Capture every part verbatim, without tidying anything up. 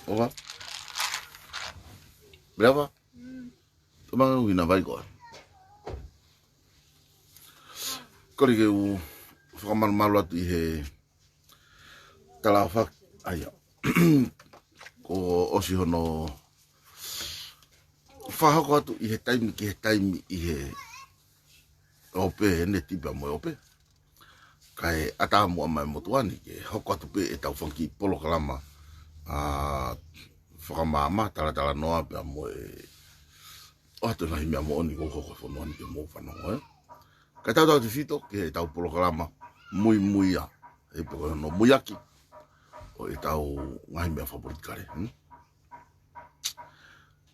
ʻOfa. Leva. Tō manga ui na vai koe. Kole ke u fakamalumalu atu ʻi he talaʻofa, ʻa ia. Kuo ʻosi hono fakahoko atu ʻi he taimi ki he taimi ʻi he ʻope, ʻene tipa mo e ʻope. Kae ʻatā muʻa mai motuʻa ni ke hoko atu pē ʻetau fanga kiʻi polokalama, ʻa, fakamaama, talatalanoa pea mo e ʻoatu e ngaahi meʻa moʻoni ʻoku hoko he fonua ni ke mou fanongo, ē. Kae tautautefito ki heʻetau polokalama muimui ia, ʻe pē ko hono muiaki ʻo ʻetau ngaahi meʻa fakapolitikale, hmm?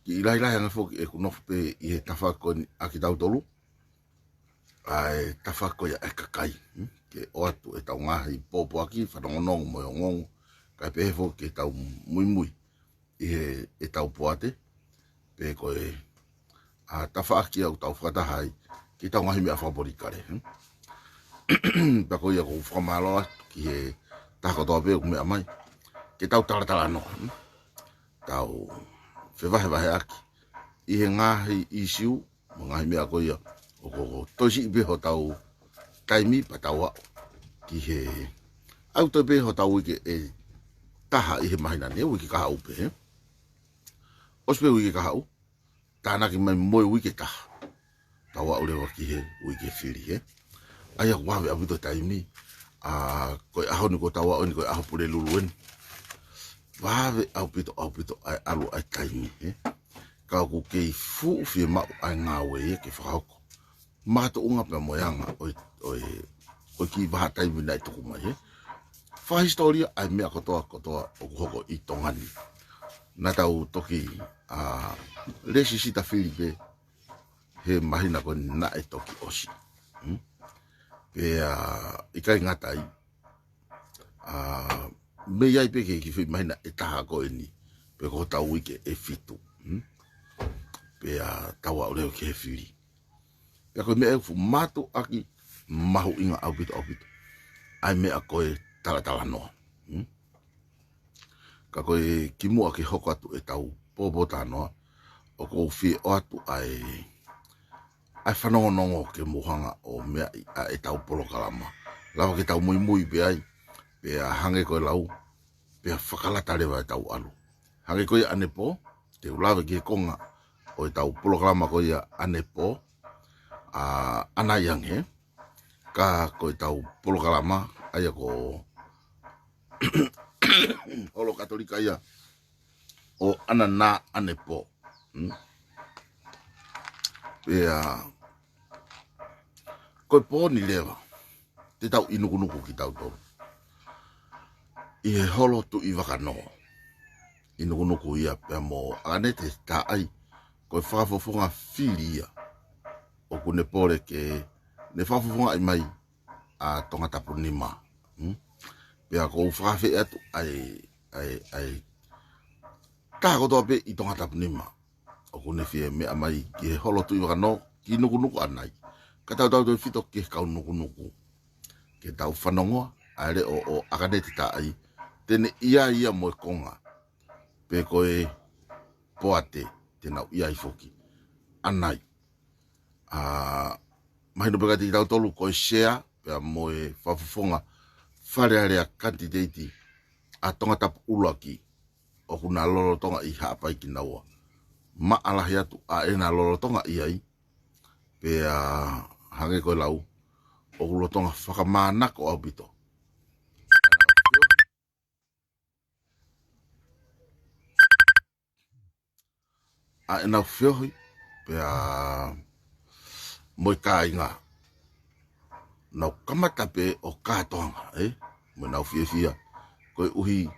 Kiʻi lahilahi ange foki ʻeku nofo pē ʻi he tafaʻaki ko eni ʻa kitautolu, ʻa e tafaʻaki ko ia ʻa e kakai, hmm? Ke ʻoatu ʻetau ngaahi pōpoaki, fanongonongo mo e ongoongo, kae pehē foki ke tau muimui ʻi he, ʻetau poate, pe ko e, ʻa, tafaʻaki ʻoku tau fakataha ai ki heʻetau ngaahi meʻa fakapolitikale, hmm? Pea ko ia ʻoku ou fakamālō atu ki he taha kotoa pē ʻoku meʻa mai ke tau talatalanoa, hmm? Tau fevahevaheʻaki ʻi he ngaahi ʻīsiu mo e ngaahi meʻa ko ia ʻoku, ʻoku toe siʻi pē hotau taimi pea tau aʻu ki he, aʻu toe pē hotau uike ʻe taha ʻi he māhina ni, uike kahaʻu pē, ē? ʻOsi pē uike kahaʻu, tānaki mai mo e uike taha, tau aʻu leva ki he uike fili, ē? ʻA ia ʻoku vave ʻaupito taimi, ʻa, ko e ʻaho ni ʻoku tau aʻu eni ko e ʻaho Pulelulu eni. Vave ʻaupito, ʻaupito ʻa e ʻalu ʻa e taimi, ē? Ka ʻoku kei fuʻu fiemaʻu ʻa e ngāue ia ke fakahoko makatuʻunga pea mo e anga ʻo e, ʻo e, ʻo e kiʻi vahaʻa taimi naʻe tuku mai, ē? Fakahisitōlia ʻa e meʻa kotoa, kotoa ʻoku hoko ʻi Tonga ni. Naʻa tau toki, ʻa, lēsisita fili pē he māhina ko eni naʻe toki ʻosi. Hmm? Pea ʻikai ngata ai, ʻa, mei ai pē ki he kiʻi foʻi māhina ʻe taha ko eni, pe ko hotau uike ʻe fitu. Hmm? Pea tau aʻu leva ki he fili. Pea ko e meʻa ʻoku fuʻu mātuʻaki mahuʻinga ʻaupito, ʻaupito, ʻa e meʻa ko e talatalanoa. Hmm? Ka ko e kimuʻa ke hoko atu ʻetau pōpōtalanoa, ʻoku ou fie ʻoatu ʻa e, ʻa e fanongonongo ke mou hanga ʻo meaʻi ʻa ʻetau polokalama. Lava ke tau muimui pē ai, pea hangē ko e lau, pea fakalata leva ʻetau ʻalu. Hangē ko ia ʻanepō, te u lave ki he konga ʻo ʻetau polokalama ko ia ʻanepō, ʻa, ʻanai ange, ka ko ʻetau polokalama, ʻa ia ko holo Katolika ia ʻo ʻAnanā ʻanepō. Hmm? Pea, ko e pō ni leva, te tau ʻi Nukunuku kitautolu. ʻI he holo Tuʻivakanō. ʻI Nukunuku ia pea mo ʻAkanete Taʻai, ko e fakafofonga fili ia ʻoku ne pole ke ne fakafofongaʻi mai ʻa Tongatapu nima. Hmm? Pea ʻoku ou fakaafeʻi atu ʻa e, ʻa e, ʻa e taha kotoa pē ʻi Tongatapu nima ʻoku ne fie meʻa mai ki he holo Tuʻivakanō ki Nukunuku ʻanai. Ka tautautefito ki he kau Nukunuku, ke tau fanongoa ʻa e leʻo ʻo ʻAkanete Taʻai, te ne ʻi ai ia mo e konga, pe ko e poate te nau ʻi ai foki ʻanai. ʻA, mahino pē kiate kitautolu ko e sea pea mo e fakafofonga Fale Alea kanititeiti ʻa Tongatapu ʻUluaki ʻoku na lolotonga ʻi Haʻapai kinaua. Maʻa lahi atu ʻa ʻena lolotonga ʻi ai, pea hangē ko e lau, ʻoku lolotonga fakamānako ʻaupito ʻa ʻenau feohi, pea mo e kāinga. Nau kamata pē ʻo kātoanga, ē? Mo ʻenau fiefia. Koeʻuhi,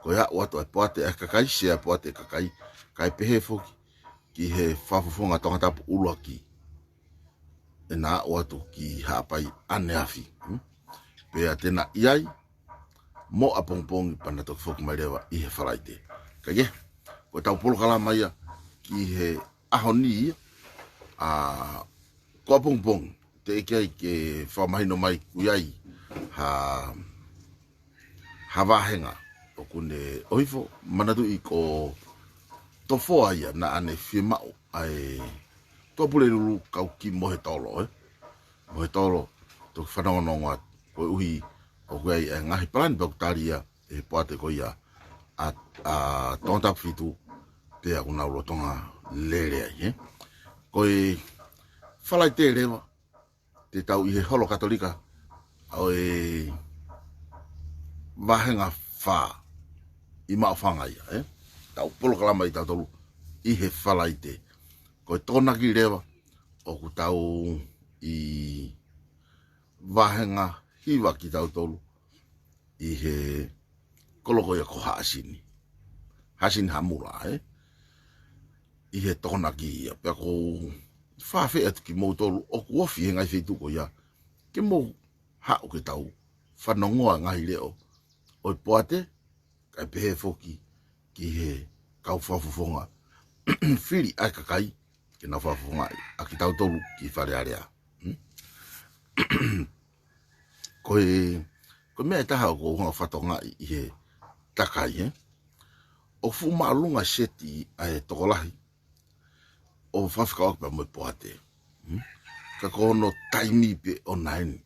ko e aʻu atu ʻa e poate ʻa e kakai, sea poate ʻa e kakai, kae pehē foki ki he fakafofonga Tongatapu ʻUluaki. ʻEna aʻu atu ki Haʻapai ʻaneafi. Hmm? Pea te na ʻi ai mo ʻapongipongi pea na toki foki mai leva ʻi he Falaite. Ka ia, ko ʻetau polokalama ia ki he ʻaho ni ia, ʻa, ko ʻapongipongi, teʻeki ai ke fakamahino mai ʻoku ʻi ai ha, ha vāhenga ʻoku ne ʻohifo, manatuʻi ko Tofoa ia naʻa ne fiemaʻu ʻa e Tuʻapulelulu kau ki Mohetolo, ē? Mohetolo, toki fanongonongo atu, koeʻuhi ʻoku ʻi ai e ngaahi palani pea ʻoku tali ia ʻe he poate ko ia ʻa, ʻa Tongatapu fitu, pea ʻoku nau lolotonga lele ai, ē? Ko e Falaite leva, te tau ʻi he holo Katolika ʻo e vāhenga fā ʻi Maʻufanga ia, ē? Tau polokalama ʻi tautolu ʻi he Falaite. Ko e Tokonaki leva ʻoku tau ʻi vāhenga hiva kitautolu ʻi he kolo ko ia ko Haʻasini. Haʻasini Hamula, ē? ʻI he Tokonaki ia. Pea ʻoku ou fakaafeʻi atu kimoutolu ʻoku ofi he ngaahi feituʻu ko ia, ke mou haʻu ke tau fanongoa ngaahi leʻo ʻo e poate, kae pehē foki ki he kau fakafofonga fili ʻa e kakai ke nau fakafofongaʻi ʻa kitautolu ki Fale Alea. Hmm? Ko e, ko e meʻa ʻe taha ʻoku ou hanga ʻo fakatokangaʻi ʻi he takai, ē? ʻOku fuʻu māʻolunga seti ʻa e tokolahi ʻo fakafekauʻaki pea mo e poate. Hmm? Ka ko hono taimi pē ʻoʻona eni,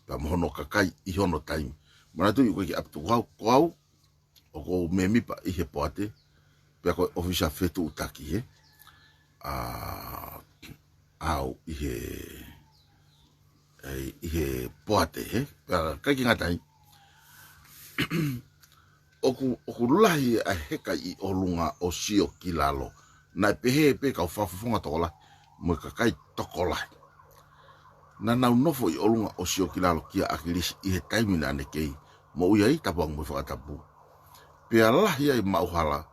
pea mo hono kakai ʻi hono taimi. Manatuʻi ʻoku ʻikai ke ʻapitu ko au, ko au, ʻoku ou mēmipa ʻi he poate, pea ko e ʻōfisa fetuʻutaki, ē? ʻA, au ʻi he, ē, ʻi he poate, ē? Pea ʻikai ke ngata ai, ʻoku, ʻoku lahi ʻa e heka ʻi ʻolunga ʻo sio ki lalo. Naʻe pehē pē kau fakafofonga tokolahi mo e kakai tokolahi. Naʻa nau nofo ʻi ʻolunga ʻo sio ki lalo kia ʻAkilisi ʻi he taimi naʻa ne kei moʻui ai, tapu ange mo e fakatapu. Pea lahi ai maʻuhala,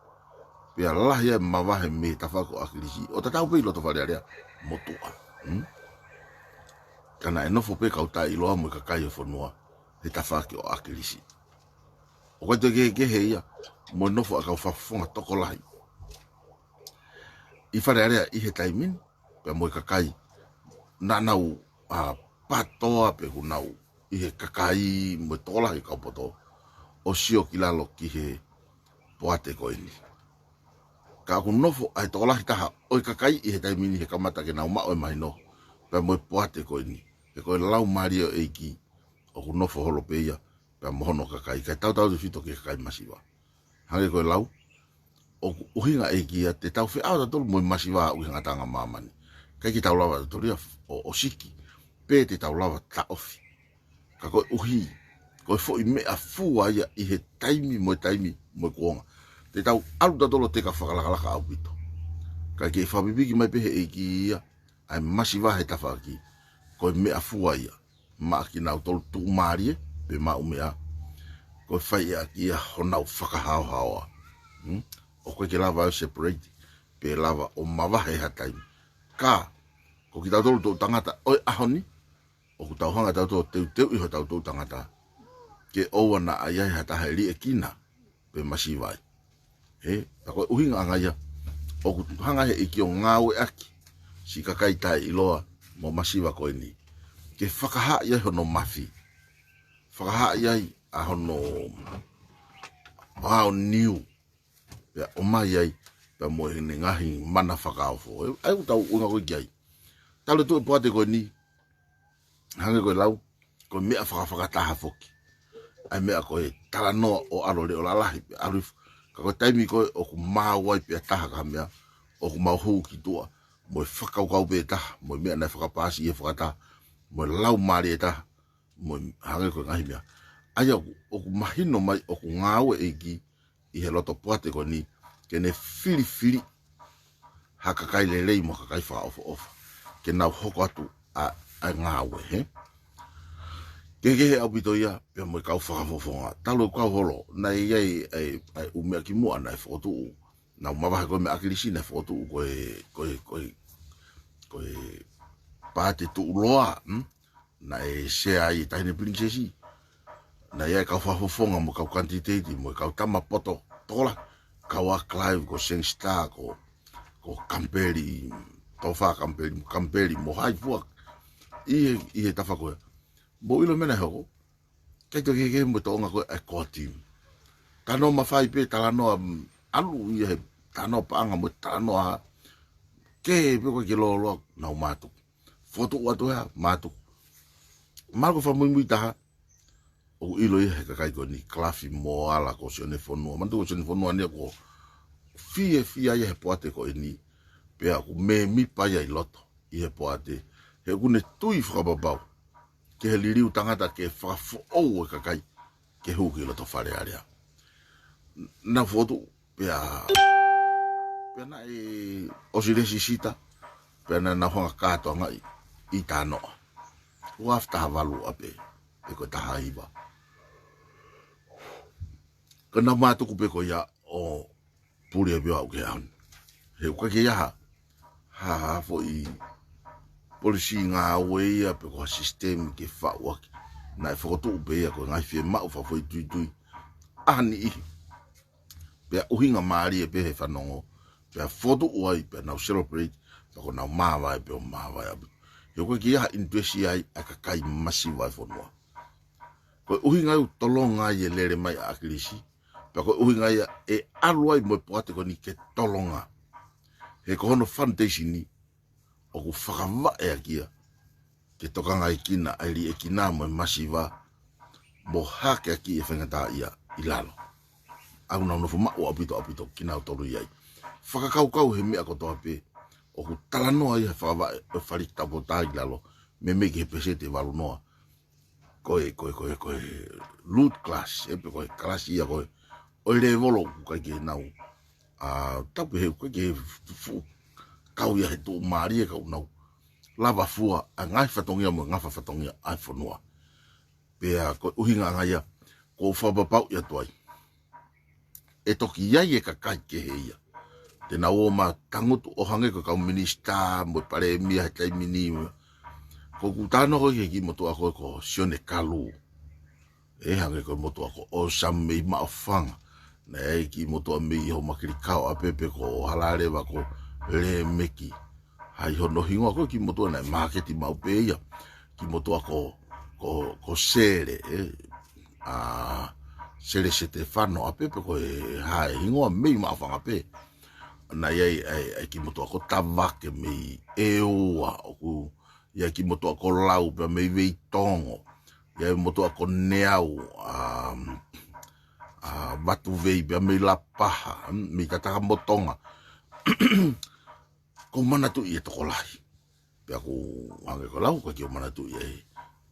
pea lahi ai mavahe mei he tafaʻaki ʻo ʻAkilisi, ʻo tatau pē ʻi loto Fale Alea mo tuʻa. Hmm? Ka naʻe nofo pē kau taʻeʻiloa mo e kakai ʻo e fonua he tafaʻaki ʻo ʻAkilisi. ʻOku ʻikai toe kehekehe ia mo e nofo ʻa e kau fakafofonga tokolahi ʻi Fale Alea ʻi he taimi ni, pea mo e kakai naʻa nau, ʻa, pātoa pē ʻoku nau ʻi he kakai mo e tokolahi kau poto ʻo sio ki lalo ki he poate ko eni. Ka ʻoku nofo ʻa e tokolahi taha ʻo e kakai ʻi he taimi ni he kamata ke nau maʻu e mahino pea mo e poate ko eni. He ko e Laumālie ʻo e ʻEiki ʻoku nofo holo pē ia pea mo hono kakai, kae tautautefito ki he kakai masiva. Hangē ko e lau, ʻoku ʻuhinga ʻEiki ia te tau feʻao tautolu mo e masiva ʻi he ngataʻanga māmani. ʻIkai ke tau lava tautolu ia ʻo, ʻo siki, pe te tau lava taʻofi. Ka koeʻuhi ko e foʻi meʻafua ia ʻi he taimi mo e taimi mo e kuonga, te tau ʻalu tautolu ʻo teka fakalakalaka ʻaupito. Kae kei fakapipiki mai pē he ʻEiki ia ʻa e masiva he tafaʻaki, ko e meʻafua ia maʻa kinautolu tuʻumālie pe maʻumeʻa, ko e fai ʻaki ia honau fakahaohaoa. Hmm? ʻOku ʻikai ke lava ʻo separate pe lava ʻo mavahe ha taimi. Ka ko kitautolu toʻutangata ʻo e ʻaho ni, ʻoku tau hanga tautolu ʻo teuteuʻi hotau toʻutangata ke ʻoua naʻa ʻi ai ha taha ʻe liʻekina pe masiva ai. Ē, pea ko e ʻuhinga ʻanga ia ʻoku hanga he ʻEiki ʻo ngāueʻaki siʻi kakai taʻeʻiloa mo masiva ko eni ke fakahaaʻi ai hono mafi, fakahaaʻi ai ʻa hono, ʻa hono niu, pea ʻomai ai pea mo ʻene ngaahi mana fakaofo. Ē, ʻa ia ʻoku tau ʻuhinga ko ē ki ai. Talu e tuʻu e poate ko eni, hangē ko e lau, ko e meʻa fakafakataha foki ʻa e meʻa ko e talanoa ʻo ʻAlo Leʻo Lalahi pea ʻalu hifo. Ka ko e taimi ko ē ʻoku mau ʻi ai pē taha ka meʻa, ʻoku mau hū ki tuʻa mo e fakakaukau pē taha, mo e meʻa naʻe fakapaasi ʻi he fakataha, mo e laumālie taha, mo e hangē ko e ngaahi meʻa. ʻA ia ʻoku, ʻoku mahino mai ʻoku ngāue ʻEiki ʻi he loto poate ko eni ke ne filifili ha kakai lelei mo ha kakai fakaʻofoʻofa ke nau hoko atu ʻa, ʻa e ngāue, hē? Kehekehe ʻaupito ia pea mo e kau fakafofonga. Talu e kau holo, naʻe ʻi ai ʻa e, ʻa e ʻū meʻa kimuʻa naʻe fokotuʻu, nau mavahe ko ē meia ʻAkilisi, naʻe fokotuʻu ko e, ko e, ko e, ko e Paate Tuʻuloa, hmm? Naʻe sea ai e Taʻahine Pilinisesi. Naʻe ʻi ai e kau fakafofonga mo e kau kanititeiti mo e kau tama poto tokolahi, kau ʻa Clive, ko Sangster, ko, ko Kamipeli, Tofa Kamipeli, Kamipeli mo hai fua ʻi he, ʻi he tafaʻaki ko ē. Mou ʻilo e meʻa naʻe hoko? ʻIkai toe kehekehe mo e toʻonga ko ē ʻa e core team. Talanoa mafai pē, talanoa, mm, ʻalu ia he talanoa paʻanga mo e talanoa. Ke pē ko e ke loloa, nau mātuku. Fokotuʻu atu hea, mātuku. Mahalo ko e fakamuimui taha, ʻoku ʻilo ia he kakai ko eni, Kalafi mo Ala, ko Sione Fonua. Manatuʻi ko Sione Fonua eni ko e fiefia ia he poate ko eni. Pea ʻoku mēmipa ia ʻi loto ʻi he poate. He ʻoku ne tui fakapapau ki he liliu tangata ke fakafoʻou e kakai ke hū ki loto Fale Alea. Nau fokotuʻu, pea, pea naʻe ʻosi lēsisita, pea naʻa nau hanga kātoangaʻi ʻi Tānoʻa. Ua afe taha valu ʻapē, pe ko e taha hiva. Ka nau mātuku pē ko ia ʻo puli ʻa e pio au ke aun. He ʻoku ʻikai ke ʻi ai ha, ha, ha foʻi polisī ngāue ia pe ko ha sisitemi ke faʻu ʻaki. Naʻe fokotuʻu pē ia ko e ngaahi fiemaʻu fakafoʻituitui ʻa e niʻihi. Pea ʻuhinga mālie pē he fanongo. Pea fokotuʻu ai, pea nau celebrate, pea ko ʻenau māvae pē ʻo māvae ʻaupito. He ʻoku ʻikai ke ʻi ai ha interest ia ʻa e kakai masiva ʻo e fonua. Ko e ʻuhinga ia ʻoku tolonga ai e lele mai ʻa ʻAkilisi, pea ko e ʻuhinga ia ʻe ʻalu ai mo e poate ko eni ke tolonga. He ko hono foundation ni, ʻoku fakavaʻe ʻaki ia ke tokangaekina ʻa e liʻekina mo e masiva, mo hakeakiʻi e faingataʻaʻia ʻi lalo. ʻOku nau nofo maʻu ʻaupito ʻaupito kinautolu ʻi ai. Fakakaukau he meʻa kotoa pē, ʻoku talanoa ia he fakavaʻe ʻo e fale taupotu ʻi lalo, meimei ki he peseti ʻe valu noa. Ko e, ko e, ko e, ko e root class, ē, pe ko e kalasi ia ko e, ʻo e lēvolo ʻoku ʻikai ke nau, ʻa, tapu he ʻoku ʻikai ke fu-, fu-, kau ia he tuʻumālie ka ʻoku nau lava fua ʻa e ngaahi fatongia mo e ngafa fatongia ʻa e fonua. Pea ko e ʻuhinga ʻanga ia, ʻoku ou fakapapauʻi atu ai ʻe toki ʻi ai e kakai kehe ia te nau ō mai ʻo tangutu ʻo hangē ko e kau minisitā mo e palēmia he taimi ni. Ko ʻeku talanoa ko ē ki he kiʻi motuʻa ko ē ko Sione Kalu. ʻE hangē ko e motuʻa ko ʻOsam mei Maʻufanga. Naʻe ʻi ai e kiʻi motuʻa mei Hohomakilikao ʻapē pe ko Halaleva ko Lemeki. Hai hono hingoa ko e kiʻi motuʻa naʻe māketi maʻu pē ia. Kiʻi motuʻa ko, ko, ko Sele, ē. ʻA, Sele Setefano ʻapē pe ko e hā e hingoa mei Maʻufanga pē. Naʻe ʻi ai, ʻa e, ʻa e kiʻi motuʻa ko Tavake mei ʻEua, ʻoku ʻi ai e kiʻi motuʻa ko Lau pea mei Veitongo. ʻI ai e motuʻa ko Neau, ʻa, ʻa, Vatuvei pea mei Lapaha, mei Tatakamotonga. ʻOku ou manatuʻi e tokolahi. Pea ʻoku hangē ko Lau, ʻikai ke u manatuʻi ʻa e,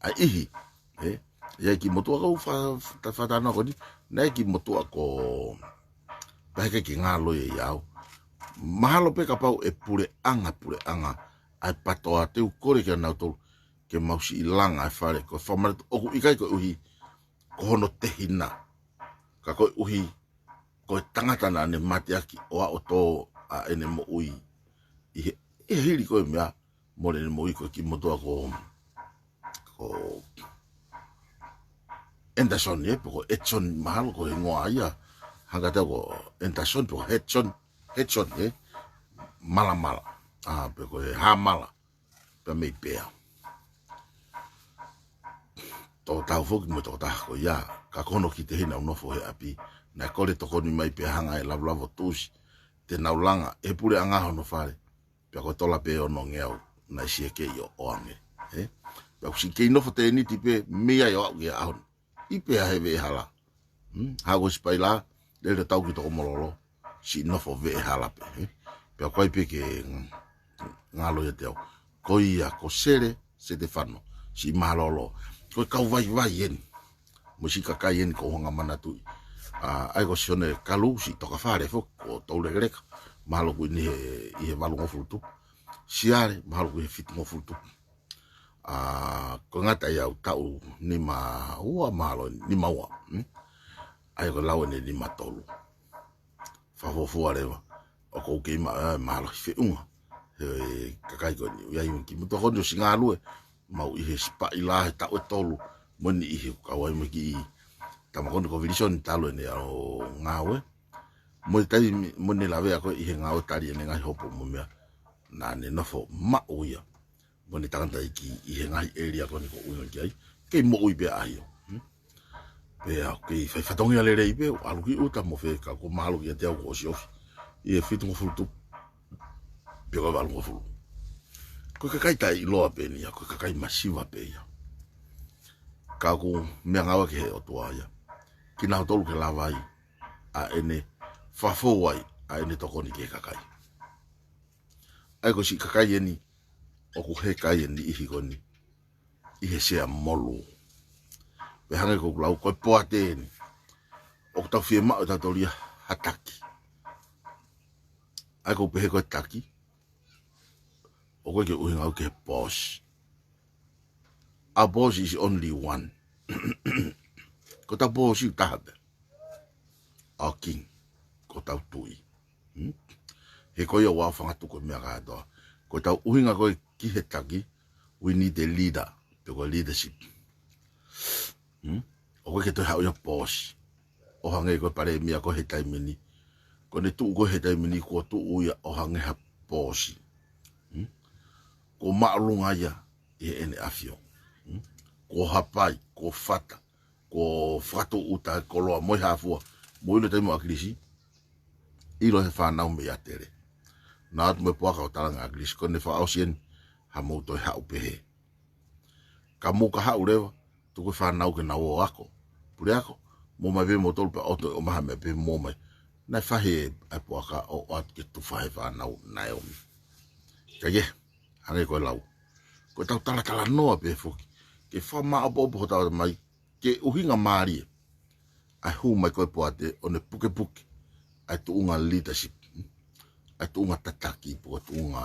ʻa e ʻihi, ē? ʻI ai e kiʻi motuʻa ʻoku ou fa-, fa-, faʻa talanoa ko eni, naʻe ʻi ai e kiʻi motuʻa ko, pea heʻikai ke ngalo ia ʻiate au. Mahalo pē kapau ʻe puleʻanga, puleʻanga ʻa e PATOA te u kole kia nautolu ke mau siʻi langa e fale, ko e fakamanatu ʻoku ʻikai koeʻuhi ko hono tehina. Ka koeʻuhi ko e tangata naʻa ne mateaki ʻo aʻu ʻo tō ʻa ʻene moʻui ʻi he, ʻi he hili ko e meʻa, mole ʻene moʻui, ko e kiʻi motuʻa ko, ko Anderson, ē, pe ko Edson, mahalo ko e hingoa ia. Hangē ko Anderson, pe ko Edson, Edson, ē, Malamala, ʻa, pe ko e Hamala, pea mei Pea. Tokotaha foki mo e tokotaha ko ia, ka ko hono kiʻi tehina ʻoku nofo he ʻapi, naʻe kole tokoni mai pea hanga ʻe Lavulavu ʻo tuʻusi, te nau langa e puleʻanga hono fale, pea ko e tola pē ʻe onongeau naʻe siʻi kei ʻoange, ē? Pea ʻoku siʻi kei nofo tēniti pē mei ai ʻo aʻu ki he ʻaho ni. ʻI Pea he veʻehala. Hmm? Haʻu ko Sipaila, lele tau ki Tokomololo, siʻi nofo veʻehala pē, ē? Pea ʻoku ʻikai pē ke ng-, ngalo ʻiate au. Ko ia, ko Sele Setefano, siʻi mālōlō. Ko e kau vaivai eni. Mo e siʻi kakai eni ʻoku ou hanga manatuʻi. ʻA, ʻa ia ko Sione Kalu, siʻi tokafale foki, ko Toulekeleka. Mahalo ʻoku ʻi he, ʻi he valungofulu tupu. Siale, mahalo ʻoku ʻi he fitungofulu tupu. ʻA, ko e ngata ʻi au taʻu nima ua mahalo, nima ua, hmm? ʻA ia ko Lau ʻene nima tolu. Fakafuofua leva. ʻOku ou kei ma-, ē, mālohi feʻunga he kakai ko eni. ʻI ai mo e kiʻi motuʻa ko eni ʻosi ngalue, mau ʻi he Sipaila he taʻu ʻe tolu, mo eni ʻi he kau ai mo e kiʻi tama ko eni ko Vilisoni talu ʻene ʻalu ʻo ngāue. Mo e taimi, mo ʻene lavea ko ē ʻi he ngāue tali ʻene ngaahi hopo mo e meʻa. Naʻa ne nofo maʻu ia mo ʻene tangataʻeiki ʻi he ngaahi ʻēlia ko eni ʻoku ou ʻuhinga ki ai, kei moʻui pē ʻa ʻAhio. Hmm? Pea ʻoku kei fai fatongia lelei pē, ʻalu ki ʻuta mo fē, ka ʻoku mahalo kiate au kuo ʻosi ofi ʻi he fitungofulu tupu, pe ko e valungofulu. Ko e kakai taʻeʻiloa pē eni ia, ko e kakai masiva pē ia. Ka ʻoku meʻangāue ki he ʻOtua ia kinautolu ke lava ai ʻa ʻene fafou ai ʻa ʻene tokoni ki he kakai. ʻA ia ko e siʻi kakai eni ʻoku heka ai e niʻihi ko eni ʻi he sea molu. Pea hangē ko ʻeku lau, ko e poate eni ʻoku tau fiemaʻu ʻe tautolu ia ha taki. ʻA ia ko e pehē ko e taki, ʻoku ʻikai ke ʻuhinga au ki he boss. Our boss is only one. Ko ʻetau boss ʻoku taha pē. Our king. Ko ʻetau tuʻi. Hmm? He ko ia ʻoku fangatuku e meʻa kātoa. Ko ʻetau ʻuhinga ko ē ki he taki, we need a leader, pe ko e leadership. Hmm? ʻOku ʻikai ke toe haʻu ia boss ʻo hangē ko e palēmia ko ē he taimi ni. Ko ʻene tuʻu ko ē he taimi ni, kuo tuʻu ia ʻo hangē ha boss. Hmm? Kuo māʻolunga ia ʻi heʻene ʻafio. Hmm? Kuo hapai, kuo fata, kuo fakatūʻuta e koloa mo e hā fua, mo ʻilo taimi ʻo ʻAkilisi, ʻilo he fānau mei ʻAtele. Naʻa atu mo e puaka ʻo talaange ʻe ʻAkilisi, ko ʻene fakaʻosi eni, haʻamou toe haʻu pehē. Ka mou ka haʻu leva, tuku e fānau ke nau ō ʻo ako. Puleako, mou ō mai pē moutolu pea ʻoatu e ʻomaha meʻa pē mou ō mai. Naʻe fahi e puaka ʻo ʻoatu ke tufa he fānau naʻe ō mai. Ka ʻi he, hangē ko e lau, ko ʻetau talatalanoa pē foki ke fakamāʻopoʻopo hotau ʻatamai ki he ʻuhinga mālie ʻa e hū mai ko ē e poate ʻo ne pukepuke ʻa e tuʻunga leadership, ʻa e tuʻunga tataki, pe ko e tuʻunga,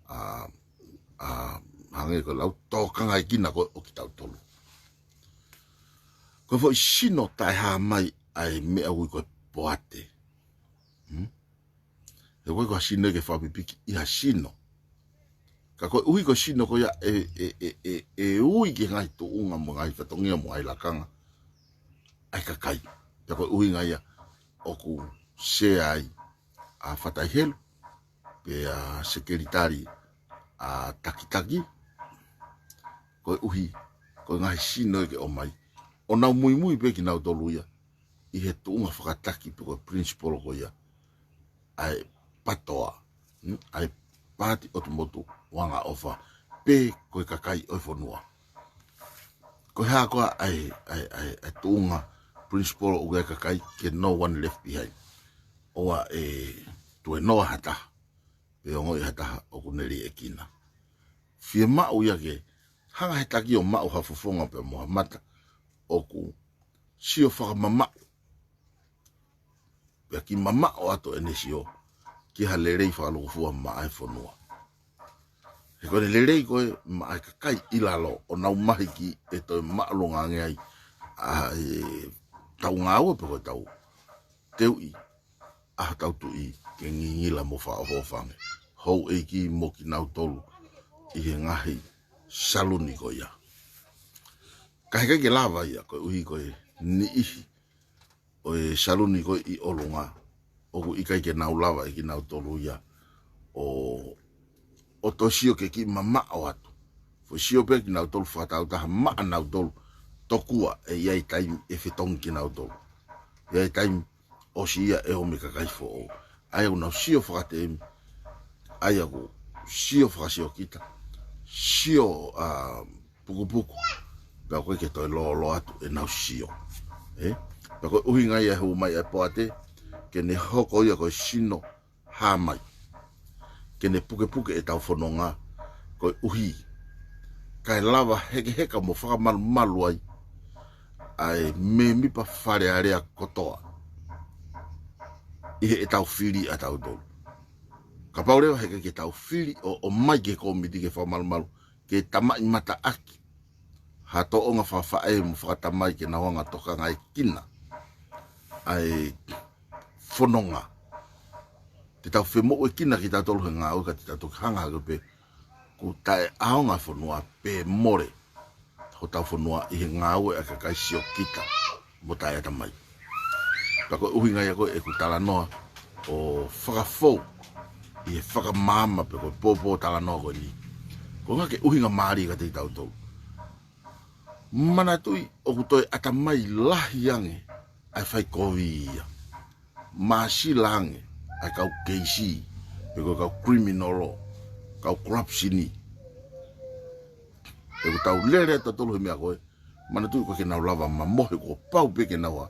ʻa, ʻa, hangē ko e lau, tōkangaʻi kina ko ē ʻo kitautolu. Ko e foʻi sino taʻehāmai ʻa e meʻa ʻoku ui ko e poate. Hmm? He ʻoku ʻikai ko ha sino ia ke fakapipiki ʻi ha sino. Ka koeʻuhi ko e sino ko ia ʻe, ʻe, ʻe, ʻe, ʻe ui ki he ngaahi tuʻunga mo e ngaahi fatongia mo e ngaahi lakanga ʻa e kakai. Pea ko e ʻuhinga ia ʻoku sea ai ʻa Fatai Helu, pea ʻa Sekelitali ʻa Takitaki, koeʻuhi ko e ngaahi sino ia ke ō mai ʻo nau muimui pē kinautolu ia ʻi he tuʻunga fakataki pe ko e principle ko ia ʻa e patoa, mm, ʻa e paati ʻotu motu ʻo angaʻofa, pe ko e kakai ʻo e fonua. Ko e hā koā ʻa e, ʻa e, ʻa e, ʻa e tuʻunga principle ʻoku ʻi ai e kakai, ke no one left behind. ʻOua ʻe tuēnoa ha taha, pe ongoʻi ha taha ʻoku ne liʻekina. Fiemaʻu ia ke hanga he taki ʻo maʻu ha fofonga pea mo ha mata ʻoku sio fakamamaʻu, pea kiʻi mamaʻo atu ʻene sio ki ha lelei fakalūkufua maʻa e fonua. He ko ʻene lelei ko ē maʻa e kakai ʻi lalo ʻo nau mahiki ʻe toe māʻolunga ange ai ʻa ʻetau ngāue pe ko ʻetau teuʻi ʻa hotau tuʻi ke ngingila mo fakaʻofoʻofa ange houʻeiki mo kinautolu ʻi he ngaahi saluni ko ia. Ka heʻikai ke lava ia koeʻuhi ko e niʻihi ʻo e saluni ko ē ʻi ʻolunga, ʻoku ʻikai ke nau lava ʻe kinautolu ia ʻo, ʻo toe sio ke kiʻi mamaʻo atu. Foʻi sio pē kinautolu fakatāutaha maʻanautolu, tokua ʻe ʻi ai e taimi ʻe fetongi kinautolu. ʻI ai e taimi ʻosi ia ʻe ō mai e kakai foʻou. ʻA ia ʻoku nau sio fakateʻemi, ʻa ia ʻoku sio fakasiokita, sio, ʻa, pukupuku, pea ʻoku ʻikai ke toe lōloa atu ʻenau sio. Ē? Pea ko e ʻuhinga ia e hū mai ʻa e poate, ke ne hoko ia ko e sino hā mai, ke ne pukepuke ʻetau fononga, koeʻuhi kae lava hekeheka mo fakamalumalu ai ʻa e mēmipa Fale Alea kotoa ʻi heʻetau fili ʻatautolu. Kapau leva heʻikai ke tau fili ʻo, ʻomai ki he kōmiti ke fakamalumalu, ke tamaʻimataʻaki ha tōʻonga fakafaʻē mo fakatamai ke nau hanga ʻo tokangaʻi kina ʻa e fononga. Te tau femoʻuekina kitautolu he ngāue ka te tau toki hanga hake pē ʻoku taʻeʻaonga e fonua pe mole hotau fonua ʻi he ngāue ʻa e kakai siokita mo taʻeʻatamai. Pea ko e ʻuhinga ia ko ē ʻeku talanoa ʻo fakafou ʻi he fakamaama pe ko e pōpōtalanoa ko eni. Ko e ʻuhinga ke ʻuhinga mālie kiate kitautolu. Manatuʻi ʻoku toe ʻatamai lahi ange ʻa e faikovi ia. Māsila ange ʻa e kau keisi, pe ko e kau kiriminolo, kau corruption. ʻOku tau lele ʻa tautolu he meʻa ko ē. Manatuʻi ʻoku ʻikai ke nau lava mamohe, kuo pau pē ke nau ʻa,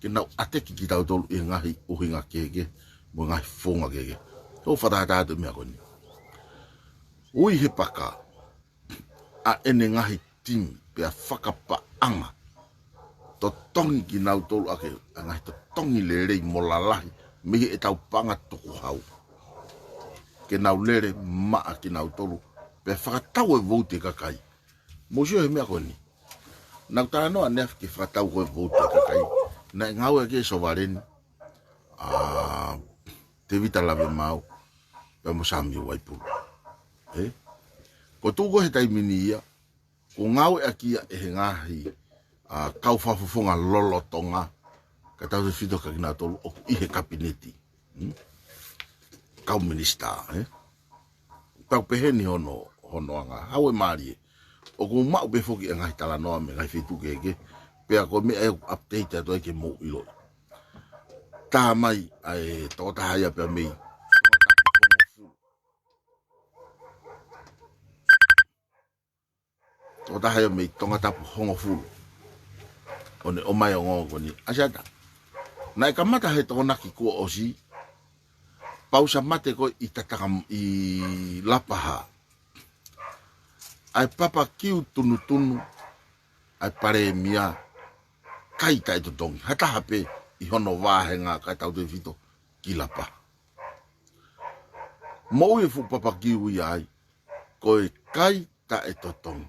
ke nau ʻateki kitautolu ʻi he ngaahi ʻuhinga kehekehe, mo e ngaahi founga kehekehe. Ko e fakatātā atu e meʻa ko eni. Ui he paka ʻa ʻene ngaahi timi, pea fakapaʻanga. Totongi kinautolu ʻaki ʻa e ngaahi totongi lelei mo lalahi, mei heʻetau paʻanga tukuhau. Ke nau lele maʻa kinautolu, pea fakatau e vouti e kakai. Mou sio he meʻa ko eni. Naʻa ku talanoa ʻaneafi ke fakatau ko e vouti e kakai. Naʻe ngāueʻaki ʻe Sovaleni, ʻa Tevita Lavemaau, pea mo Samiu Vaipulu. Ē? Ko e tuʻu ko ē he taimi ni ia, ko e ngāueʻaki ia ʻe he ngaahi, ʻa, kau fakafofonga lolotonga, kae tautefito kia kinautolu ʻoku ʻi he kapineti. Hmm? Kau minisitā, ē? Tau pehē ni hono, hono anga. Hau e mālie. ʻOku ou maʻu pē foki e ngaahi talanoa mei he ngaahi feituʻu kehekehe. Pea ko e meʻa ē ʻoku update atu ai ke mou ʻiloʻi. Tā mai ʻa e tokotaha ia pea mei Tongatapu hongofulu. Tokotaha ia mei Tongatapu hongofulu. ʻO ne ʻomai e ongoongo ko eni. ʻAsiata. Naʻe kamata he Tokonaki kuo ʻosi. Pausa mate ko ē ʻi Tataka ʻi Lapaha. ʻA e papakiu tunutunu, ʻa e palēmia, kai taʻetotongi. Ha taha pē ʻi hono vāhenga kae tautefito ki Lapaha. Moʻui e fuʻu papakiu ia ai, ko e kai taʻetotongi.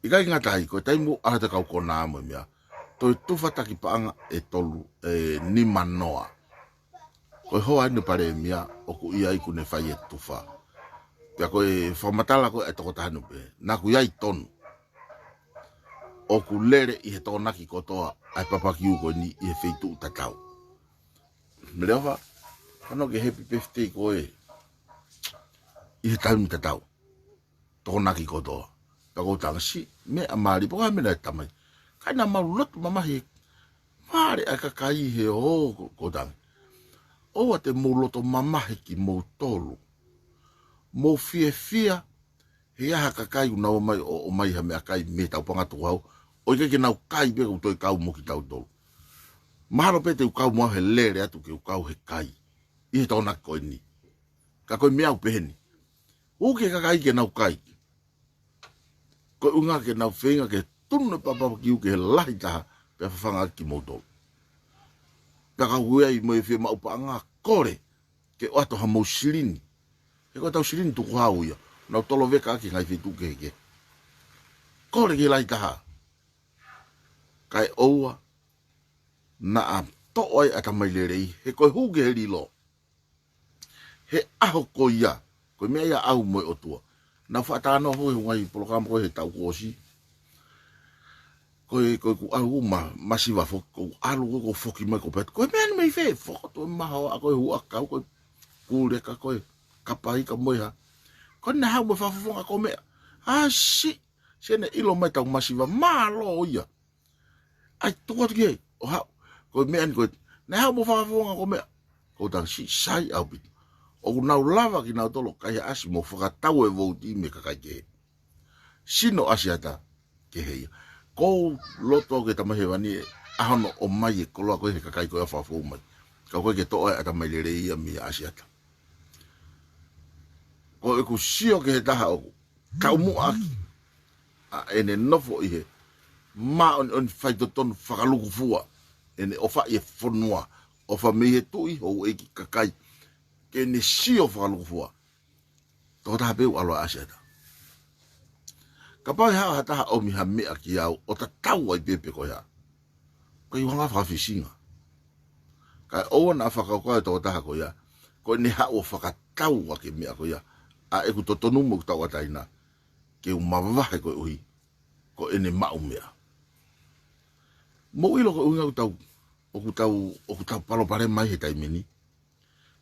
ʻIkai ngata ai, ko e taimi ʻoku ʻalu atu e kau konā mo e meʻa, toe tufa taki paʻanga ʻe tolu, ʻe nima noa. Ko e hoa eni palēmia, ʻoku ʻi ai kuo ne fai e tufa. Pea ko e fakamatala ko ē ʻa e tokotaha ni pē, naʻa ku ʻi ai tonu. ʻOku lele ʻi he Tokonaki kotoa ʻa e papakiu ko eni ʻi he feituʻu tatau. Meleofa, kano ke happy birthday ko ē ʻi he taimi tatau. Tokonaki kotoa. Pea ko u tangasi, meʻa mālie, pea ko e meʻa naʻe tamai. Kai naʻa mau loto mamahi, vale ʻa e kakai he ō ko, ko u tangi. ʻOua te mou loto mamahi kimoutolu. Mou fiefia, he ʻi ai ha kakai ʻoku nau ō mai ʻo, ʻomai ha meʻakai mei heʻetau paʻanga tukuhau. ʻOku ʻikai ke nau kai pē ʻoku toe kau mo kitautolu. Mahalo pē te u kau mo au he lele atu ke u kau he kai. ʻI he Tokonaki ko eni. Ka ko e meʻa ʻoku pehē ni. Uki e kakai ke nau kai. Ko e ʻuhinga ke nau feinga ke tunu e papakiu ke lahi taha, pea fafanga kimoutolu. Pea ka ʻoku ʻi ai mo e fiemaʻu paʻanga kole, ke ʻoatu hamou silini. He ko ʻetau silini tukuhau ia, nau toloveka ʻaki e ngaahi feituʻu kehekehe. Kole ke lahi taha. Kae ʻoua, naʻa toʻo ai ʻatamai lelei, he ko e hū ki he lilo. He ʻaho ko ia, ko e meʻa ia ʻa au mo e ʻOtua. Naʻa ku faʻa talanoa foki he ngaahi polokalama ko ē he taʻu kuo ʻosi. Ko e, ko e ku ʻalu ma, masiva foki, ko u ʻalu ko, ko u foki mai ko pet. Ko e meʻa ni mei fē, fokotuʻu e mahoa, ko e huʻakau, ko e kuleka, ko e kapai ka mo e hā. Ko ena haʻu mo e fakafofonga ko e meʻa. ʻAsi, sio ʻene ʻilo mai ʻetau masiva, mālō ia. ʻAi, tuku atu ki ai, ʻo haʻu, ko e meʻa ni ko e, naʻe haʻu mo e fakafofonga ko e meʻa. Ko u tangasi, sai ʻaupito. ʻOku nau lava kinautolu ʻo kaihaʻasi mo fakatau e vouti mei he kakai kehe. Sino ʻAsiata kehe ia. Ko u loto ke Tamai Hēvani ʻe ʻai hono ʻomai e koloa ko ē he kakai ko ē ʻoku fakafou mai. Ka ʻoku ʻikai ke toʻo ai ʻatamai lelei ia mei ʻAsiata. Ko ʻeku sio ki he taha ʻoku taumuʻa ʻaki ʻa ʻene nofo ʻi he māʻoniʻoni, faitotonu, fakalūkufua. ʻEne ʻofaʻi e fonua, ʻofa mei he tuʻi, houʻeiki, kakai. Ke ne sio fakalūkufua. Tokotaha pē ʻoku ʻalu ʻa ʻAsiata. Kapau ʻe haʻu ha taha ʻomi ha meʻa kiate au, ʻo tatau ai pē pe ko e hā. Ko e ʻuhinga fakafisinga. Kae ʻoua naʻa fakakaukau e tokotaha ko ia, ko ʻene haʻu ʻo fakatau ʻaki e meʻa ko ia, ʻa ʻeku totonu mo ʻeku tauʻatāina, ke u mavahe koeʻuhi ko ʻene maʻu meʻa. Mou ʻilo ko e ʻuhinga ʻoku tau, ʻoku tau, ʻoku tau palopalema ai he taimi ni.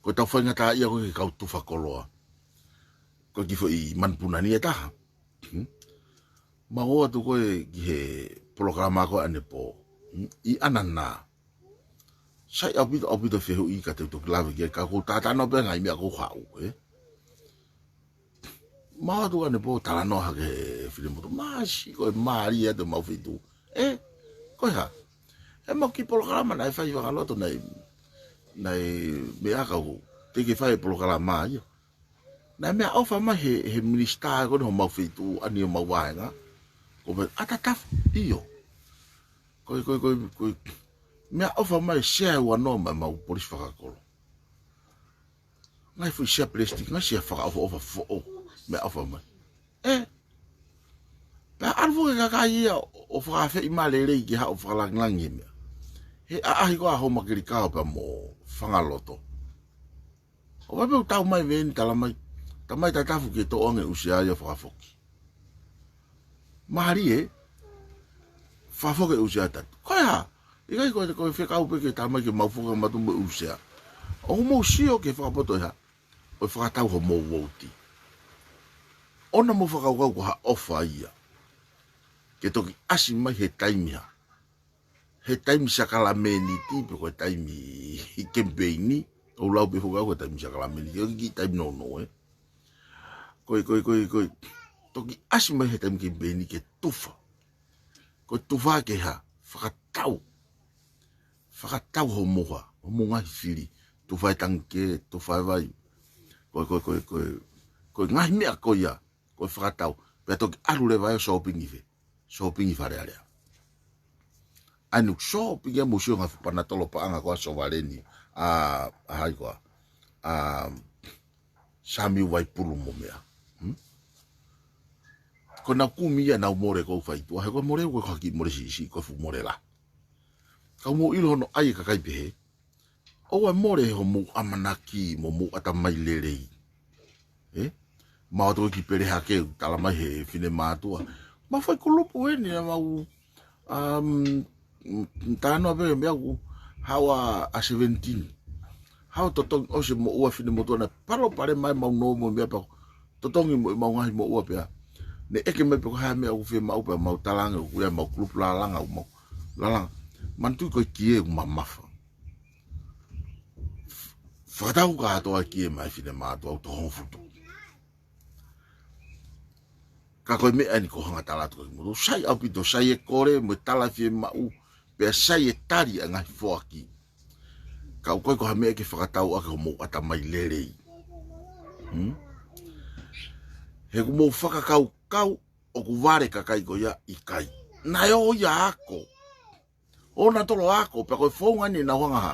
Ko ʻetau faingataʻaʻia ko ē ki he kau tufa koloa. Ko e kiʻi foʻi manupuna ni ʻe taha. Hmm? Mau ō atu ko ē ki he polokalama ko ē ʻanepō. Mm, ʻi ʻanenai. Sai ʻaupito, ʻaupito fehuʻi ka te u toki lave ki ai, ka ʻoku ou talanoa pē ngaahi meʻa ʻoku ou haʻu, ē? Mau ō atu ʻanepō talanoa hake he finemotuʻa. Māsi, ko e mālie atu ʻemau feituʻu. Ē, ko e hā? ʻEmau kiʻi polokalama naʻe fai fakaloto naʻe, naʻe meʻa ka u, te ke fai polokalama ia. Naʻe meʻaʻofa mai he, he minisitā ko eni homau feituʻu ʻa eni homau vāhenga. Ko e meʻa ʻa Tatafu, ʻio. Ko e, ko e, ko e, ko e, meʻaʻofa mai sea ua noa mai ʻemau polisi fakakolo. Ngaahi foʻi sea plastic, ngaahi sea fakaʻofoʻofa foʻou, meʻaʻofa mai. Ē, pea ʻalu foki e kakai ia ʻo, ʻo fakaafeʻi mai lelei ke haʻu ʻo fakalangilangi e meʻa. He ʻaʻahi ko ē ʻa Houmakelikao pea mo Fangaloto. ʻO vai pē ʻoku tau mai veni tala mai, tala mai Tatafu ke toʻo ange ʻū sea ia ʻo fakafoki. Mālie, fakafoki e ʻū sea ʻatautolu. Ko e hā? ʻIkai ko e, ko e fekau pē ke tala mai ke mau foki ʻa mautolu mo e ʻū sea. ʻOku mou sio ki he fakapoto ʻe hā? ʻO fakatau homou vouti. ʻOua naʻa mou fakakaukau ko ha ʻofa ia. Ke toki ʻasi mai he taimi hā? He taimi sākalamēniti pe ko e taimi kemipeini, ʻoku ou lau pē foki au ko e taimi sākalamēniti, ʻoku ʻikai ko e taimi nounou, ē. Ko e, ko e, ko e, ko e, toki ʻasi mai he taimi kemipeini ke tufa. Ko e tufa ke hā? Fakatau. Fakatau homou hā? Homou ngaahi fili. Tufa e tangikē, tufa e vai. Ko e, ko e, ko e, ko e, ko e ngaahi meʻa ko ia. Ko e fakatau. Pea toki ʻalu leva ʻo sōpingi fē? Sōpingi Fale Alea. ʻAi nu sōpingi ia mo sio ngaahi fuʻu panatolo paʻanga ko ē ʻa Sovaleni. ʻA, ʻa hai ko ē. ʻA, Samiu Vaipulu mo meʻa. Hmm? Ko ʻenau kumi ia ʻenau mole ʻoku ou fai tuʻa. He ko e mole ʻoku ʻikai ko ha kiʻi mole siʻisiʻi, ko e fuʻu mole lahi. Ka mou ʻilo hono ʻai e kakai pehē. ʻOua ʻe mole he hoʻomou ʻamanaki mo hoʻomou ʻatamai lelei. Ē? Mau ō atu ki Pelehake, tala mai he finemātuʻa. Mau fai kulupu eni naʻa mau, um, talanoa pē meʻa ʻoku haʻu ʻa seventeen. Haʻu totongi ʻosi e moʻua finemotuʻa naʻe palopalema ai ʻemau nō mo e meʻa pea totongi mo ʻemau ngaahi moʻua pea. Ne ʻeke mai pe ko e hā e meʻa ʻoku fiemaʻu pea mau talaange ʻoku ʻi ai ʻemau kulupu lālanga ʻoku mau lālanga. Manatuʻi ko e kie ʻoku mamafa. Fakatau kātoa e kie mai finemātuʻa ʻoku tō hongofulu. Ka ko e meʻa eni ʻoku ou hanga tala atu kia kimoutolu. Sai ʻaupito, sai e kole, mo e tala fiemaʻu, pea sai e tali ʻa e ngaahi foaki. Ka ʻoku ʻikai ko ha meʻa ke fakatau ʻaki hoʻomou ʻatamai lelei. Hmm? He ʻoku mou fakakaukau, ʻoku vale kakai ko ia ʻikai. Naʻe ō ia ʻo ako. ʻO nautolu ʻo ako, pea ko e founga eni ʻenau hanga hā.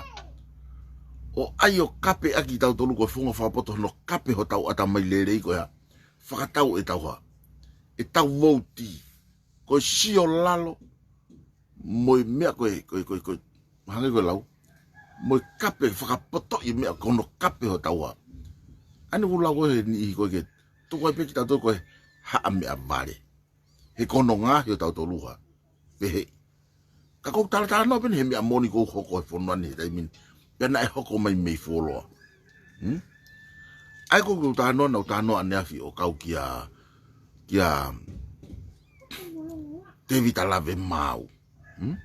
ʻO ʻai ʻo kape ʻaki kitautolu ko e founga fakapoto hono kape hotau ʻatamai lelei ko ia. Fakatau ʻetau hā. ʻEtau vouti. Ko e sio lalo. Mo e meʻa ko e, ko e, ko e, ko e. Hangē ko e lau. Mo e kape fakapoto ʻi he meʻa ko hono kape hotau hā. ʻAi nu ʻoku lau ko ē he niʻihi ko ē ke. Tuku ai pē kitautolu ko e haʻa meʻavale. He ko hono ngaohi ʻo tautolu hā. Pehē. Ka ʻoku ou talatalanoa pē eni he meʻa moʻoni ʻoku hoko he fonua ni he taimi ni. Pea naʻe hoko mai mei fuoloa. Hmm? ʻAi ʻoku ou talanoa, naʻa ku talanoa ʻaneafi ʻo kau kia, kia Tēvita Lavemaau. Hmm?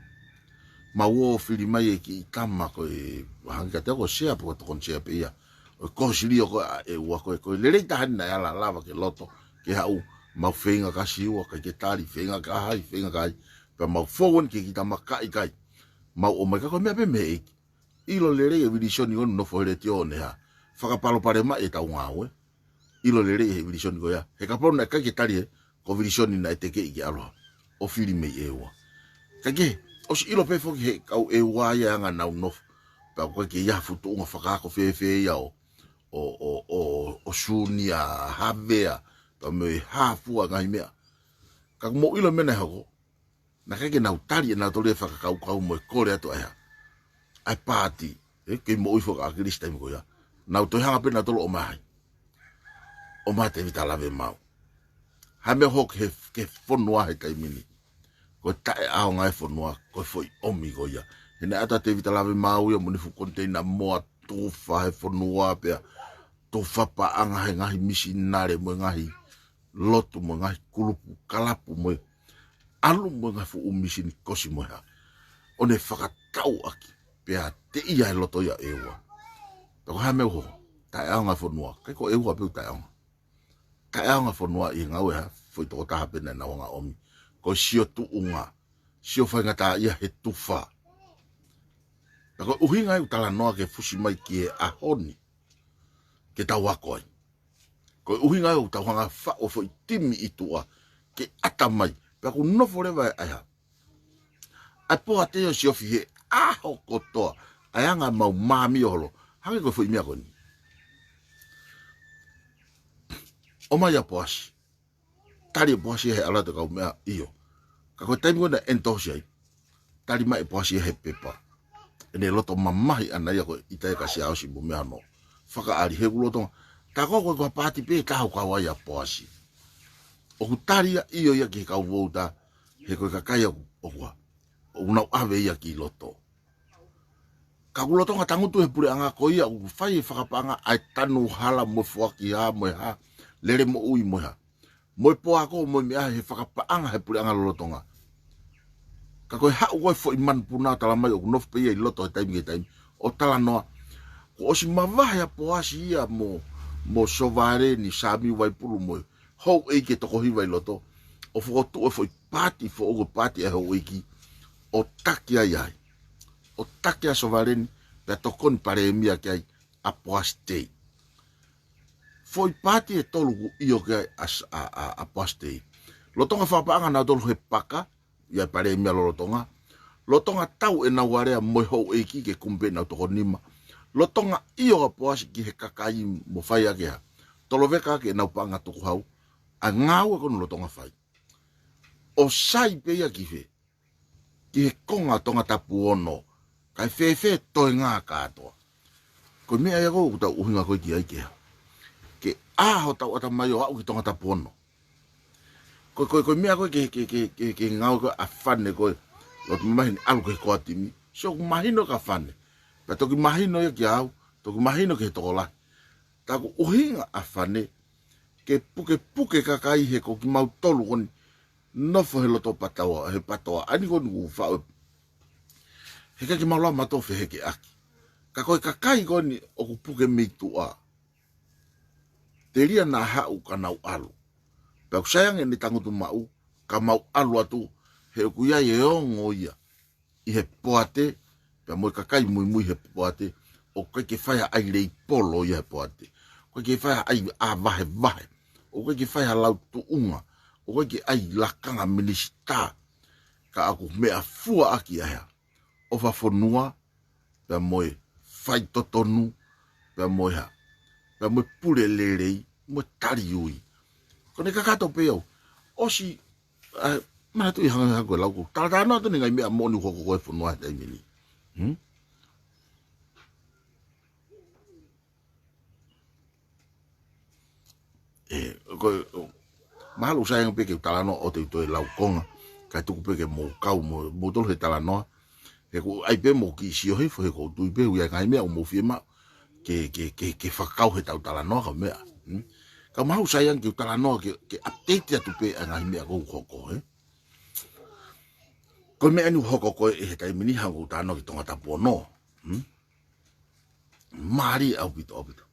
Mau ō fili mai e kiʻi tama ko e hangē kiate au ko e sea pe ko e tokoni sea pē ia. ʻO e kosilio ko ē ʻa ʻEua ko e, ko e lelei taha eni naʻe ala lava ke loto, ke haʻu, mau feinga ka Siua, ʻikai ke tali, feinga ka hai, feinga ka hai, pea mau fou eni ki he kiʻi tama ka ʻikai. Mau ō mai ka ko e meʻa pē mei he ʻEiki. ʻIlo lelei e vilisioni ʻoku nofo he letiō ʻo ne hā. Fakapalopalemaʻi ʻetau ngāue. ʻIlo lelei he vilisioni ko ia. He kapau naʻe ʻikai ke tali ē, ko e vilisioni naʻe tekeʻi ke ʻalu hā. ʻO fili mei ʻEua. Ka ke, ʻosi ʻilo pē foki he kau ʻEua ia ʻa e anga ʻenau nofo. Pea ʻoku ʻikai ke ʻi ai ha fuʻu tuʻunga fakaako fēfē ia ʻo, ʻo, ʻo, ʻo, ʻo sūnia havea. Pea mo e hā fua ngaahi meʻa. Ka ʻoku mou ʻilo e meʻa naʻe hoko. Naʻe ʻikai ke nau tali ʻe nautolu e fakakaukau mo e kole atu ʻa e hā. ʻA e paati, ē, kei moʻui foki ʻa ʻAkilisi taimi ko ia. Nau toe hanga pē nautolu ʻo ʻomai hai. ʻOmai Tēvita Lavemaau. Hā e meʻa ʻoku hoko he, ki he fonua he taimi ni. Ko e taʻeʻaonga e fonua, ko e foʻi ʻomi ko ia. He naʻe ʻatu ʻa Tēvita Lavemaau ia mo ʻene fuʻu koniteina moa tufa he fonua pea. Tufa paʻanga he ngaahi misinale mo e ngaahi lotu mo e ngaahi kulupu, kalapu mo e ʻAlu mo e ngaahi fuʻu misini kosi mo e hā, ʻo ne fakatauʻaki pea teʻia e loto ia ʻe ua. Pea ko e hā e meʻa ʻoku hoko? Taʻeʻaonga e fonua. ʻIkai ko ʻEua pē ʻoku taʻeʻaonga. Taʻeʻaonga e fonua ʻi he ngāue ʻa e foʻi tokotaha pē naʻa nau hanga ʻo ʻomi. Ko e sio tuʻunga, sio faingataʻaʻia he tufa. Pea ko e ʻuhinga ia ʻoku talanoa ke fusi mai ki he ʻaho ni ke tau ako ai. Ko e ʻuhinga ia ʻoku tau hanga ʻo faʻu e foʻi timi ʻi tuʻa ke ʻata mai. Pea ʻoku nofo leva e ʻaiha, ʻa e poate ia ʻo siofi he ʻaho kotoa, ʻa e anga ʻemau māmio holo. Hangē ko e foʻi meʻa ko eni. ʻOmai ʻa Poasi. Tali ʻe Poasi ia he ʻalu atu e kau meʻa, ʻio. Ka ko e taimi ko ē naʻe ʻene tohosi ai, tali mai ʻe Poasi ia he pepa ʻene loto mamahi ʻana ia ko e ʻita ia kia Siaosi mo e meʻa hono fakaʻali he ʻoku lolotonga. Tā ko ē ko e ko ha paati pē ʻe taha ʻoku kau ai ʻa Poasi. ʻOku tali ia ʻio ia ki he kau vouta, he ko e kakai ʻoku, ʻoku hā, ʻoku nau ʻave ia ki loto. Ka ʻoku lolotonga tangutu he puleʻanga ko ia ʻoku fai e fakapaʻanga ʻa e tanu hala mo e foaki hā mo e hā, lele moʻui mo e hā, mo e poako mo e meʻa he fakapaʻanga he puleʻanga lolotonga. Ka ko e haʻu ko ē foʻi manupuna ʻo tala mai ʻoku nofo pē ia ʻi loto he taimi ki he taimi ʻo talanoa. Kuo ʻosi mavahe ʻa Poasi ia mo, mo Sovaleni Samiu Vaipulu mo e houʻeiki ʻe toko hiva ʻi loto, ʻo fokotuʻu e foʻi paati foʻou, ko e paati ʻa e houʻeiki, ʻo taki ai ai. ʻO taki ʻa Sovaleni, pea tokoni palēmia ki ai ʻa Poasi Tei. Foʻi paati ʻe tolu ʻoku ʻio ki ai ʻa, ʻa, ʻa, ʻa Poasi Tei. Lolotonga fakapaʻanga nautolu he paka, ʻi he palēmia lolotonga. Lolotonga tau ʻenau alea mo e houʻeiki ke kumi pē ʻenau toko nima. Lolotonga ʻio ʻa Poasi ki he kakai mo fai ake ha toloveka ki heʻenau paʻanga tukuhau. ʻA e ngāue ko eni lolotonga fai. ʻO sai pē ia ki fē? Ki he konga Tongatapu ono. Kae fēfē toenga kātoa? Ko e meʻa ia ko ē ʻoku tau ʻuhinga ko ē ki ai ke hā, ke ʻā hotau ʻatamai ʻo aʻu ki Tongatapu ono. Ko e, ko e, ko e meʻa ko ē ke, ke, ke, ke, ke ngāue ko ē ʻa Fane ko ē, loto mamahi ni ʻalu ki he core timi. Sio, ʻoku mahino kia Fane. Pea toki mahino ia kia au, toki mahino ki he tokolahi. Tā ko e ʻuhinga ʻa Fane, ke pukepuke kakai he ko kimautolu ko eni, nofo he loto patoa, he patoa, ʻa eni ko eni ʻoku faʻu. He ʻikai ke mau lava mautolu ʻo fehekeʻaki. Ka ko e kakai ko eni ʻoku puke mei tuʻa, telia naʻa haʻu ka nau ʻalu. Pea ʻoku sai ange ʻene tangutu maʻu, ka mau ʻalu atu, he ʻoku ʻi ai e ongo ia ʻi he poate, pea mo e kakai muimui he poate, ʻoku ʻikai ke fai ha ʻai leipolo ia he poate. ʻOku ʻikai ke fai ha ʻai ʻā vahevahe. ʻOku ʻikai ke fai ha lau tuʻunga. ʻOku ʻikai ke ʻai lakanga minisitā. Ka ʻoku meʻafua ʻaki ʻa e hā, ʻofa fonua, pea mo e faitotonu, pea mo e hā, pea mo e pule lelei, mo e taliui. Ko ʻene kakato pē au. ʻOsi, ʻa, manatuʻi hangē ko e lau ko ē. Talatalanoa atu ʻeni e ngaahi meʻa moʻoni ʻoku hoko ko ē he fonua he taimi ni. Hmm? ʻE, ko, mahalo ʻoku sai ange pē ke u talanoa ʻo te u toe lau konga, kae tuku pē ke mou kau mo, moutolu he talanoa. He ʻoku ʻai pē mou kiʻi sio hifo, he ʻoku ou tui pē ʻoku ʻi ai e ngaahi meʻa ʻoku mou fiemaʻu ke, ke, ke, ke fakakau he tau talanoa ka meʻa. Hmm? Ka mahalo ʻoku sai ange ke u talanoa ke, ke update atu pē ʻa e ngaahi meʻa ʻoku hoko, ē? Ko e meʻa ʻeni ʻoku hoko ko ē he taimi ni hangē ko ʻeku talanoa ki Tongatapu ono. Hmm? Mālie ʻaupito, ʻaupito.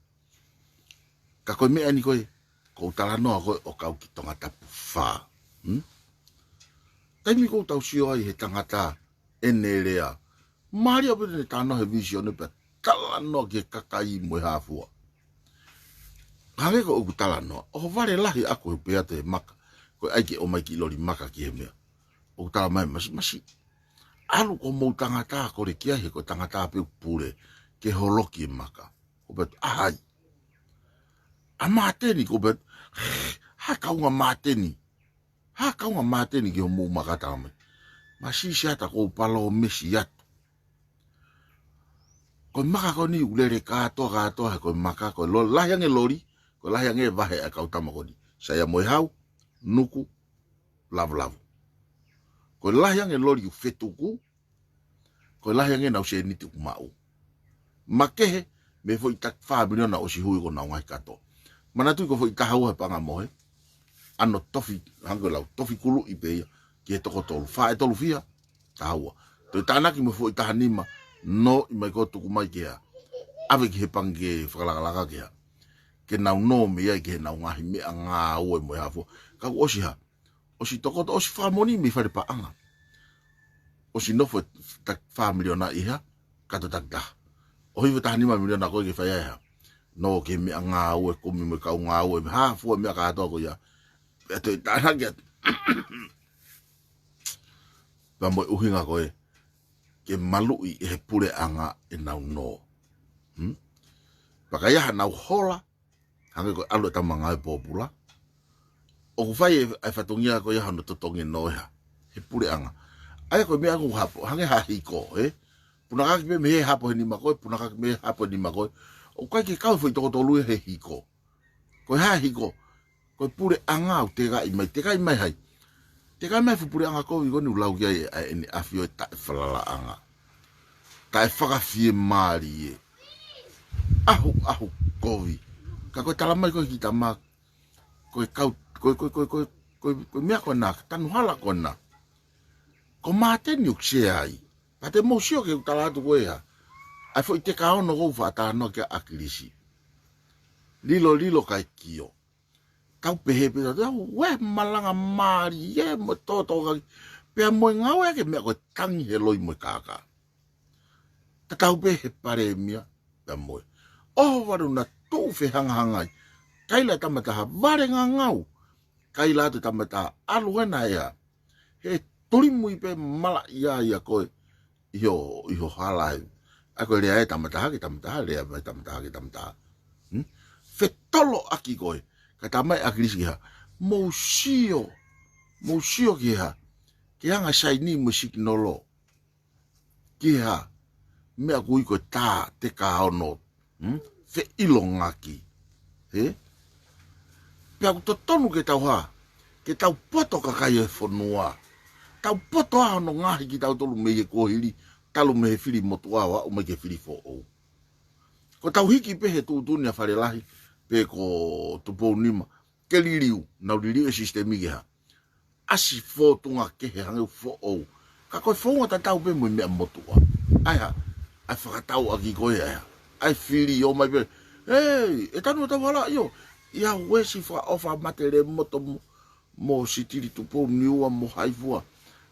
Ka ko e meʻa ʻeni ko ē, ko ʻeku talanoa ko ē ʻo kau ki Tongatapu fā. Hmm? Taimi ʻoku tau sio ai he tangata ʻene lea. Mālie ʻaupito ʻene talanoa he vīsone pea talanoa ki he kakai mo e hā fua. Hangē ko ʻeku talanoa, ʻohovale lahi ʻaku he pehē atu he maka, ko e ʻai ke ʻomai kiʻi loli maka ki he meʻa. ʻOku tala mai, masi, masi. ʻAlu ko homou tangata kole ki ai he ko e tangata pē ʻoku pule ke holoki e maka. Ko pē atu, ʻa hai? ʻA Māteni, ko pē atu, hā e kaunga Māteni? Hā e kaunga Māteni ki homou maka, tala mai. Masi, siʻi ʻata, ʻoku ou palōmesi atu. Ko e maka ko eni ʻoku lele kātoa, kātoa, he ko e maka, ko e lo-, lahi ange loli, ko e lahi ange vahe ʻa e kau tama ko eni. Saia mo e Hau, Nuku, Lavulavu. Ko e lahi ange loli ʻoku fetuku, ko e lahi ange ʻenau sēniti ʻoku maʻu. Makehe, mei he foʻi taki fā miliona ʻosi hui ko ʻenau ngaahi kato. Manatuʻi ko e foʻi taha ua he paʻanga mohe, ʻa hono tofi, hangē ko e lau, tofi kuluʻi pē ia, ki he toko tolu. Faʻē tolu fiha, taha ua. Toe tānaki mo e foʻi taha nima, nō ʻi mai ko tuku mai ki hā. ʻAve ki he pangikē fakalakalaka ki hā. Ke nau nō mei ai ki heʻenau ngaahi meʻangāue mo e hā fua. Ka kuo ʻosi hā. ʻOsi tokoto, ʻosi fakamoʻoni mei fale paʻanga. ʻOsi nofo e ta-, fā miliona ʻi hā. Kato takitaha. ʻOsi fā taha nima miliona ko ē ke fai ai hā. Nō ki he meʻangāue, kumi mo e kau ngāue, hā fua meʻa kātoa ko ia. Pea toe tānaki atu. Pea mo e ʻuhinga ko ē, ke maluʻi ʻe he puleʻanga ʻenau nō. Hmm? Pea ka ʻi ai haʻanau hola, hangē ko e ʻalu e tama ngāue pōpula. ʻOku fai e, e fatongia ko ia hono totongi nō ʻe hā. He puleʻanga. ʻA ia ko e meʻa ʻoku hapo, hangē ha hiko, ē? Punakaki pē mei he hapo he nima ko ē, punakaki mei he hapo he nima ko ē. ʻOku ʻikai ke kau e foʻi toko tolu ia he hiko. Ko e hā e hiko. Ko e puleʻanga ʻoku tekaʻi mai, tekaʻi mai hai. Tekaʻi mai e fuʻu puleʻanga kovi ko eni ʻoku lau ki ai ʻa ʻene ʻafio e taʻefalalaʻanga. Taʻefakafiemālie. ʻAhu, ʻahu kovi. Ka ko e tala mai ko ē ki tama, ko e kau, ko e, ko e, ko e, ko e, ko e, ko e meʻa ko ena, tanu hala ko ena. Ko Māteni ʻoku sea ai. Pea te mou sio ki heʻeku tala atu ko ē hā. ʻA e foʻi teka ono ʻoku ou faʻa talanoa ki ai ʻa ʻAkilisi. Lilo, lilo kae kio. Tau pehē pē tau, tau, ue malanga mālie mo tōtōkaki. Pea mo e ngāue ʻaki e meʻa ko e tangi he loi mo e kākā. Tatau pē he palēmia, pea mo e. ʻOho valu na tuʻu fehangahangai. Kaila e tama taha, vale ngangau. Kaila atu e tama taha, ʻalu ena ea. He tulimui pē malaʻia ia ko ē. ʻI ho, ʻi ho hala ē. ʻA ia ko e lea e tama taha ki he tama taha, lea mai tama taha ki he tama taha. Hmm? Fetoloʻaki ko ē. Ka tala mai ʻe ʻAkilisi ki hā. Mou sio. Mou sio ki hā. Ki he anga e saini mo e sikinolo. Ki hā. Meʻa ʻoku ui ko e tā, teka ono. Hmm? Feʻilongaki. Hē? Pea ʻoku totonu ke tau hā, ke tau poto kakai e fonua. Tau poto ʻa hono ngaohi kitautolu mei he kuohili, talu mei he fili motuʻa ʻo aʻu mai ki he fili foʻou. Ko ʻetau hiki pē he tuʻutuʻuni ʻa Fale Lahi, pe ko Tupou Nima, ke liliu, nau liliu e sisitemi ke hā. ʻAsi fōtunga kehe hangē ʻoku foʻou. Ka ko e founga tatau pē mo e meʻa motuʻa. ʻA ia, ʻa e fakatau ʻaki ko ē ʻa ia. ʻA e fili ʻo mai pē. Hei, ʻe tanu ʻa Tauhala ʻio. ʻIa uesi fakaʻofa mate le moto mo, mo Sitili Tupou Niua mo hai fua.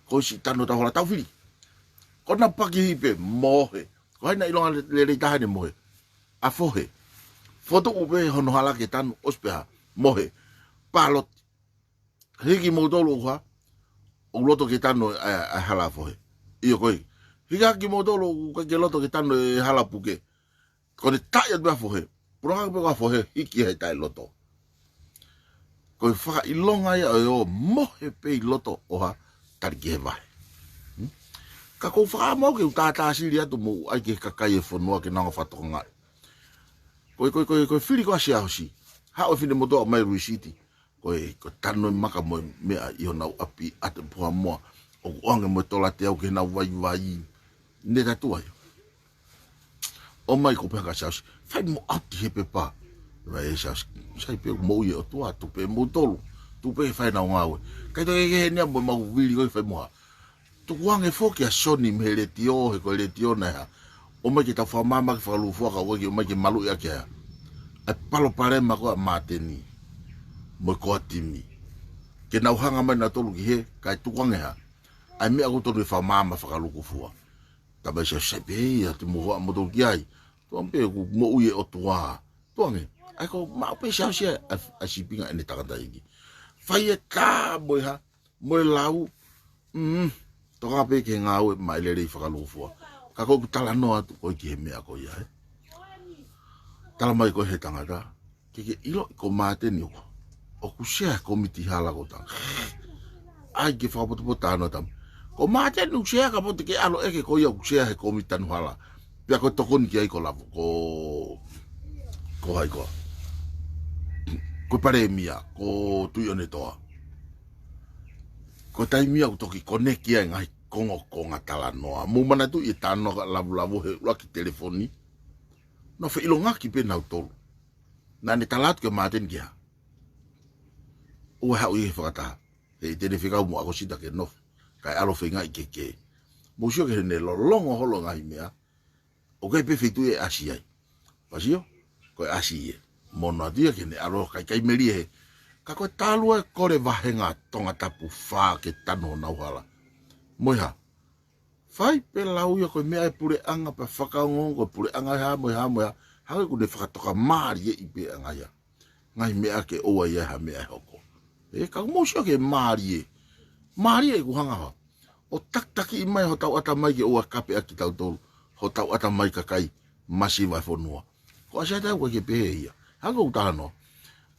Ko e siʻi tanu ʻa Tauhala tau fili. Ko ʻena pakihi pē, mohe. Ko hai naʻe ʻilonga le, lelei taha ʻene mohe. ʻA Fohe. Fotu ʻu pē hono hala ke tanu, ʻosi pē hā. Mohe. Paloti. Hiki moutolu ʻoku hā, ʻoku loto ke tanu ʻa, ʻa e hala ʻa Fohe. ʻIo ko ē. Hiki hake moutolu ʻoku ʻikai ke loto ke tanu e hala ʻa Puke. Ko ʻene taʻi atu pē ʻa Fohe. Pulangaki pē ko ē ʻa Fohe, hiki he taʻe loto. Ko e fakaʻilonga ia ʻo e ō mohe pē ʻi loto ʻo hā tali ki he vahe. Hmm? Ka ʻoku ou fakaʻamu au ke u tātāsili atu mo ʻai ki he kakai e fonua ke nau hanga ʻo fakatokangaʻi. Ko e, ko e, ko e, ko e fili ko ē ʻa Siaosi. Haʻu e finemotuʻa ʻo ʻomai e lisiti. Ko e, ko e tanu e maka mo e meʻa ʻi honau ʻapi ʻa e Puhamoa. ʻOku ʻoange mo e tola teau ke nau vaivai. Ne tatua ia. ʻOmai ko e pehē kia Siaosi. Fai mo ʻauti he pepa. Vai e Siaosi. Sai pē ʻoku moʻui e ʻOtua, tuku pē moutolu. Tuku pē ke fai ʻenau ngāue. ʻIkai toe kehe ʻeni ia mo e mau vili ko ē fai mo hā. Tukuange foki ʻa Soni mei he letiō, he ko e letiō naʻe hā. ʻOmai ke tau fakamaama ke fakalūkufua ka ʻoku ʻikai ke ʻomai ke maluʻi ʻaki ʻa e palopalema ko ē ʻa Māteni. Mo e ko e timi. Ke nau hanga mai nautolu ki hē, kae tukuange hā. ʻA e meʻa ʻoku tonu ke fakamaama fakalūkufua. Tala mai Siaosi sai pē ia te mou hā moutolu ki ai. Tukuange pē ʻoku moʻui e ʻOtua. Tukuange. ʻA ia ko e maʻu pē Siaosi ʻa, ʻa, ʻa e sīpinga ʻene tangataʻeiki. Fai e tā mo e hā. Mo e lau, mm, toka pē ke ngāue mai lelei fakalūkufua. Ka ko ʻeku talanoa atu ko ē ki he meʻa ko ia, ē. Tala mai ko ē he tangata, ke ke ʻiloʻi ko Māteni ʻoku, ʻoku sea he komiti hala ko tanga. ʻAi ke fakapotopoto ʻa e tama. Ko Māteni ʻoku sea ka ʻoku te ke ʻalu ʻeke ko ia ʻoku sea he komiti tanu hala. Pea ko e tokoni ki ai ko Lavo, ko, ko hai ko ā. Ko e palēmia, ko Tuʻiʻonetoa. Ko e taimi ia ʻoku toki koneki ai ngaahi kongokonga talanoa. Mou manatuʻi e talanoa kia Lavulavu he ʻuluaki telefoni. Nau feʻilongaki pē nautolu. Naʻa ne tala atu kia Māteni ke hā. ʻOua haʻu ʻi he fakataha. He ʻi ai ʻene fekau mo ʻAkosita ke nofo. kae ʻalu ʻo feingaʻi ke kē. Mou sio ki heʻene lolongo holo e ngaahi meʻa, ʻoku ʻi ai pē feituʻu ʻe ʻasi ai. Pea sio, ko e ʻasi ē. Mo e noa atu ia ke ne ʻalu ʻo kaikai melie he. Ka ko e talu e kole vahenga Tongatapu fā ke tanu honau hala. Mo e hā? Fai pē lau ia ko e meʻa e puleʻanga pea fakaongoongo ko e puleʻanga e hā mo e hā mo e hā. Hangē ʻoku ne fakatoka mālieʻi pē ʻa e ngaahi hā. Ngaahi meʻa ke ʻoua ʻe ʻi ai ha meʻa ʻe hoko. Ē, ka mou sio ki he mālie. Mālie ʻoku hanga hā. ʻO takitakiʻi mai hotau ʻatamai ke ʻoua ʻe kape ʻaki kitautolu. Hotau ʻatamai kakai masiva e fonua. Ko e ʻasi atu ʻoku ʻikai ke pehē ia. Hangē ko ʻeku talanoa.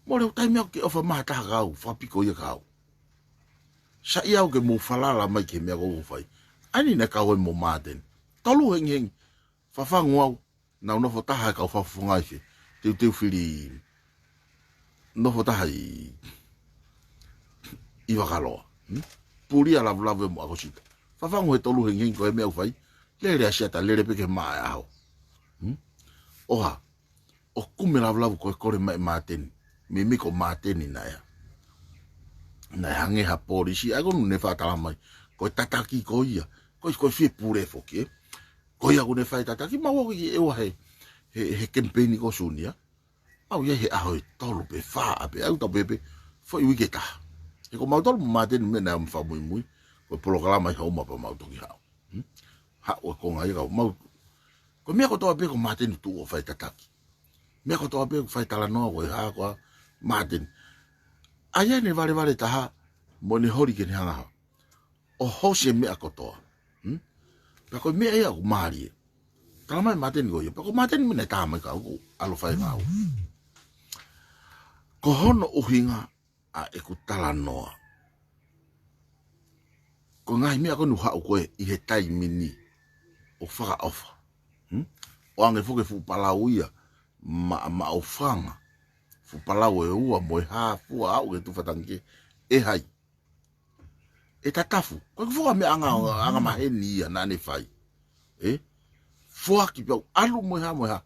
Mole ʻi ai ha taimi ʻoku ke ʻofa mai ha taha kia au, fakapiko ia kia au. Saiʻia au ke mou falala mai ki he meʻa ʻoku ou fai. ʻA eni naʻe kau ai mo Māteni. Tolu hengihengi. Fafangu au. Naʻa nau nofo taha e kau fakafofonga ʻi fē. Teuteu fili. Nofo taha ʻi, ʻi Vakaloa. Hmm? Pulia Lavulavu mo ʻAkosita. Fafangu he tolu hengihengi ko e meʻa ʻoku fai. Lele ʻa Siata, lele pē ki he maʻa e ʻaho. Hmm? ʻO hā. ʻO kumi Lavulavu ko e kole mai ʻe Māteni. Meimei ko Māteni naʻe hā. Naʻe hangē ha polisi, ʻa ia ko ʻene faʻa tala mai. Ko e tataki ko ia. Ko e, ko e fie pule foki, ē. Ko ia ʻoku ne fai tataki, mau ō ki ʻEua he, he, he kemipeini ko Sunia. Mau ō ia he ʻaho ʻe tolu pe fā ʻa pē, ʻa ia ʻoku tau pehē pē, foʻi uike ʻe taha. He ko mautolu mo Māteni meʻa naʻe ʻomi fakamuimui, ko e polokalama ʻi Houma pea mau toki haʻu. Hmm? Haʻu e konga ia ka mau. Ko e meʻa kotoa pē ko Māteni tuʻu ʻo fai tataki. Meʻa kotoa pē ko e fai talanoa ko e hā ko ā Māteni. ʻA ia ʻene valevale taha, mo ʻene holi ke ne hanga hā. ʻO hoosi e meʻa kotoa. Hmm? Pea ko e meʻa ia ʻoku mālie. Tala mai Māteni ko ia. Pea ko Māteni meʻa naʻe tā mai kia au ʻoku ʻalu ʻo fai e ngāue. Ko hono ʻuhinga ʻa ʻeku talanoa. Ko e ngaahi meʻa ko eni ʻoku haʻu ko ē ʻi he taimi ni ʻoku fakaʻofa. Hmm? ʻOange foki e fuʻu palau ia, ma, maʻu fanga. Fuʻu palau ʻe ua mo e hā fua aʻu ki he tuʻu fatangi kehe. ʻE hai. ʻE Tatafu. Ko e fuʻu meʻa anga, anga maheni ia naʻa ne fai. Ē? Foaki pē au ʻalu mo e hā mo e hā.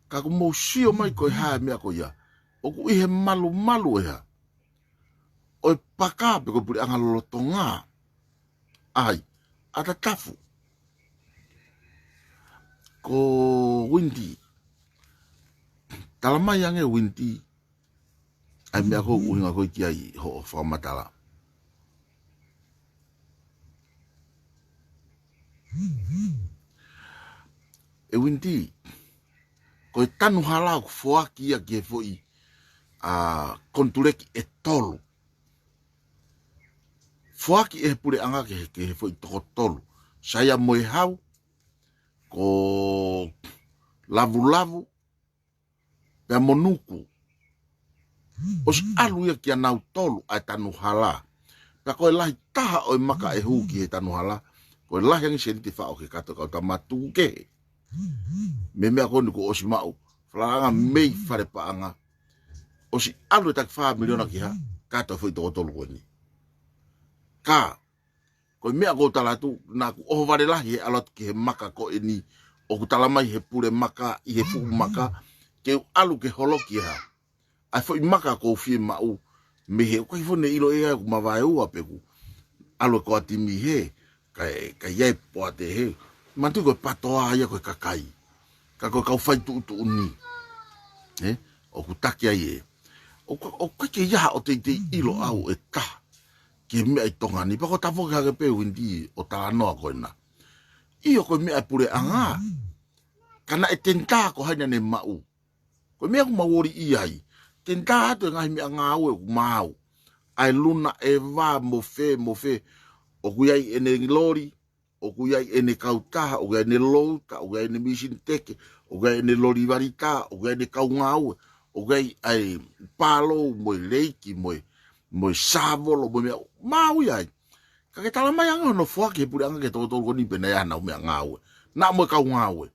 Ka ʻoku mou sio mai ko e hā e meʻa ko ia. ʻOku ʻi he malumalu e hā. ʻO e paka pe ko e puleʻanga lolotonga. ʻAi, ʻa Tatafu. Ko Windy. Tala mai ange Windy. ʻA e meʻa ʻoku ou ʻuhinga ko ē ki ai hoʻo fakamatala. ʻE Windy, ko e tanu hala ʻoku foaki ia ki he foʻi, ʻa, konituleki ʻe tolu. Foaki ʻe he puleʻanga ki he, ki he foʻi toko tolu. Saia mo e Hau, ko Lavulavu, pea mo Nuku. ʻOsi ʻalu ia kia nautolu ʻa e tanu hala. Pea ko e lahi taha ʻo e maka ʻe hū ki he tanu hala, ko e lahi ange seniti ʻe faʻo ki he kato kau tama tuku kehe. Mei he meʻa ko eni kuo ʻosi maʻu falalaʻanga mei fale paʻanga. ʻOsi ʻalu e taki fā miliona ki hā, kato e foʻi toko tolu ko eni. Ka, ko e meʻa ʻoku ou tala atu, naʻa ku ʻohovale lahi he ʻalu atu ki he maka ko eni, ʻoku tala mai he pule maka, ʻi he fuʻu maka, ke u ʻalu ke holoki e hā. ʻA e foʻi maka ʻoku ou fiemaʻu, mei he ʻoku ʻikai foʻi ne ʻilo ʻe au ʻoku mavaeua pe ʻoku ʻalu e koa timi he, kae, kae ʻi ai e poate he. Manatuʻi ko e patoa ia ko e kakai. Ka ko e kau fai tuʻutuʻuni. Ē? ʻOku taki ai ē. ʻOku, ʻoku ʻikai ke ʻi ai haʻo teitei ʻilo ʻaʻau ʻe taha. Ki he meʻa ʻi Tonga ni. Pea ko e tafoki hake pē Windy ʻo talanoa ko ena. ʻIo ko e meʻa e puleʻanga. Ka naʻe tenitā ko hai naʻa ne maʻu. Ko e meʻa ʻoku mau ō ʻi ai. Tenitā atu e ngaahi meʻangāue ʻoku maau. ʻA e Luna ʻEva mo fē, mo fē. ʻOku ʻi ai ʻene loli, ʻoku ʻi ai ʻene kautaha, ʻoku ʻi ai ʻene louta, ʻoku ʻi ai ʻene misini teke, ʻoku ʻi ai ʻene loli valita, ʻoku ʻi ai ʻene kau ngāue, ʻoku ʻi ai ʻa e pālou, mo e leiki, mo e, mo e sāvolo, mo e meʻa, maau ia ai. Ka ke tala mai ange hono foaki he puleʻanga ki he toko tolu ko eni pe naʻe ʻi ai haʻanau meʻangāue. Naʻa mo e kau ngāue.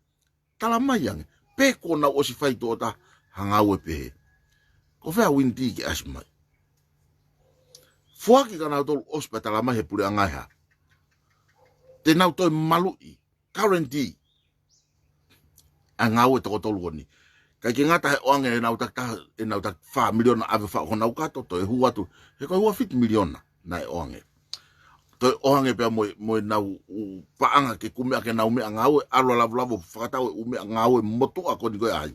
Tala mai ange, pe kuo nau ʻosi fai tuʻo taha ha ngāue pehē. Ko fē ʻa Windy ke ʻasi mai. Foaki kia nautolu ʻosi pea tala mai he puleʻanga e hā. Te nau toe maluʻi, guarantee. ʻA e ngāue toko tolu ko eni. ʻIkai ke ngata he ʻoange ʻenau taki taha, ʻenau taki fā miliona ʻave faʻo honau kato, toe hū atu. He ko e ua fitu miliona naʻe ʻoange. Toe ʻoange pea mo e, mo ʻenau ʻū paʻanga ke kumi ʻaki ʻenau meʻangāue, ʻalu ʻo lavulavu, fakatau e ʻū meʻangāue motuʻa ko eni ko ē ʻa hai.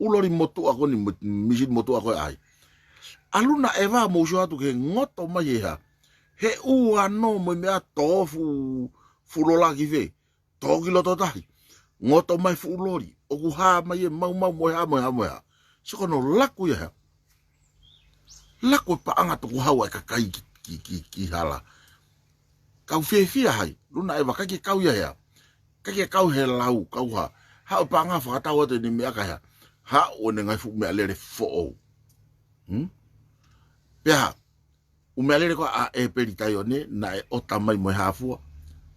ʻŪ loli motuʻa ko eni, mo e misini motuʻa ko ē ʻa hai. ʻAlu naʻe vā mo uso atu ke ngoto mai ʻe hā. He ʻū ano mo e meʻa tō fuʻu, fuʻu lola ki fē. Tō ki loto tahi. Ngoto mai fuʻu loli. ʻOku hā mai e maumau mo e hā, mo e hā, mo e hā. Sio ko hono laku ia hā. Laku e paʻanga tukuhau ʻa e kakai ki, ki, ki, ki hala. Kau fiefia hai. ʻAlu naʻe vā ʻikai ke kau ia hā. ʻIkai ke kau he lau, kau hā. Haʻu e paʻanga fakatau atu ʻene meʻa kae hā. Haʻu ʻene ngaahi fuʻu meʻalele foʻou. Hmm? Pea hā. ʻŪ meʻalele ko ē ʻa ʻEpeli Taione, naʻe ʻota mai mo e hā fua,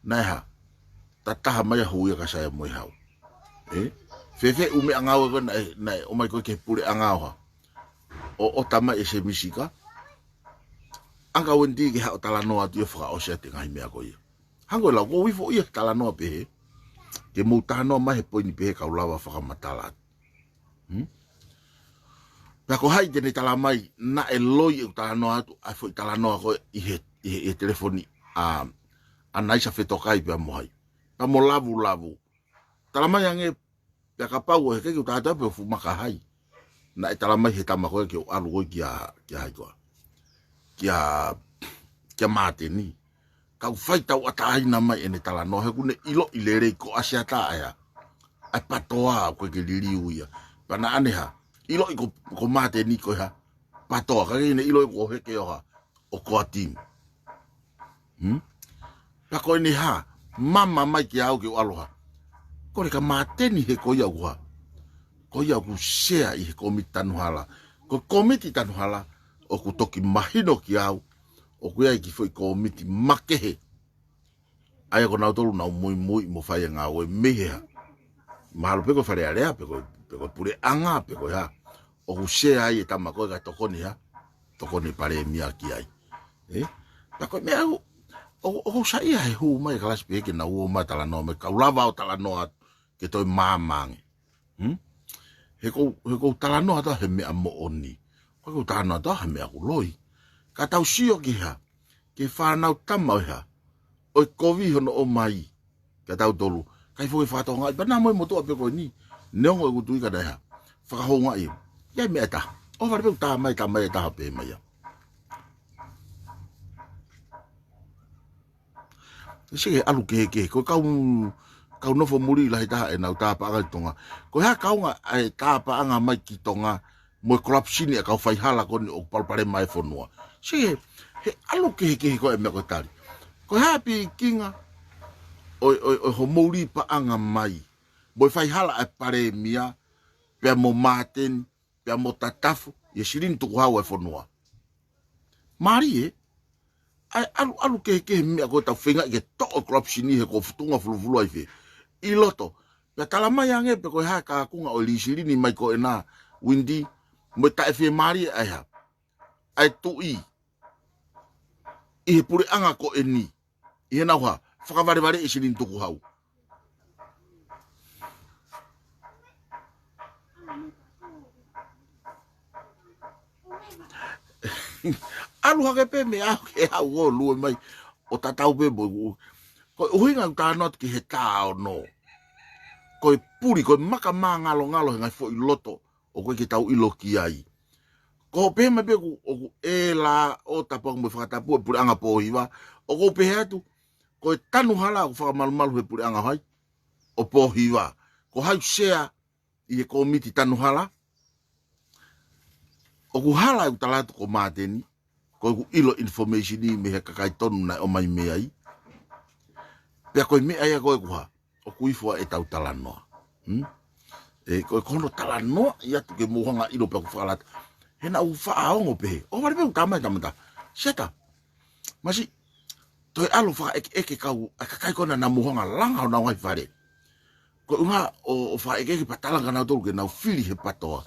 naʻe hā. Tataha mai ʻa Huia Kasaia mo e hau. Ē? Fēfē ʻū meʻangāue ko ē naʻe, naʻe ʻomai ko ē ki he puleʻanga ʻo hā. ʻO, ʻota mai ʻe Sēmisi Sika. Anga Wendy ke haʻu ʻo talanoa atu ia fakaʻosi atu e ngaahi meʻa ko ia. Hangē ko e lau, ʻoku ou ifo ia he talanoa pehē. Ke mou talanoa mai he poini pehē kau lava fakamatala atu. Hmm? Pea ko hai te ne tala mai, naʻe loi ʻeku talanoa atu, ʻa e foʻi talanoa ko ē ʻi he, ʻi he, ʻi he telefoni ʻa, ʻa Naisa Fetokai pea mo hai. Pea mo lavulavu. Tala mai ange, pea kapau ʻe ʻikai ke u tala atu pe ʻoku fuʻu maka hai. Naʻe tala mai he tama ko ē ke u ʻalu ko ē kia, kia hai ko ā. Kia, kia Māteni. Kau fai tauʻatāina mai ʻene talanoa, he ʻoku ne ʻiloʻi lelei ko ʻAsiata ʻa e hā. ʻA e PTOA ʻoku ʻikai ke liliu ia. Pea naʻa ne hā. ʻIloʻi ko, ko Māteni ko e hā. PTOA, ʻikai ke ne ʻiloʻi ko e heke ʻo hā. ʻO ko ā team. Hmm? Pea ko ʻene hā. Mama mai kia au ke u ʻalu hā. Ko e leka Māteni he ko ia ʻoku hā. Ko ia ʻoku sea ʻi he kōmiti tanu hala. Ko e kōmiti tanu hala, ʻoku toki mahino kia au, ʻoku ʻi ai e kiʻi foʻi kōmiti makehe. ʻA ia ko nautolu naʻa nau muimui mo fai e ngāue mei he hā. Mahalo pe ko e Fale Alea, pe ko, pe ko e puleʻanga, pe ko e hā. ʻOku sea ai e tama ko ē kae tokoni hā. Tokoni Palēmia ki ai. Ē? Pea ko e meʻa ʻoku, ʻoku, ʻoku ou saiʻia he hū mai e kalasi pehē ke nau ō mai ʻo talanoa mai, kau lava ʻo talanoa atu ke toe māmā ange. Hmm? He ʻoku ou, he ʻoku ou talanoa atu he meʻa moʻoni. ʻOku ou talanoa atu he meʻa ʻoku loi. Ka tau sio ki hā. Ki he fānau tama ʻo e hā. ʻO e kovi hono ʻomai. Kia tautolu. ʻIkai foki fakatokangaʻi. Pea naʻa mo e motuʻa pē ko eni. Neongo ʻeku tui ka naʻe hā. Fakahoungaʻi. ʻI ai e meʻa ʻe taha. ʻOhovale pē ʻoku tā mai, tā mai e taha pē mai ia. Sio ki he ʻalu kehekehe, ko e kau, kau nofo muli lahi taha ʻenau tāpaʻanga ki Tonga. Ko e hā kaunga ʻa e tāpaʻanga mai ki Tonga, mo e corruption ʻa e kau faihala ko eni ʻoku palopalema e fonua. Sio ki he, he ʻalu kehekehe ko e meʻa ko e tali. Ko e hā pikinga, ʻo, ʻo, ʻo hoʻomou lī paʻanga mai. Mo e faihala ʻa e Palēmia, pea mo Māteni, pea mo Tatafu, ʻi he silini tukuhau e fonua. Mālie, ʻa e ʻalu, ʻalu kehekehe meʻa ko e tau feingaʻi ke toʻo e corruption he ko e futunga fulufulu ai fē. ʻI loto, pea tala mai ange pe ko e hā ka kunga ʻo e lī silini mai ko ena, Wendy, mo e taʻefiemālie ʻa e hā. ʻA e tuʻi, ʻi he puleʻanga ko eni. ʻI heʻenau hā, fakavalevale e silini tukuhau. ʻAlu hake pē meʻa ke hau ʻo lue mai, ʻo tatau pē mo ʻeku. Ko e ʻuhinga ʻeku talanoa atu ki he tā ono. Ko e puli, ko e maka māngalongalo he ngaahi foʻi loto, ʻoku ʻikai ke tau ʻilo ki ai. Ko e pehē mai pē ʻoku, ʻoku ʻe lā ʻo tapu mo fakatapu e puleʻanga Pōhiva. ʻOku ou pehē atu, ko e tanu hala ʻoku fakamalumalu he puleʻanga hai. ʻO Pōhiva. Ko hai ʻoku sea ʻi he kōmiti tanu hala. ʻOku hala ʻeku tala atu ko Māteni. Ko ʻeku ʻilo information ʻi mei he kakai tonu naʻe ʻomai mei ai. Pea ko e meʻa ia ko ē ʻoku hā. ʻOku ifo ʻa e tau talanoa. Hmm? ʻE, ko e kono talanoa ʻi atu ke mou hanga ʻilo pea ʻoku fakalata. He naʻa ʻoku faʻa ongo pehē. ʻOhovale pē ʻoku tā mai e tama ʻe taha. Siata. Masiʻi. Toe ʻalu fakaʻekeʻeke kau. ʻA e kakai ko ena naʻa mou hanga langa honau ngaahi fale. Ko e ʻuhinga ʻo, ʻo fakaʻekeʻeke pea tala kia nautolu ke nau fili he PTOA.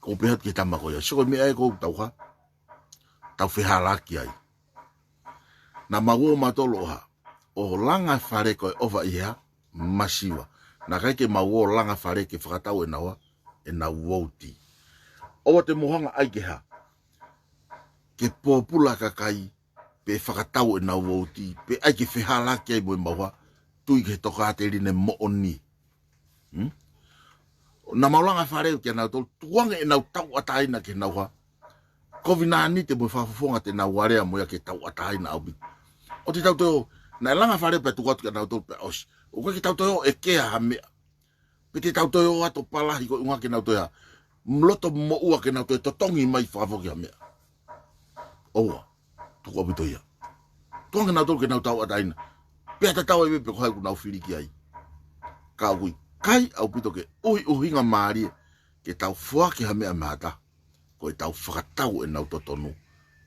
ʻOku ou pehē atu ki he tama ko ia. Sio ko e meʻa ē ʻoku tau hā. Tau fehālaaki ai. Naʻa mau ō mautolu ʻo hā. ʻO langa fale ko e ʻofa ʻi he hā, masiva. Naʻe ʻikai ke mau ō langa fale ke fakatau ʻenau hā, ʻenau vouti. ʻOua te mou hanga ai ke hā. Ke pōpula kakai, pe fakatau ʻenau vouti, pe ʻai ke fehālaaki ai mo e mau hā, tui ki he tokāteline moʻoni. Hmm? Naʻa mau langa fale kia nautolu, tukuange ʻenau tauʻatāina ke nau hā, kovinānite mo e fakafofonga te nau alea mo ia ke tauʻatāina ʻaupito. ʻOua te tau toe ō, naʻe langa fale pea tuku atu kia nautolu pea ʻosi. ʻOku ʻikai ke tau toe ō ʻeke ha meʻa. Pe te tau toe ō atu ʻo palahi ko e ʻuhinga ke nau toe hā, loto moʻua ke nau toe totongi mai fakafoki ha meʻa. ʻOua, tuku ʻaupito ia. Tukuange nautolu ke nau tauʻatāina. Pea tatau ai pē pe ko hai ʻoku nau fili ki ai. Ka ʻoku ʻikai ʻaupito ke ʻuhiʻuhinga mālie ke tau foaki ha meʻa mei ha taha, ko ʻetau fakatau ʻenau totonu.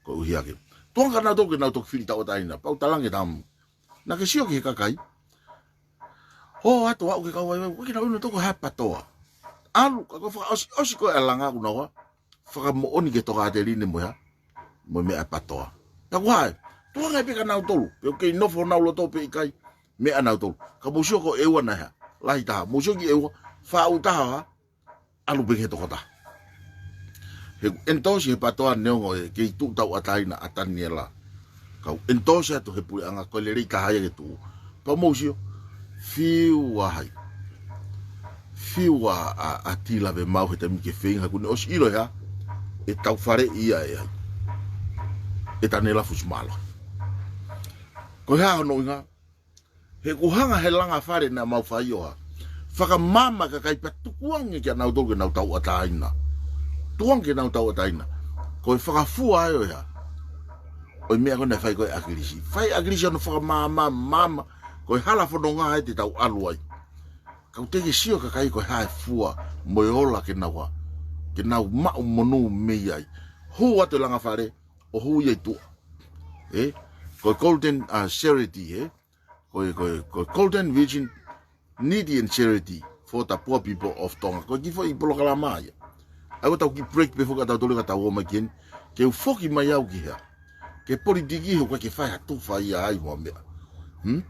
Koeʻuhi ake, tukuange nautolu ke nau toki fili tauʻatāina. Pea u talaange ki he taha mo, naʻa ke sio ki he kakai. Hō atu ʻo aʻu ki he kau vaivai, ʻoku ʻikai ke nau ʻilo nautolu ko e hā e PATOA. ʻAlu, ka ko e fakaʻosiʻosi ko ē ʻa e langa ʻoku nau hā, fakamoʻoni ki he tokāteline mo e hā, mo e meʻa e PATOA. Pea ko hai, tukuange pē kia nautolu, pe ʻoku kei nofo honau loto pe ʻikai, meʻa nautolu. Ka mou sio ko ʻEua naʻe hā, lahi taha. Mou sio ki ʻEua, faʻu taha hā, ʻalu pē ki he tokotaha. He ʻoku endorse he PATOA neongo ʻe kei tuʻu tauʻatāina ʻa Taniela. Ka ʻoku endorse atu he puleʻanga ko e lelei taha ia ke tuʻu. Pea mou sio, fiu ʻa hai. Fiu ʻa, ʻa, ʻa Tila Vemau he taimi ke feinga, he ʻoku ne ʻosi ʻilo ʻe hā, ʻe tau faleʻi ia ʻe hai, ʻe Taniela Fusimālohi. Ko e hā hono ʻuhinga, he ʻoku hanga he langa fale naʻa mau fai ʻo hā, fakamaama e kakai pea tukuange kia nautolu ke nau tauʻatāina. Tukuange ke nau tauʻatāina. Ko e fakafua ē ʻo e hā, ʻo e meʻa ko ē naʻe fai ko ē ʻe ʻAkilisi. Fai ʻe ʻAkilisi hono fakamaama, maama, ko e hala fononga ē te tau ʻalu ai. Ka ʻoku teʻeki ke sio e kakai ko e hā e fua mo e ola ke nau hā, ke nau maʻu monū mei ai. Hū atu e langa fale, ʻo hū ia ʻi tuʻa. Ē? Ko e Golden, uh, Charity, ē? Ko e, ko e, ko e Golden Virgin Needy and Charity for the Poor People of Tonga. Ko e kiʻi foʻi polokalama ia. ʻA ia ʻoku tau kiʻi break pē foki ʻa tautolu ka tau ō mai ki heni. Ke u foki mai au ki hea, ki he politiki, he ʻoku ʻikai ke fai ha tufa ia ai mo ha meʻa. Hmm?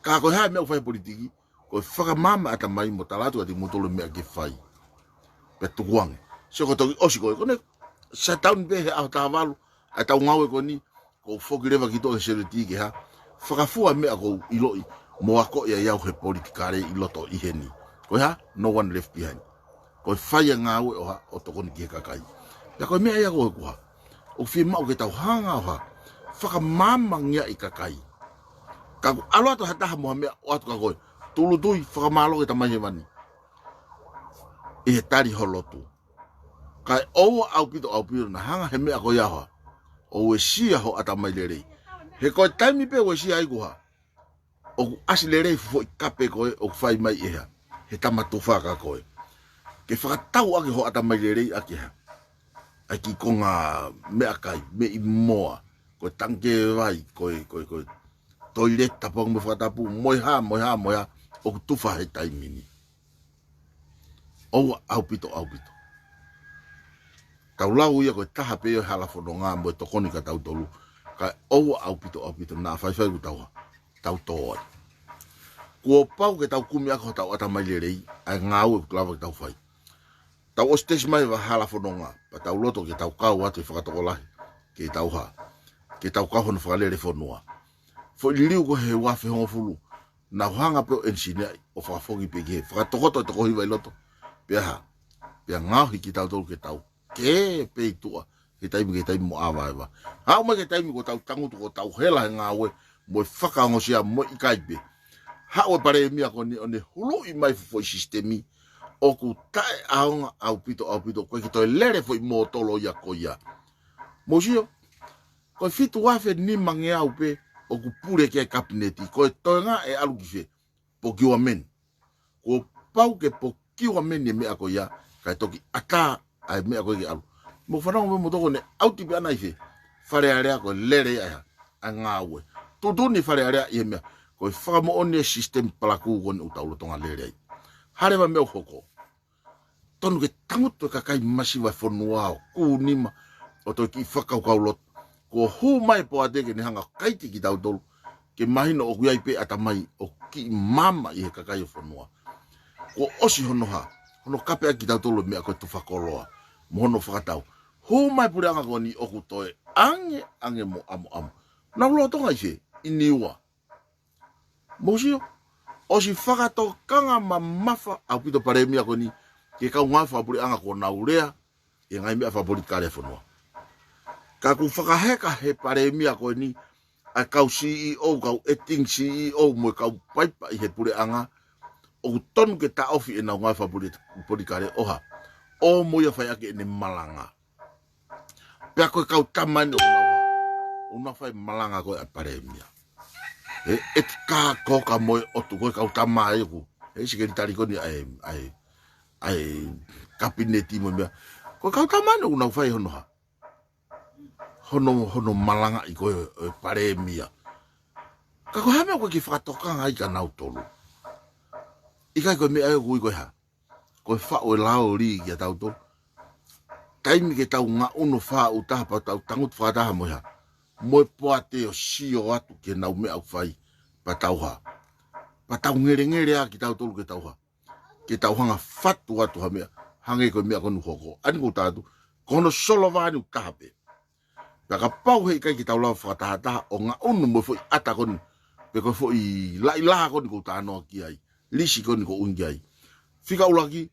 Ka ko e hā e meʻa ʻoku fai he politiki, ko e fakamaama ʻatamai mo tala atu kiate kimoutolu e meʻa ke fai. Pea tukuange. Sio ko e toki ʻosi ko ē, ko ʻene shutdown pē he ʻaho taha valu ʻa ʻetau ngāue ko eni, ʻoku ou foki leva ki tuʻa ki he Charity ke hā, fakafua e meʻa ʻoku ou ʻiloʻi mo akoʻi ai au he politikale ʻi loto ʻi heni. Ko e hā, no one left behind. Ko e fai e ngāue ʻo hā, ʻo tokoni ki he kakai. Pea ko e meʻa ia ko ē ʻoku hā, ʻoku fiemaʻu ke tau hanga ʻo hā, fakamaamangia e kakai. Ka ʻoku ʻalu atu ha taha mo ha meʻa ʻoatu kia koe, tūʻulutui, fakamālō ki he Tamai Hēvani ʻi he tali ho lotu. Kae ʻoua ʻaupito, ʻaupito naʻa hanga he meʻa ko ia ʻo hā, ʻo uesia ho ʻatamai lelei. He ko e taimi pē ʻoku uesia ai ʻoku hā, ʻoku ʻasi lelei e foʻi kape ko ē ʻoku fai mai ʻe hā, he tama tufa kia koe, ke fakatau ʻaki ho ʻatamai lelei ʻaki e hā, ʻa e kiʻi konga meʻakai, meʻi moa, ko e tangikē vai, ko e, ko e, ko e toileti tapu ange mo e fakatapu, mo e hā, mo e hā, mo e hā, ʻoku tufa he taimi ni. ʻOua ʻaupito, ʻaupito. Tau lau ia ko e taha pē ʻo e hala fononga mo e tokoni kia tautolu. Kae ʻoua ʻaupito, ʻaupito naʻa faifai ʻoku tau hā, tau tō ai. Kuo pau ke tau kumi ʻaki hotau ʻatamai lelei ʻa e ngāue ʻoku lava ke tau fai. Tau ʻosi tesi mai ʻa e hala fononga, pea tau loto ke tau kau atu e fakatokolahi, ke tau hā, ke tau kau hono fakalele fonua. Foʻi liliu ko ē he ua afe hongofulu, naʻa ku hanga pē ʻo ʻenisinia ai ʻo fakafoki pē ki he fakatokoto e toko hiva ʻi loto. Pea hā, pea ngaohi kitautolu ke tau kē pē ʻi tuʻa, ki he taimi, ki he taimi mo ʻavaeva. Haʻu mai ki he taimi kuo tau tangutu, kuo tau hela he ngāue mo e fakaongosia mo e ʻikai pē. Haʻu e palēmia ko eni ʻo ne huluʻi mai e foʻi sisitemi ʻoku taʻeʻaonga ʻaupito, ʻaupito, ʻoku ʻikai ke toe lele e foʻi mōtolo ia ko ia. Mou sio, ko e fitu afe nimangeau pē ʻoku pule ki ai e kapineti, ko e toenga ʻe ʻalu ki fē? Procurement. Kuo pau ke procurement e meʻa ko ia, kae toki ʻatā ʻa e meʻa ko ē ke ʻalu. Mou fanongo mo toko ne ʻauti pē ʻana ʻi fē? Fale Alea. Ko e lele ia ʻa e hā, ʻa e ngāue. Tuʻutuʻuni e Fale Alea ʻi he meʻa, ko e fakamoʻoni e sisitemi palakū ko eni ʻoku tau lolotonga lele ai. Hā leva e meʻa ʻoku hoko? Tonu ke tangutu e kakai masiva e fonua ʻo kū nima ʻo toe kiʻi fakakaukau loto. Kuo hū mai e poate ke ne hanga ʻo kaiti kitautolu, ke mahino ʻoku ʻi ai pē ʻatamai ʻoku kiʻi maama ʻi he kakai ʻo e fonua. Kuo ʻosi hono hā, hono kape ʻaki kitautolu e meʻa ko e tufa koloa mo hono fakatau. Hū mai e puleʻanga ko eni ʻoku toe ʻange, ʻange mo ʻamu, ʻamu. Nau lolotonga ʻi fē? ʻI Niua. Mou sio, ʻosi fakatokanga mamafa ʻaupito e palēmia ko eni ki he kau ngāue fakapuleʻanga kuo nau lea ʻi he ngaahi meʻa fakapolitikale ʻa e fonua. Ka ʻoku fakaheka ʻe he palēmia ko eni ʻa e kau C E O, kau acting C E O mo e kau paipa ʻi he puleʻanga, ʻoku tonu ke taʻofi ʻenau ngāue fakapolitikale ʻo hā? ʻO mo ia fai ʻaki ʻene malanga. Pea ko e kau tama eni ʻoku nau, ʻoku nau fai e malanga ko ē ʻa e palēmia. ʻE, ʻe tika koka mo e ʻotu ko e kau tama ē ʻoku, ʻe sekelitali ko eni ʻa e, ʻa e, ʻa e kapineti mo e meʻa. Ko e kau tama eni ʻoku nau fai hono hā? Hono, hono malangaʻi ko ē ʻo e palēmia. Ka ko e hā e meʻa ʻoku ʻikai ke fakatokanga ai kia nautolu? ʻIkai ko e meʻa ē ʻoku ui ko e hā? Ko e faʻu e lao lī kia tautolu. Taimi ke tau ngaʻunu fāʻūtaha pea tau tangutu fakataha mo e hā? Mo e poate ʻo sio atu ki heʻenau meʻa ʻoku fai pea tau hā? Pea tau ngelengele ā kitautolu ke tau hā? Ke tau hanga fatu atu ha meʻa, hangē ko e meʻa ko eni ʻoku hoko. ʻA eni ʻoku ou tala atu, ko hono solova eni ʻoku taha pē. Pea kapau he ʻikai ke tau lava fakatahataha ʻo ngaʻunu mo e foʻi ʻata ko eni, pe ko e foʻi laʻi laha ko eni ʻoku ou talanoa ki ai, lisi ko eni ʻoku ou ʻuhinga ki ai. Fika ʻuluaki,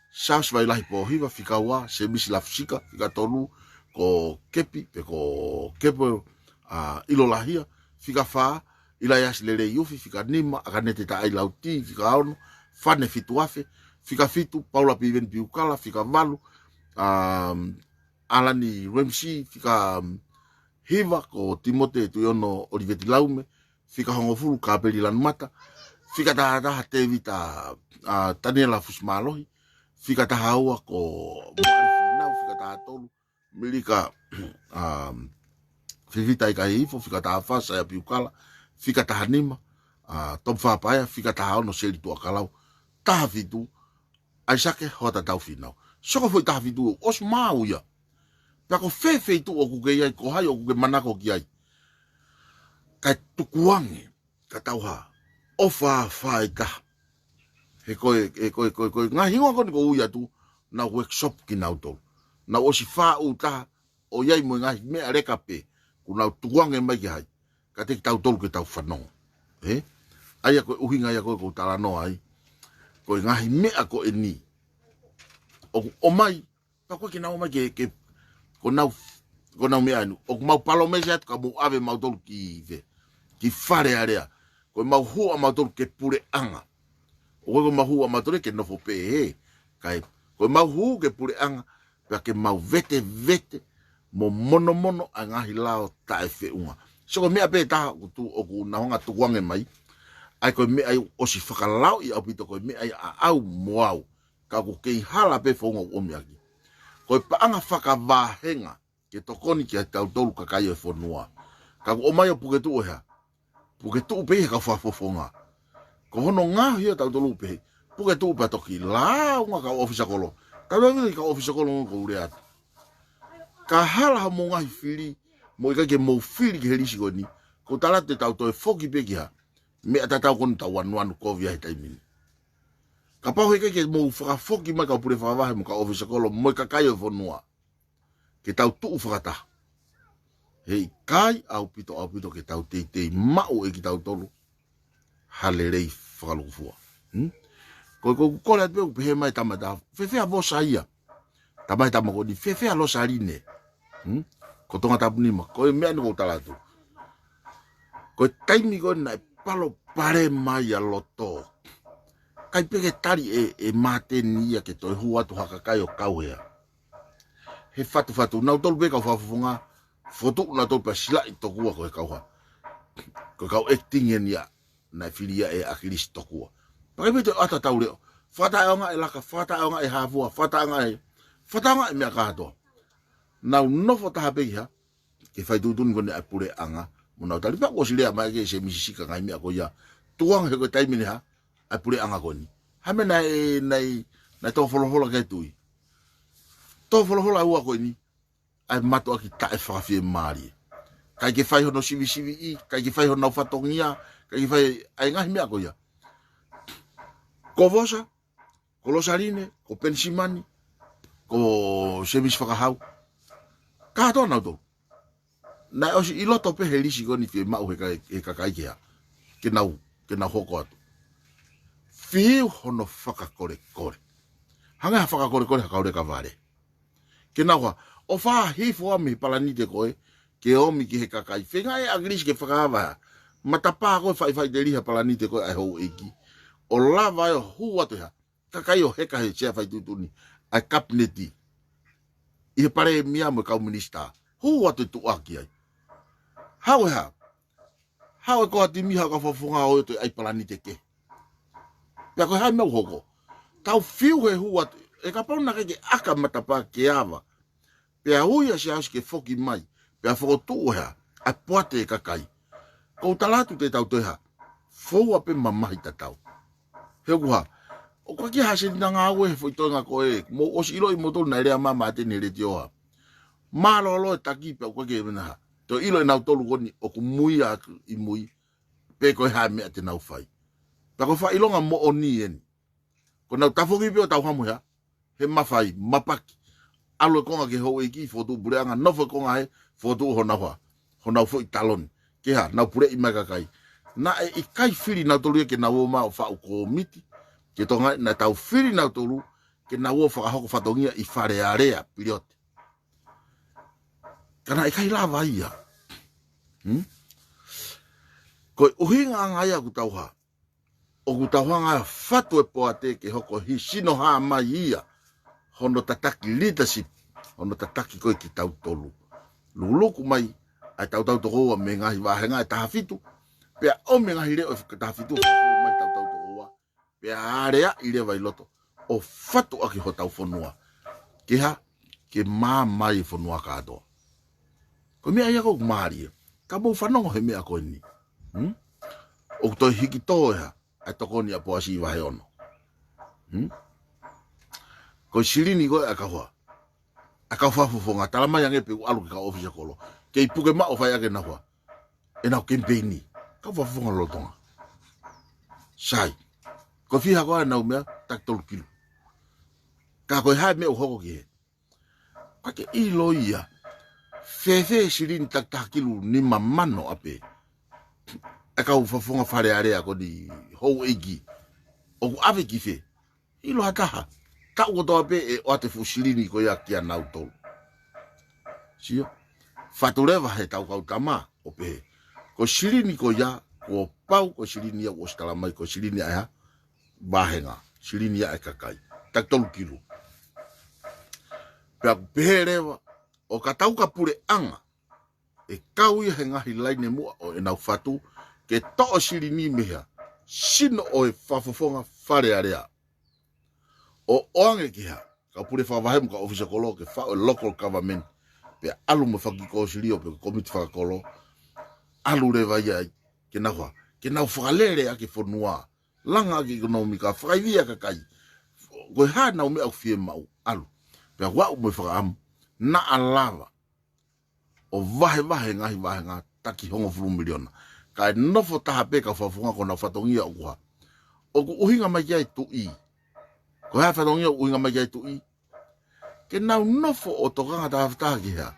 Siaosi Vailahi Pōhiva. Fika ua, Semisi Lafusika. Fika tolu, ko Kepi, pe ko Kepo, ʻa, ʻIlolahia. Fika fā, ʻIlaiasi Leleiufi. Fika nima, ʻAkanete Taʻai Lauti. Fika ono, Fane Fituafe. Fika fitu, Paula Piveni Piukala. Fika valu, um, ʻAlani Ramsey. Fika, um, hiva, ko Timote Tuiono ʻOliveti Laume. Fika hongofulu, Kapeli Lanumata. Fika tahataha, Tevita, ʻa, Taniela Fusimālohi. Fika tahaua, ko Moali Finau. Fika tahatolu, Milika, um, Fifita Ikaihifo. Fika tahafā, Saia Piukala. Fika tahanima, ʻa, Topu Fapaea. Fika tahaono, Seli Tuʻakalau. Tahafitu, ʻAisake Hoata Taufinau. Soko foʻi tahafitu ʻosi maau ia. Pea ko fē feituʻu ʻoku ke ʻi ai, ko hai ʻoku ke manako ki ai, kae tukuange, ka tau hā? ʻOfa fai taha. He ko e, he ko e, ko e, ko e ngaahi hingoa ko eni ʻoku ou ui atu, nau workshop kinautolu. Nau ʻosi fāʻūtaha, ʻo ʻi ai mo e ngaahi meʻa leka pē ʻoku nau tukuange mai ki hai? Kiate kitautolu ke tau fanongo. Ē? ʻA ia ko e ʻuhinga ia ko ē ʻoku ou talanoa ai. Ko e ngaahi meʻa ko eni ʻoku ʻomai, pea ʻoku ʻikai ke nau ʻomai ke, ke, ko ʻenau, ko ʻenau meʻa eni. ʻOku mau palōmesi atu ka mou ʻave mautolu ki fē? Ki Fale Alea. Ko ʻemau hū ʻamautolu ki he puleʻanga. ʻOku ʻikai ko ʻemau hū ʻamautolu ia ke nofo pehē. Kae, ko ʻemau hū ki he puleʻanga, pea ke mau vetevete mo monomono ʻa e ngaahi lao taʻefeʻunga. So ko e meʻa pē taha ʻoku tu-, ʻoku nau hanga tukuange mai, ʻa ia ko e meʻa ia ʻosi fakalaoʻi ʻaupito, ko e meʻa ia ʻaʻau mo au. Ka ʻoku kei hala pē founga ʻoku ʻomi ʻaki. Ko e paʻanga fakavahenga ke tokoni kia tautolu kakai ʻo e fonua. Ka ʻoku ʻomai ʻo puke tuʻu ʻe hā? Puke tuʻu pē ʻe he kau fakafofonga. Ko hono ngaohi ʻo tautolu pē, puke tuʻu pea toki lāunga kau ʻōfisa kolo. Tautolu ki he kau ʻōfisa kolo ʻoku ou lea atu, ka hala hoʻomou ngaahi fili, mo ʻikai ke mou fili ki he lisi ko eni, ʻoku ou tala atu te tau toe foki pē ki ha meʻa tatau ko eni ʻoku tau anuanu kovi ai he taimi ni. Kapau he ʻikai ke mou fakafoki mai kau pule fakavahe mo e kau ʻōfisa kolo mo e kakai ʻo e fonua ke tau tuʻu fakataha, he ʻikai ʻaupito, ʻaupito ke tau teitei maʻu ʻe kitautolu ha lelei fakalūkufua. Hmm? Ko e, ko e kole atu pē ʻoku pehē mai tama ta, fēfē ʻa Vosa ia? Tama e tama ko eni, fēfē ʻa Losaline? Hmm? Ko Tongatapu nima, ko e meʻa eni ʻoku ou tala atu. Ko e taimi ko ē naʻe palopalema ai ʻa loto, ʻikai pē ke tali ʻe, ʻe Māteni ia ke toe hū atu ha kakai ʻo kauhea. He fatufatu, nautolu pē kau fakafofonga, fotu nautolu pea silaʻi tokua ko e kau hā? Ko e kau acting eni ia naʻe fili ia ʻe ʻAkilisi tokua. Pea ʻikai pē toe ʻata tau leʻo. Fakataʻeʻaongaʻi e laka, fakataʻeʻaongaʻi e hāfua, fakataʻeʻaongaʻi, fakataʻeʻaongaʻi e meʻa kātoa. Nau nofo taha pē ia ke fai tuʻutuʻuni ko eni ʻa e puleʻanga. Mo nau tali pē ʻoku ʻosi lea mai ʻa e Semisi Sika ngaahi meʻa ko ia. Tukuange he ko e taimi ni hā, ʻa e puleʻanga ko eni. Hā e meʻa naʻe, naʻe, naʻe tō folofola ki ai e tuʻi? Tō folofola ʻe ua ko eni, ʻa e mātuʻaki taʻefakafiemālie. ʻIkai ke fai hono sivisiviʻi, ʻikai ke fai honau fatongia, ʻikai ke fai ʻa e ngaahi meʻa ko ia. Ko Vosa, ko Losaline, ko Penisimani, ko Semisi Fakahau. Kātoa nautolu. Naʻe ʻosi ʻi loto pē he lisi ko eni fiemaʻu he ka-, he kakai ke hā, ke nau, ke nau hoko atu. Fiu hono fakakolekole. Hangē ha fakakolekole ha kau leka vale. Ke nau hā, ʻo fakahifo ʻa e meʻa he palanite ko ē, ke ʻomi ki he kakai. Feinga ʻe ʻAkilisi ke fakaava ha matapā ko ē faʻifaʻiteliha he palanite ko ē ʻa e houʻeiki. ʻO lava ʻo hū atu ʻe hā, kakai ʻo heka he sea faituʻutuʻuni ʻa e kapineti, ʻi he palēmia mo e kau minisitā. Hū atu e tuʻaki ai. Haʻu ʻe hā, haʻu e koatimi, haʻu e kau fakafofonga ʻo ʻoatu e ʻai palanite kehe. Pea ko e hā e meʻa ʻoku hoko? Tau fiu he hū atu, ʻe kapau naʻe ʻikai ke ʻaka matapā ke ava, pea ui ʻa Siaosi ke foki mai, pea fokotuʻu ʻe hā, ʻa e poate ʻa e kakai. Ko u tala atu te tau toe hā, foua pē mamahi tatau. He ʻoku hā, ʻoku ʻikai ke hā se ngāue he foʻi toenga ko ē, mou ʻosi ʻiloʻi moutolu naʻe lea mai Māteni he letiō hā, mālōlō e taki pea ʻoku ʻikai ke mena hā. Toe ʻilo ʻe nautolu ko eni ʻoku mui ʻa ʻi mui, pe ko e hā e meʻa te nau fai. Pea ko e fakaʻilonga moʻoni eni. Ko ʻenau tafoki pē ʻo tau hamu hā, he mafai, mapaki. ʻAlu e konga ki he houʻeiki, fokotuʻu puleʻanga, nofo e konga hē, fokotuʻu honau hā, honau foʻi taloni. Ke hā, nau puleʻi mai e kakai. Naʻe ʻikai fili nautolu ia ke nau ō mai ʻo faʻu kōmiti, ke tokangaʻi, naʻa tau fili nautolu ke nau ō fakahoko fatongia ʻi Fale Alea, Piliote. Ka naʻe ʻikai lava ia. Hmm? Ko e ʻuhinga ange ia ʻoku tau hā, ʻoku tau hanga ʻo fatu e poate ke hoko he sino hā mai ia hono tataki leadership, hono tataki ko ē kitautolu. Lukuluku mai ʻa e tautau tokoua mei he ngaahi vāhenga ʻe taha fitu, pea ʻomi e ngaahi leʻo ʻe taha fitu, ʻo mai tautau tokoua, pea aleaʻi leva ʻi loto, ʻo fatu ʻaki hotau fonua. Ke hā, ke mā mai e fonua kātoa. Ko e meʻa ia ʻoku mālie. Ka mou fanongo he meʻa ko eni. Hmm? ʻOku toe hiki tō ʻe hā, ʻa e tokoni ʻa Poasi vahe ono. Hmm? Ko e silini ko ē ʻa e kau hā, ʻa e kau fakafofonga, tala mai ange pē ʻoku ʻalu ki he kau ʻōfisa kolo. Kei puke maʻu ʻo fai ʻaki ʻenau hā, ʻenau kemipeini. Kau fakafofonga lolotonga. Sai. Ko e fiha ko ā ʻenau meʻa, taki tolu kilu. Ka ko e hā e meʻa ʻoku hoko ki hē, ʻoku ʻikai ke ʻilo ia. Fēfē silini taki taha kilu nima mano ʻapē ʻa e kau fakafofonga Fale Alea ko eni, houʻeiki, ʻoku ʻave ki fē? ʻIlo ha taha. Taʻu kotoa pē ʻe ʻoatu e fuʻu silini ko ia kia nautolu. Sio? Fatu leva he tau kau tama ʻo pehē, ko e silini ko ia, kuo pau ko e silini ia ʻoku ʻosi tala mai ko e silini ʻa e hā, vāhenga, silini ia ʻa e kakai. Taki tolu kilu. Pea ʻoku pehē leva, ʻo ka tau ka puleʻanga, ʻe kau ia he ngaahi laine muʻa ʻo ʻenau fatu, ke toʻo silini mei he sino ʻo e fakafofonga Fale Alea. ʻO ʻoange ki he hā, kau pule fakavahe mo e kau ʻōfisa kolo ke faʻu e local government, pea ʻalu mo e fakakōsilio pe ko e kōmiti fakakolo, ʻalu leva ia ai, ke nau hā, ke nau fakalele ʻaki e fonua, langa ʻaki e ʻekonōmika, fakaivia e kakai. Ko e hā ʻenau meʻa ʻoku fiemaʻu, ʻalu. Pea ʻoku ou mo e fakaʻamu, naʻa lava ʻo vahevahe ngaahi vāhenga taki hongofulu miliona. Kae nofo taha pē kau fakafofonga ko honau fatongia ʻoku hā, ʻoku ʻuhinga mai ki ai e tuʻi. Ko e hā e fatongia ʻoku ʻuhinga mai ki ai e tuʻi? Ke nau nofo ʻo tokanga tafataha ki he hā,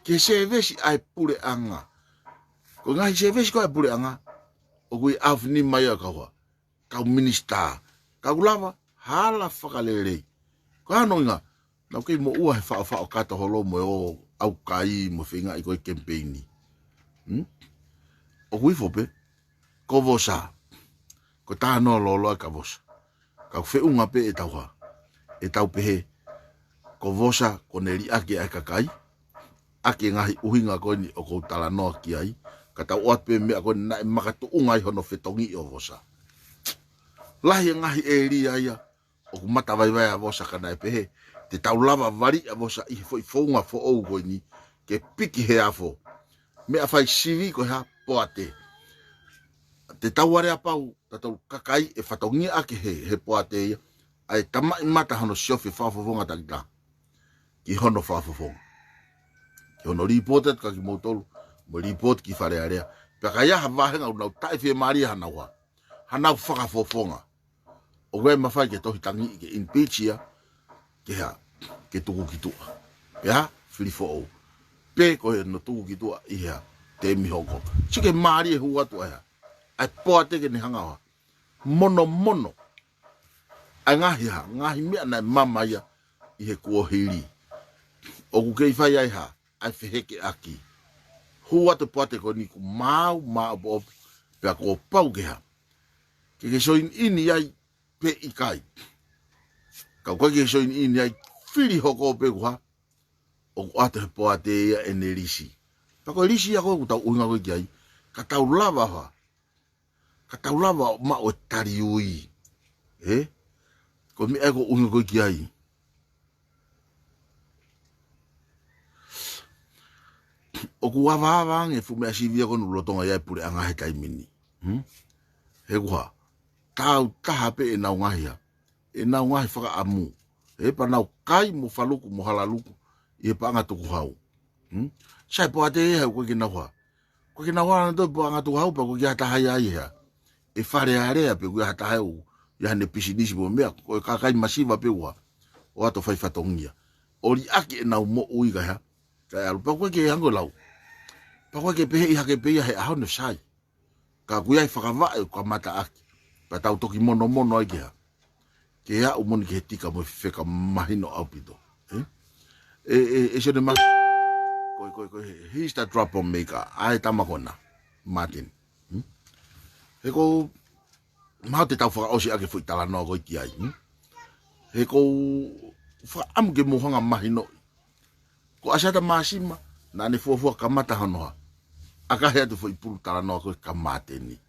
ki he sēvesi ʻa e puleʻanga. Ko e ngaahi sēvesi ko ē ʻa e puleʻanga, ʻoku ʻi ʻaofinima ia ʻa e kau hā, kau minisitā. Ka ʻoku lava, hala fakalelei. Ko hono ʻuhinga, naʻa ku kei moʻua he faʻofaʻo kato holo mo e ʻo ʻaukai mo e feingaʻi ko ē kemipeini. Hmm? ʻOku ifo pē, ko Vosa. Ko e talanoa lōloa ʻa Vosa. Ka ʻoku feʻunga pē ʻetau hā, ʻetau pehē, ko Vosa, kuo ne liʻaki ʻa e kakai, ʻaki e ngaahi ʻuhinga ko eni ʻoku ou talanoa ki ai, ka tau ʻoatu pē meʻa ko eni naʻe makatuʻunga ai hono fetongi ʻo Vosa. Lahi e ngaahi ʻēlia ia ʻoku matavaivai ʻa Vosa ka naʻe pehē, te tau lava vali ʻa Vosa ʻi he foʻi founga foʻou ko eni, ke piki he afo. Meʻa fai sivi ko e hā, poate. Te tau aleapau, tautolu kakai ʻe fatongia ʻaki he, he poate ia, ʻa e tamaʻi mata hono siofi fakafofonga takitaha ki hono fakafofonga. Ki hono lipooti atu kia kimoutolu, mo lipooti ki Fale Alea. Pea ka ʻi ai ha vāhenga ʻoku nau taʻefiemālie hanau hā, hanau fakafofonga, ʻoku ʻi ai e mafai ke tohi tangi ke impeach ia, ke hā, ke tuku ki tuʻa. Pea hā, fili foʻou. pe ko hono tuku ki tuʻa ʻi he teʻemi hoko. Sio ki he mālie hū atu ʻa e hā, ʻa e poate ke ne hanga ʻo hā, monomono ʻa e ngaahi hā, ngaahi meʻa naʻe mamaʻo ia ʻi he kuohili. ʻOku kei fai ai hā, ʻa e fehekeʻaki. Hū atu e poate ko eni kuo maau, maʻopoʻopo, pea kuo pau ke hā, ke ke soini ini ai pe ʻikai. Ka ʻoku ʻikai ke soini ini ai, fili hoko pe ko e hā, ʻoku ʻoatu ʻe he poate ia ʻene lisi. Pea ko e lisi ia ko ē ʻoku tau ʻuhinga ko ē ki ai, ka tau lava hā, ka tau lava ʻo maʻu e tali ui. Ē? Ko e meʻa ia ʻoku ou ʻuhinga ko ē ki ai. ʻOku avaava ange e fuʻu meʻa sivi ia ko eni lolotonga ia e puleʻanga he taimi ni. Hmm? He ko e hā, tau taha pē ʻenau ngaahi hā, ʻenau ngaahi fakaʻamu. Ē, pea nau kai mo Faluku mo Halaluku ʻi he paʻanga tukuhau. Hmm? Sai, poate ia he ʻoku ʻikai ke nau hā, ʻoku ʻikai ke nau hā nautolu paʻanga tukuhau pea ʻoku ʻikai ke ʻi ai ha taha ia ʻi he hā, ʻi he Fale Alea pe ʻoku ʻi ai ha taha ʻoku ʻi ai haʻane pisinisi mo e meʻa, ko e kakai masiva pe ʻoku hā, ʻoatu ʻo fai fatongia. ʻO liʻaki ʻenau moʻui kae hā, kae ʻalu. Pea ʻoku ʻikai ke hangē ko e lau, pea ʻoku ʻikai ke pehē ʻi hake pē ia he ʻaho ni ʻo sai. Ka ʻoku ʻi ai e fakavaʻe ʻoku kamataʻaki. Pea tau toki monomono ai ke hā, ke aʻu moʻoni ki he tika mo e fefeka mahino ʻaupito. Ē? Ē, ē, ē, Sione Mā-, ko e, ko e, ko e, he's the troublemaker. ʻA e tama ko ena, Māteni. Hmm? He ʻoku ou, mahalo te tau fakaʻosi ʻaki e foʻi talanoa ko ē ki ai. Hmm? He ʻoku ou fakaʻamu ke mou hanga ʻo mahinoʻi. Ko ʻAsiata Māsima, naʻa ne fuofua kamata hono hā, ʻakahi atu e foʻi pulu talanoa ko ē kia Māteni.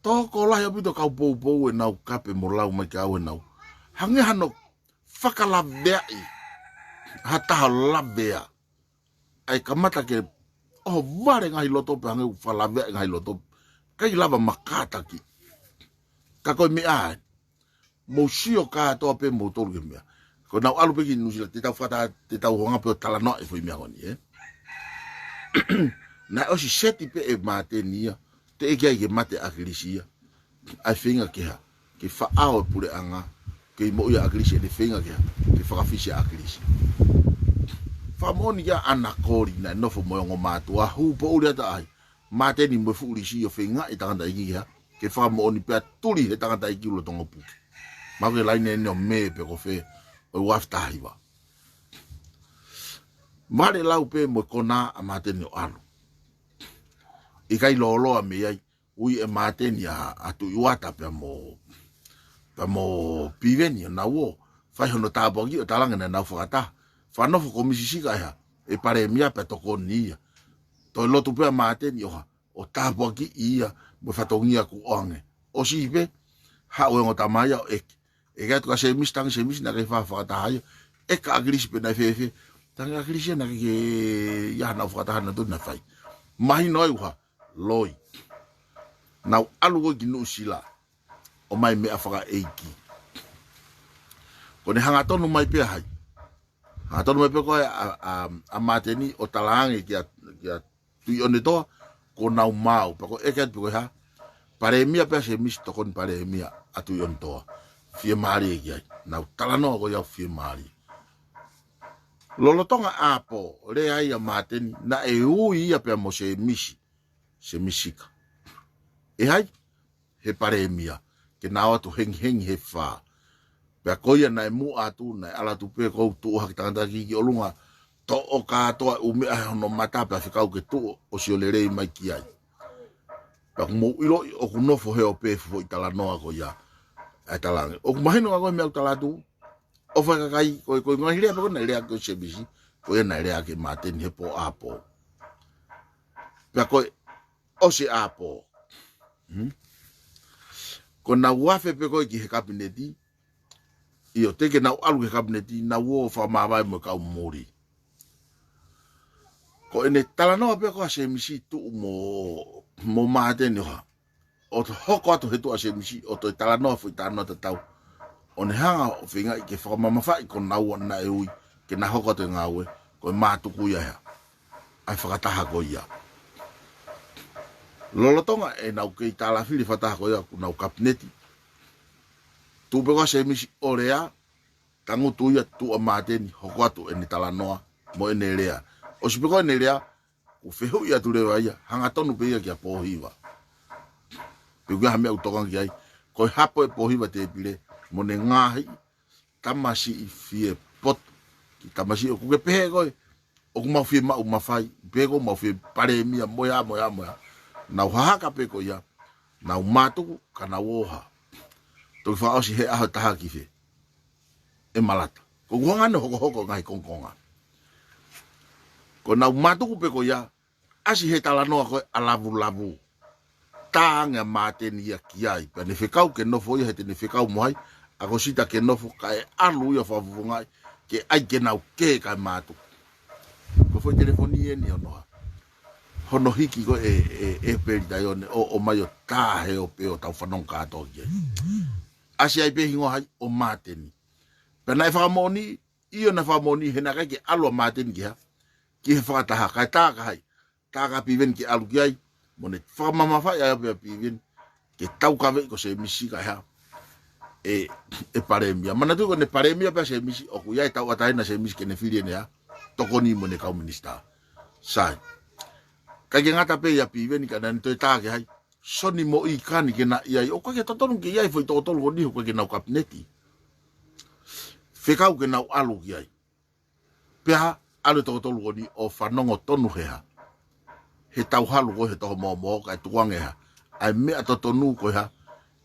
Tokolahi ʻaupito e kau poupou ʻenau kape mo lau mai kia au ʻenau hangē hano fakalaveaʻi ha taha ʻo lavea ai, kamata ke ʻohovale e ngaahi loto pē hangē ʻoku fakalaveaʻi e ngaahi loto, ʻikai lava ʻo kātaki. Ka ko e meʻa ē, mou sio kātoa pē moutolu ki he meʻa. Ko ʻenau ʻalu pē ki Nuʻusila, te tau fakata-, te tau hanga pē ʻo talanoa e foʻi meʻa ko eni, ē? Naʻe ʻosi seti pē ʻe Māteni ia, teʻeki ai ke mate ʻa ʻAkilisi ia. ʻA e feinga ke hā, ke faʻao e puleʻanga, ke moʻui ʻa ʻAkilisi, ʻene feinga ke hā, ke fakafisi ʻa ʻAkilisi. Fakamoʻoni ia ʻAna Koli naʻe nofo mo e ongo mātuʻa, hū poʻuli atu ai Māteni mo e fuʻu lisi ʻo feingaʻi e tangataʻeiki ke hā, ke fakamoʻoni pea tuli he tangataʻeiki ʻi lolotonga puke. Mahalo ko e laine eni ʻo Mē pe ko fē ʻo e ua afe taha hiva. Vale lau pē mo e konā ʻa Māteni ʻo ʻalu. ʻIkai lōloa mei ai, ui ʻe Māteni ʻa, ʻa Tuʻi Uata pea mo, pea mo Piveni ʻo nau ō fai hono tāpuaki ʻo talaange naʻa nau fakataha. Fakanofo Komisi Sika ʻe hā, ʻe Palēmia pea tokoni ia. Toe lotu pē ʻa Māteni ʻo hā, ʻo tāpuakiʻi ia mo e fatongia kuo ʻoange. ʻOsi pē, haʻu e ongo tama ia ʻo ʻeke. ʻEke atu kia Sēmisi, tangi Sēmisi naʻe ʻikai ke fai ha fakataha ia. ʻEke kia ʻAkilisi pe naʻe fēfē. Tangi ʻAkilisi ia naʻe ʻikai ke ʻi ai haʻanau fakataha nautolu naʻe fai. Mahino ai ʻoku hā, loi. Nau ʻalu ko ē ki Nuʻusila ʻo ʻomai e meʻa fakaʻeiki. Ko ʻene hangatonu mai pē ʻa hai? Hangatonu mai pē ko ē ʻa, ʻa, ʻa Māteni ʻo talaange kia, kia Tuʻiʻonetoa, kuo nau maau, pea ko e ʻeke atu pē ko e hā, Palēmia pē ʻa Sēmisi, tokoni Palēmia ʻa Tuʻiʻonetoa. Fiemālie ki ai. Nau talanoa ko ia ʻo fiemālie. Lolotonga ʻapo, lea ai ʻa Māteni, naʻe ui ia pea mo Sēmisi, Sēmisi Sika. ʻE hai? He Palēmia, ke na ō atu hengihengi he fā. Pea ko ia naʻe muʻa atu, naʻe ala atu pē ko ē ʻo tuʻu hake e tangataʻeiki ki ʻolunga, toʻo kātoa e ʻū meʻa he hono mata pea fekau ke tuʻu ʻo sio lelei mai ki ai. Pea ʻoku mou ʻiloʻi ʻoku nofo he ope e foʻi talanoa ko ia. ʻA e talaange. ʻOku mahino ʻa ko e meʻa ʻoku tala atu, ʻofa e kakai, ko e, ko e ngaahi lea pē ko ē naʻe lea ki ai Sēmisi, ko ia naʻe lea ki ai Māteni he pō ʻapo. Pea ko e ʻosi ʻapo. Hmm? Ko ʻenau afe pē ko ē ki he Kapineti, ʻio, teʻeki ke nau ʻalu ki he Kapineti, nau ō ʻo fakamāvae mo e kau muli. Ko ʻene talanoa pē ko ē ʻa Sēmisi tuʻu mo, mo Māteni ʻo hā, ʻo hoko atu he tuʻa ʻa Sēmisi, ʻo toe talanoa foʻi talanoa tatau. ʻO ne hanga ʻo feingaʻi ke fakamamafaʻi ko naua naʻe ui ke na hoko atu e ngāue, ko e mātuku ia ʻa e hā, ʻa e fakataha ko ia. Lolotonga ʻenau kei tālafili e fakataha ko ia ʻoku nau Kapineti, tuʻu pē ko ē ʻa Sēmisi ʻo lea, tangutu ia, tuʻu ʻa Māteni, hoko atu ʻene talanoa mo ʻene lea. ʻOsi pē ko ʻene lea, ʻoku fehuʻi atu leva ia, hangatonu pē ia kia Pōhiva. Pe ʻoku ʻi ai ha meʻa ʻoku tokanga ki ai, ko e hapo ʻe Pōhiva tēpile, mo ʻene ngaahi tamasiʻi fie poto, ki tamasiʻi ʻoku ke pehē koe, ʻoku mau fie maʻu mafai, pehē ʻoku mau fie palēmia, mo ia, mo ia, mo ia. Nau hahaka pē ko ia, nau mātuku, ka nau ō hā. Toki fakaʻosi he ʻaho ʻe taha ki fē. ʻE malata. Ko e ʻuhinga ʻene hokohoko ngaahi kongokonga. Ko ʻenau mātuku pē ko ia, ʻasi he talanoa ko ē ʻa Lavulavu. Tā ange ʻa Māteni ia ki ai. Pea ne fekau ke nofo ia he te ne fekau mo hai, ʻa Kosita ke nofo kae ʻalu ia fakafofongaʻi, ke ʻai ke nau kē kae mātuku. Ko e foʻi telefoni eni ʻo noa. Hono hiki ko ē ʻe, ʻe, ʻe Peli Taione ʻo, ʻomai ʻo tā he ʻo pē ʻo tau fanongo kātoa ki ai. ʻAsi ai pē hingoa hai ʻo Māteni. Pea naʻe fakamoʻoni, ʻio naʻe fakamoʻoni, he naʻe ʻikai ke ʻalu ʻa Māteni ki hā, ki he fakataha, kae tā kia hai, tā kia Piveni ke ʻalu ki ai, mo ne fakamamafaʻi ai pē ʻa Piveni, ke taukaveʻi ko Sēmisi Sika ʻe hā, ʻe, ʻe palēmia. Manatuʻi ko ʻene palēmia pē ʻa Sēmisi, ʻoku ʻi ai e tauʻatāina ʻa Sēmisi ke ne fili ʻene hā, tokoni mo ʻene kau minisitā. Sai. ʻIkai ke ngata pē ia Piveni ka naʻa ne toe tā kia hai, Soni mo ʻIkani ke na ʻi ai, ʻoku ʻikai ke totonu ke ʻi ai e foʻi toko tolu ko eni he ʻoku ʻikai ke nau kapineti. Fekau ke nau ʻalu ki ai. Pea ʻalu e toko tolu ko eni ʻo fanongo tonu he hā, he tau halu ko ē he toho momoho kae tukuange hā, ʻa e meʻa totonu ko e hā,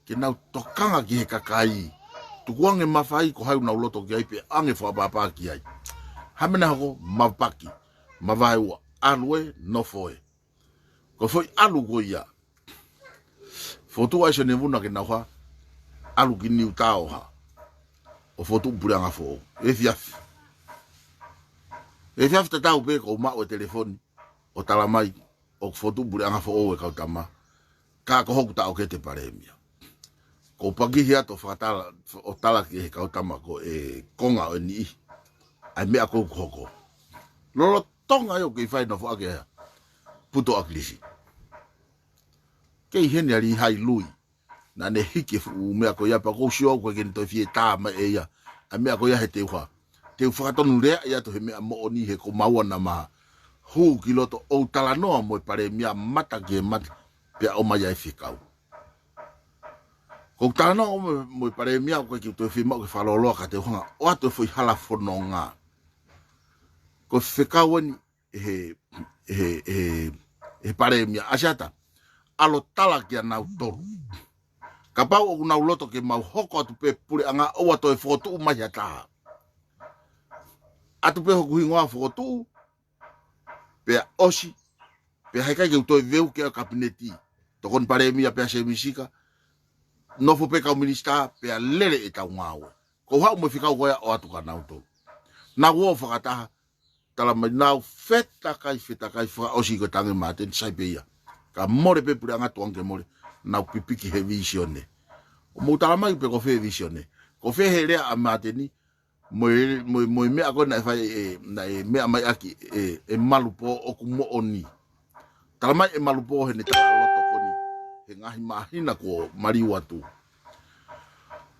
ke nau tokanga ki he kakai. Tukuange mafai ko hai ʻoku nau loto ki ai pea ʻoange fakaʻapaʻapa ki ai. Hā e meʻa naʻe hoko, mapaki, mavaeua, ʻalu ē, nofo ē. Ko e foʻi ʻalu ko ia. Fokotuʻu ai Sione Vuna ke nau hā, ʻalu ki Niutao hā, ʻo fokotuʻu puleʻanga foʻou. Efiafi. Efiafi tatau pē ʻoku ou maʻu e telefoni, ʻo talamai, ʻoku fokotuʻu puleʻanga foʻou e kau tama. Ka ko hoku taʻokete palēmia. Ko u pakihi atu ʻo fakatala, ʻo tala ki he kau tama ko e konga ʻo e niʻihi. ʻA e meʻa ko ē ʻoku hoko. Lolotonga ia ʻoku kei fai nofoʻaki ʻa Puto ʻAkilisi. Kei heni ʻa Lihai Lui. Naʻa ne hiki e fuʻu meʻa ko ia pea ʻoku ou sio au ʻoku ʻikai ke ne toe fie tā mai ʻe ia. ʻA e meʻa ko ia he te u hā, te u fakatonuleaʻi atu he meʻa moʻoni he ko maua na maha. Hū ki loto ʻo u talanoa mo e palēmia mata ki he mata. Pea ʻomai ai e fekau. Ko u talanoa mo, mo e palēmia ʻoku ʻikai ke u toe fiemaʻu ke fakalōloa ka te u hanga ʻo ʻoatu e foʻi hala fononga. Ko e fekau eni ʻe he, ʻe he, ʻe he, ʻe he palēmia ʻa Siata. ʻAlu ʻo tala kia nautolu. Kapau ʻoku nau loto ke mau hoko atu pē puleʻanga ʻoua toe fokotuʻu mai ha taha. ʻAtu pē hoku hingoa fokotuʻu, pea ʻosi, pea heʻikai ke u toe veuki ʻa e kapineti. Tokoni palēmia pea Sēmisi Sika, nofo pē kau minisitā, pea lele ʻetau ngāue. Ko u haʻu mo e fekau ko ia ʻo ʻoatu kia nautolu. Nau ō fakataha, talamai nau fetakai, fetakai fakaʻosi ko e tangi Māteni sai pē ia. Ka mole pē puleʻanga tukuange ke mole, nau pipiki he vīsone. ʻO mou talamai pē ko fē vīsone. Ko fē he lea ʻa Māteni, mo e, mo e, mo e meʻa ko ē naʻe fai ʻe, naʻe meʻa mai ʻaki ʻe, ʻe Malupō ʻoku moʻoni. Talamai ʻe Malupō heʻene talaloto ko eni he ngaahi māhina kuo maliu atu.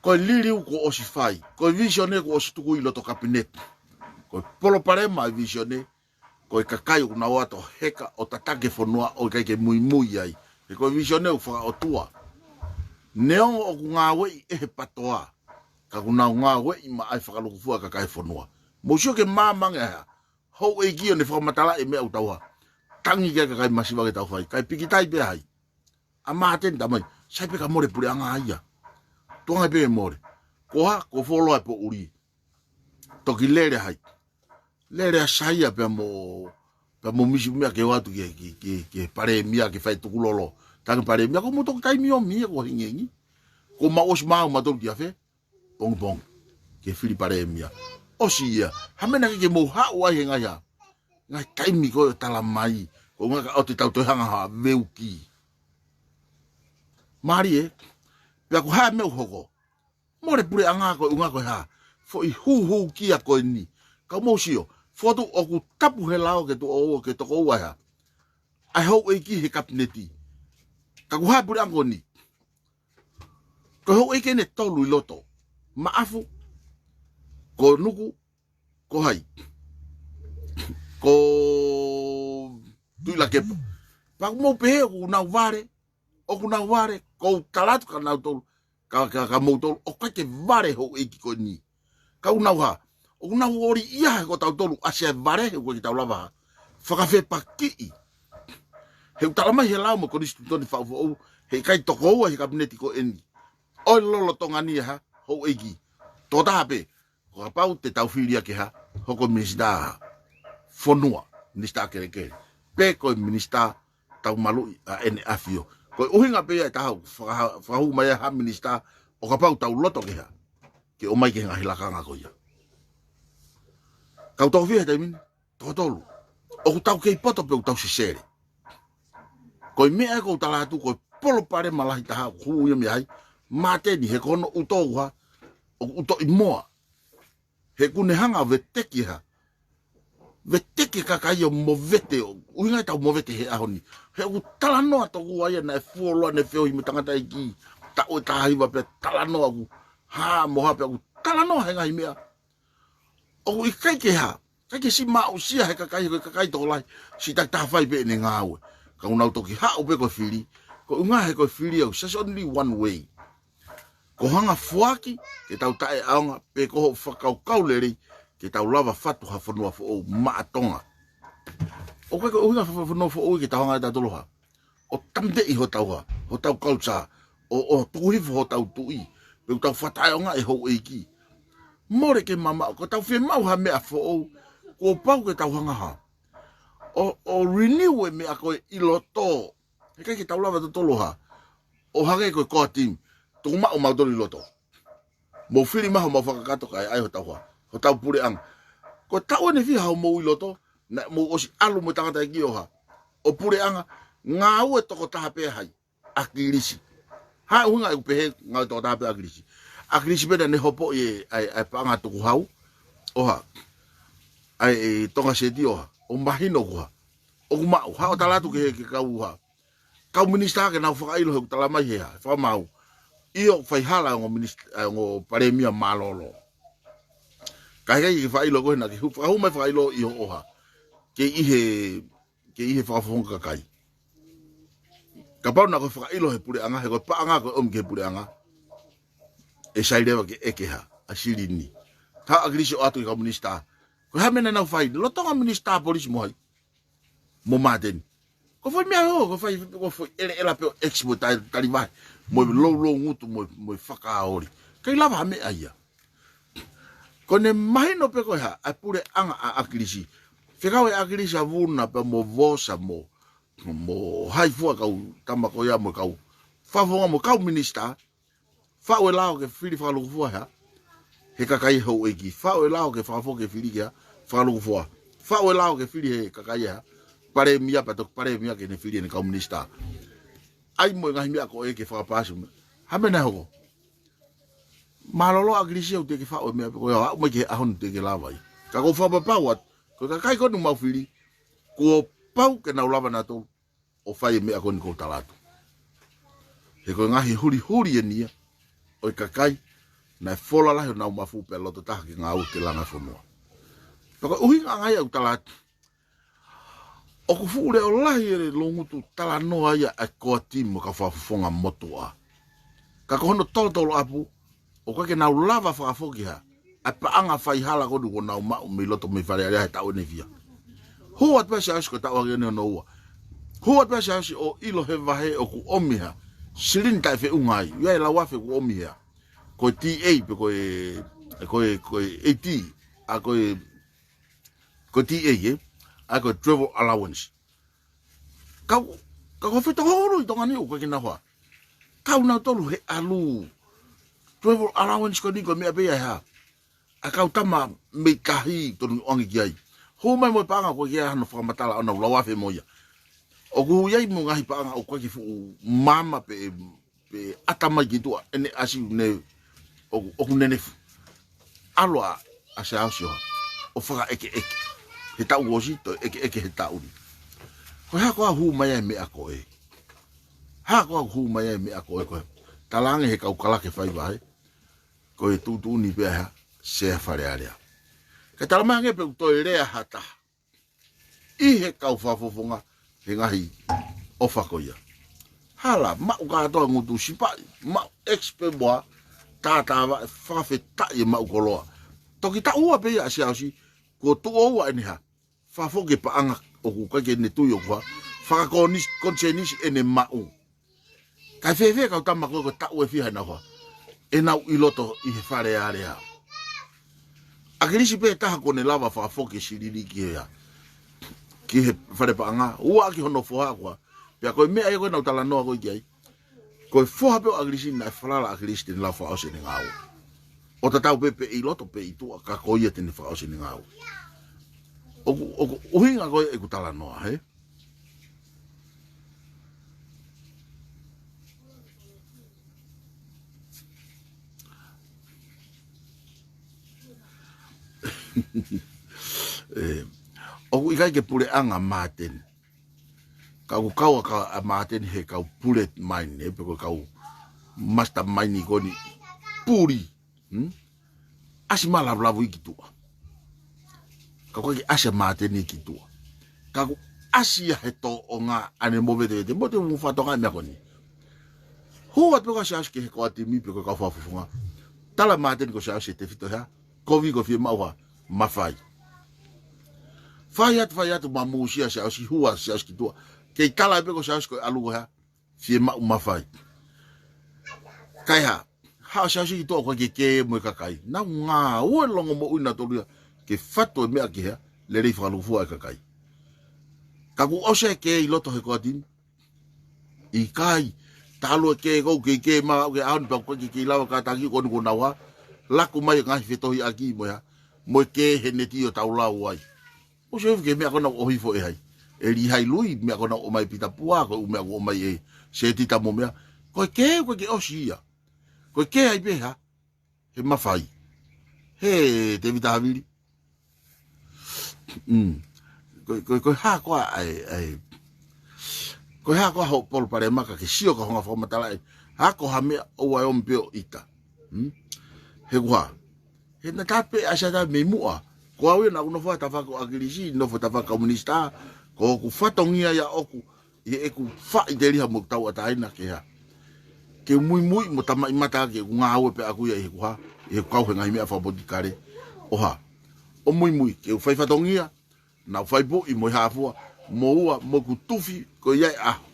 Ko e liliu kuo ʻosi fai, ko e vīsone kuo ʻosi tuku ʻi loto kapineti. Ko e palopalema e vīsone, ko e kakai ʻoku nau ō atu ʻo heka ʻo tataki e fonua ʻo ʻikai ke muimui ai. He ko e vīsone ʻoku fakaʻotua. Neongo ʻoku ngāueʻi ʻe he PATOA, ka ʻoku nau ngāueʻi maʻa e fakalūkufua e kakai e fonua. Mou sio ki he maama ange ʻa e houʻeiki ʻo ne fakamatalaʻi e meʻa ʻoku tau hā. Tangi ki he kakai masiva ke tau fai. Kae pikitai pē hai. ʻA Māteni talamai, sai pē ka mole puleʻanga ia. Tukuange pē mole. Ko hā, ko fuoloa e poʻuli. Toki lele hai. Lele ʻa Saia pea mo, pea mo Misi Meʻa ke ō atu ki, ki, ki, ki palēmia ke fai tukulolo. Tangi palēmia, ko mou toki taimi ʻomi ia ko hingihingi. Ko mau ʻosi maʻu mautolu kia fē, pongipongi. Ke fili palēmia. ʻOsi ia. Hā e meʻa naʻe ʻikai ke mou haʻu ai he ngaahi hā, ngaahi taimi ko ē ʻo talamai. Ko e ʻuhinga ka ʻoua te tau toe hanga ha veuki. Mālie, pea ko e hā e meʻa ʻoku hoko. Mole puleʻanga ko e ʻuhinga ko e hā. Foʻi hūhū kia ko eni. Ka mou sio, fotu ʻoku tapu he lao ke tuʻo ua ke toko ua hā. ʻA e houʻeiki he kapineti. Ka ko e hā puleʻanga ko eni. Ko e houʻeiki ʻe tolu ʻi loto. Maʻafu, ko Nuku, ko hai. ko Tuʻilakepa. Pea ʻoku mou pehē ʻoku nau vale, ʻoku nau vale, ʻoku ou tala atu kia nautolu, ka, ka, kia moutolu, ʻoku ʻikai ke vale houʻeiki ko eni. Ka ʻoku nau hā, ʻoku nau ʻoli ia he ko tautolu ʻasi ʻa e vale he ʻoku ʻikai ke tau lava hā, fakafepakiʻi. He ʻoku tala mai he lao mo e konisitūtone foʻou, he ʻikai toko ua he kapineti ko eni ʻo e lolotonga ni ʻa e houʻeiki. Tokotaha pē, ko kapau te tau fili ia ke hā, hoko minisitā fonua, minisitā kelekele, pe ko e minisitā tau maluʻi ʻa ʻEne ʻAfio. Ko e ʻuhinga pē ia ʻe taha ʻoku fakaha-, fakahū mai ai ha minisitā, ʻo kapau tau loto ke hā, ke ʻomai ki he ngaahi lakanga ko ia. Kau toko fiha he taimi ni? Toko tolu. ʻOku tau kei poto pe ʻoku tau sesele. Ko e meʻa ē ʻoku ou tala atu, ko e palopalema lahi taha ʻoku hū ia mei ai Māteni, he ko hono ʻuto ʻoku hā, ʻoku ʻuto ʻi moa. He ʻoku ne hanga ʻo veteki hā, veteki e kakai ʻo movete, ʻo ʻuhinga ʻetau movete he ʻaho ni. He ʻoku talanoa tokua ia naʻe fuoloa, naʻe feohi mo e tangataʻeiki taʻu ʻe taha hiva pea talanoa ʻoku hā mo hā pea ʻoku talanoa he ngaahi meʻa ʻoku ʻikai ke hā, ʻikai ke siʻi maʻusia he kakai, he ko e kakai tokolahi, siʻi takitaha fai pē ʻene ngāue. Ka ʻoku nau toki haʻu pē ko e fili. Ko e ʻuhinga he ko e fili ʻoku, it's only one way. Ko hoʻo hanga ʻo foaki ke tau taʻeʻaonga, pe ko hoʻo fakakaukau lelei ke tau lava ʻo fatu ha fonua foʻou maʻa Tonga. ʻOku ʻikai ko e ʻuhinga fa-, fa-, fonua foʻou ia ke tau hanga ʻe tautolu hā, ʻo tamateʻi hotau hā, hotau culture, ʻo, ʻo tuku hifo hotau tuʻi, pe ʻoku tau fakataʻeʻaongaʻi e houʻeiki. Mole ke mamaʻo, ko ʻetau fiemaʻu ha meʻa foʻou, kuo pau ke tau hanga hā, ʻo, ʻo renew e meʻa ko ē ʻi loto. He ʻikai ke tau lava tautolu hā, ʻo hangē ko e core team, tuku maʻu mautolu ʻi loto. Mou fili mai homou fakakakato kae ʻai hotau hā, hotau puleʻanga. Ko e taʻu ʻe fiha hoʻomou ʻi loto, naʻa mou ʻosi ʻalu mo e tangataʻeiki ʻo hā, ʻo puleʻanga, ngāue tokotaha pē hai, ʻAkilisi. Hā e ʻuhinga ʻeku pehē ngāue tokotaha pē ʻAkilisi? ʻAkilisi pē naʻa ne hopoʻi e, ʻa e, ʻa e paʻanga tukuhau ʻo hā, ʻa e, ʻe Tonga Seti ʻo hā, ʻo mahino ʻoku hā, ʻoku maʻu, hā ʻo tala atu ki he, ki he kau hā, kau minisitā ke nau fakaʻilo he ʻoku tala mai he hā, fakamaau, ʻio, faihala e ongo minis-, e ongo palēmia mālōlō. Ka heʻikai ke fakaʻilo ko ē naʻa ke hū, fakahū mai fakaʻilo ʻi hoʻo hā, ke ʻi he, ke ʻi he fakafofonga kakai. Kapau naʻa ko e fakaʻilo he puleʻanga, he ko e paʻanga ko ē ʻomi ki he puleʻanga, ʻe sai leva ke ʻeke hā, ʻa e silini. Hā ʻAkilisi ʻo ʻatu ki he kau minisitā, ko e hā e meʻa naʻa nau fai, lolotonga minisitā polisi mo hai, mo Māteni. Ko e foʻi meʻa ʻo, ko e foʻi, ko e foʻi ʻeleʻela pē ʻo ʻeksi mo e tai-, talivahe, mo e louloungutu, mo e, mo e fakaoli. ʻIkai lava ha meʻa ia. Ko ʻene mahino pē ko e hā, ʻa e puleʻanga ʻa ʻAkilisi. Fekau ʻe ʻAkilisi ʻa Vuna pea mo Vosa mo, mo hai fua kau tama ko ia mo e kau fakafofonga mo e kau minisitā. Faʻu e lao ke fili fakalūkufua he hā, he kakai houʻeiki. Faʻu e lao ke fakafoki e fili ke hā, fakalūkufua. Faʻu e lao ke fili he kakai hā, palēmia pea toki palēmia ke ne fili ʻene kau minisitā. ʻAi mo e ngaahi meʻa ko ē ke fakapaasi mo e hā meʻa naʻe hoko. Mālōlō ʻAkilisi ʻoku teʻeki faʻu e meʻa pē ko ia, aʻu mai ki he ʻaho ni teʻeki lava ia. Ka ʻoku ou fakapapau atu, ko e kakai ko eni ʻoku mau fili, kuo pau ke nau lava nautolu ʻo fai e meʻa ko eni ʻoku ou tala atu. He ko e ngaahi hulihuli eni ia ʻo e kakai naʻe fola lahi honau mafu pea loto taha ke ngāue ke langa e fonua. Pea ko e ʻuhinga ia ʻoku ou tala atu, ʻoku fuʻu leʻo lahi e loungutu talanoa ia ʻa e core team mo e kau fakafofonga motuʻa. Ka ko hono tolotolo ʻapu, ʻoku ʻikai ke nau lava fakafoki hā, ʻa e paʻanga faihala ko eni kuo nau maʻu mei loto mei Fale Alea he taʻu ʻe fiha. Hū atu pē Siaosi ko e taʻu hake eni hono ua. Hū atu pē Siaosi ʻo ʻilo he vahe ʻoku ʻomi hā, silini taʻefeʻunga ai, ʻi ai e lau afe ʻoku ʻomi hā, ko e T A pe ko e, ko e, ko e A T, ʻa ko e, ko e T A ē, ʻa ko e travel allowance. Kau, kau ko e fetoko hulu ʻi Tonga ni ʻoku ʻikai ke nau hā, kau nautolu he ʻalu. Travel allowance ko eni ko e meʻa pē ia ʻe hā, ʻa e kau tama mei tahi tonu ʻoange ki ai. Hū mai mo e paʻanga ʻoku ʻikai ke ʻi ai hano fakamatala ʻo nau lau afe mo ia. ʻOku ʻi ai mo e ngaahi paʻanga ʻoku ʻikai ke fuʻu maama pē, pē ʻata mai ki tuʻa ʻene ʻasi ne ʻoku, ʻoku nenefu. ʻAlu ʻa, ʻa Siaosi ʻo hā, ʻo fakaʻekeʻeke he taʻu kuo ʻosi, toe ʻekeʻeke he taʻu ni. Ko e hā koā ʻoku hū mai ai e meʻa ko ē? Hā koā ʻoku hū mai ai e meʻa ko ē, ko e hā? Talaange he kau kalake faiva ē, ko e tuʻutuʻuni pē ʻa e hā, Sea Fale Alea. Ka tala mai ange pē ʻoku toe lea ha taha. ʻi he kau fakafofonga he ngaahi ʻofa ko ia. Hala, maʻu kātoa ngutu sipaʻi, maʻu expert mo ha, tātāvaʻe fakafetaʻi e maʻu koloa. Toki taʻu ua pē ia ʻa Siaosi, kuo tuʻo ua ʻene hā, fakafoki e paʻanga ʻoku ʻikai ke ne tui ʻoku hā, fakakonis-, konisēnisi ʻene maʻu. Kae fēfē kau tama ko ē ko e taʻu ʻe fiha ʻenau hā, ʻenau ʻi loto ʻi he Fale Alea. ʻAkilisi pē taha kuo ne lava fakafoki e silini ki he hā, ki he fale paʻanga, ua ʻaki hono foha ko ē. Pea ko e meʻa ia ko ē naʻa ku talanoa ko ē ki ai. Ko e foha pē ʻo ʻAkilisi naʻe falala ʻAkilisi te ne lava fakaʻosi ʻene ngāue. ʻO tatau pē pe ʻi loto pe ʻi tuʻa ka ko ia te ne fakaʻosi ʻene ngāue. ʻOku, ʻoku ʻuhinga ko ē ʻeku talanoa, hē? ʻE, ʻoku ʻikai ke puleʻanga Māteni. Ka ʻoku kau ʻa ka-, ʻa Māteni he kau pule maini, ē, pe ko e kau mastermind ko eni puli. Hmm? ʻAsi malavulavu ia ki tuʻa. Ka ʻoku ʻikai ke ʻasi ʻa Māteni ki tuʻa. Ka ʻoku ʻasi ia he tōʻonga ʻene movetevete, mo te mu fatonga meʻa ko eni. Hū atu pē ko Siaosi ki he ko e timi pe ko e kau fakafofonga. Tala Māteni ko Siaosi ʻe tefito hea, kovi ko e fiemaʻu ha mafai. Fai atu, fai atu, mamūsia Siaosi, hū ʻa Siaosi ki tuʻa. Kei tala pē ko Siaosi ko e ʻalu ko hea, fiemaʻu mafai. Kae hā, haʻu ʻa Siaosi ki tuʻa ko e kē mo e kakai. Naʻa nau ngāue longomoʻui nautolu ia ke fatu e meʻa ki hea, lelei fakalūkufua e kakai. Ka kuo ʻosi e kē ʻi loto he ko e timi. ʻIkai, talu e kē ʻoku kei kē maʻu ke ʻaho ni pea ʻoku ʻikai ke kei lava kātaki ko eni kuo nau hā, laku mai e ngaahi fetohiʻaki mo e hā, mo e kē he neti ʻo tau lau ai. ʻOsi ʻofa ki he meʻa ko ē naʻe ʻohifo ʻe hai. ʻE Lihai Lui, meʻa ko ē naʻe ʻomai ʻe Pita Pua, ko e ʻū meʻa ko ē ʻomai ʻe Setita mo e meʻa. Ko e kē, ko e kē ʻosi ia. Ko e kē ai pē hā, he mafai. Hē, Tēvita Havili. Mm. Ko, ko, ko e hā koā ʻa e, ʻa e. Ko e hā koā hoʻo palopalema ka ke sio ki he hanga fakamatala ē. Hā ko ha meʻa ʻoua ʻe ʻomi pē ʻo ʻita. Hmm? He ko e hā. He naʻa ta pē ʻasi atu mei muʻa. Ko au ia naʻa ku nofo he tafaʻaki ʻo ʻAkilisi, nofo he tafaʻaki kau minisitā. Ko hoku fatongia ia ʻoku ʻi heʻeku faʻiteliha mo ʻeku tauʻatāina ke hā. Ke muimui mo tamaʻimata ke u ngāue pē ʻaku ia ʻi heʻeku hā, ʻi heʻeku kau he ngaahi meʻa fakapolitikale. ʻO hā. ʻO muimui, ke u fai fatongia, naʻa ku fai puʻi mo e hā fua, mo ua, mo ʻeku tufi, ko ia e ʻaho.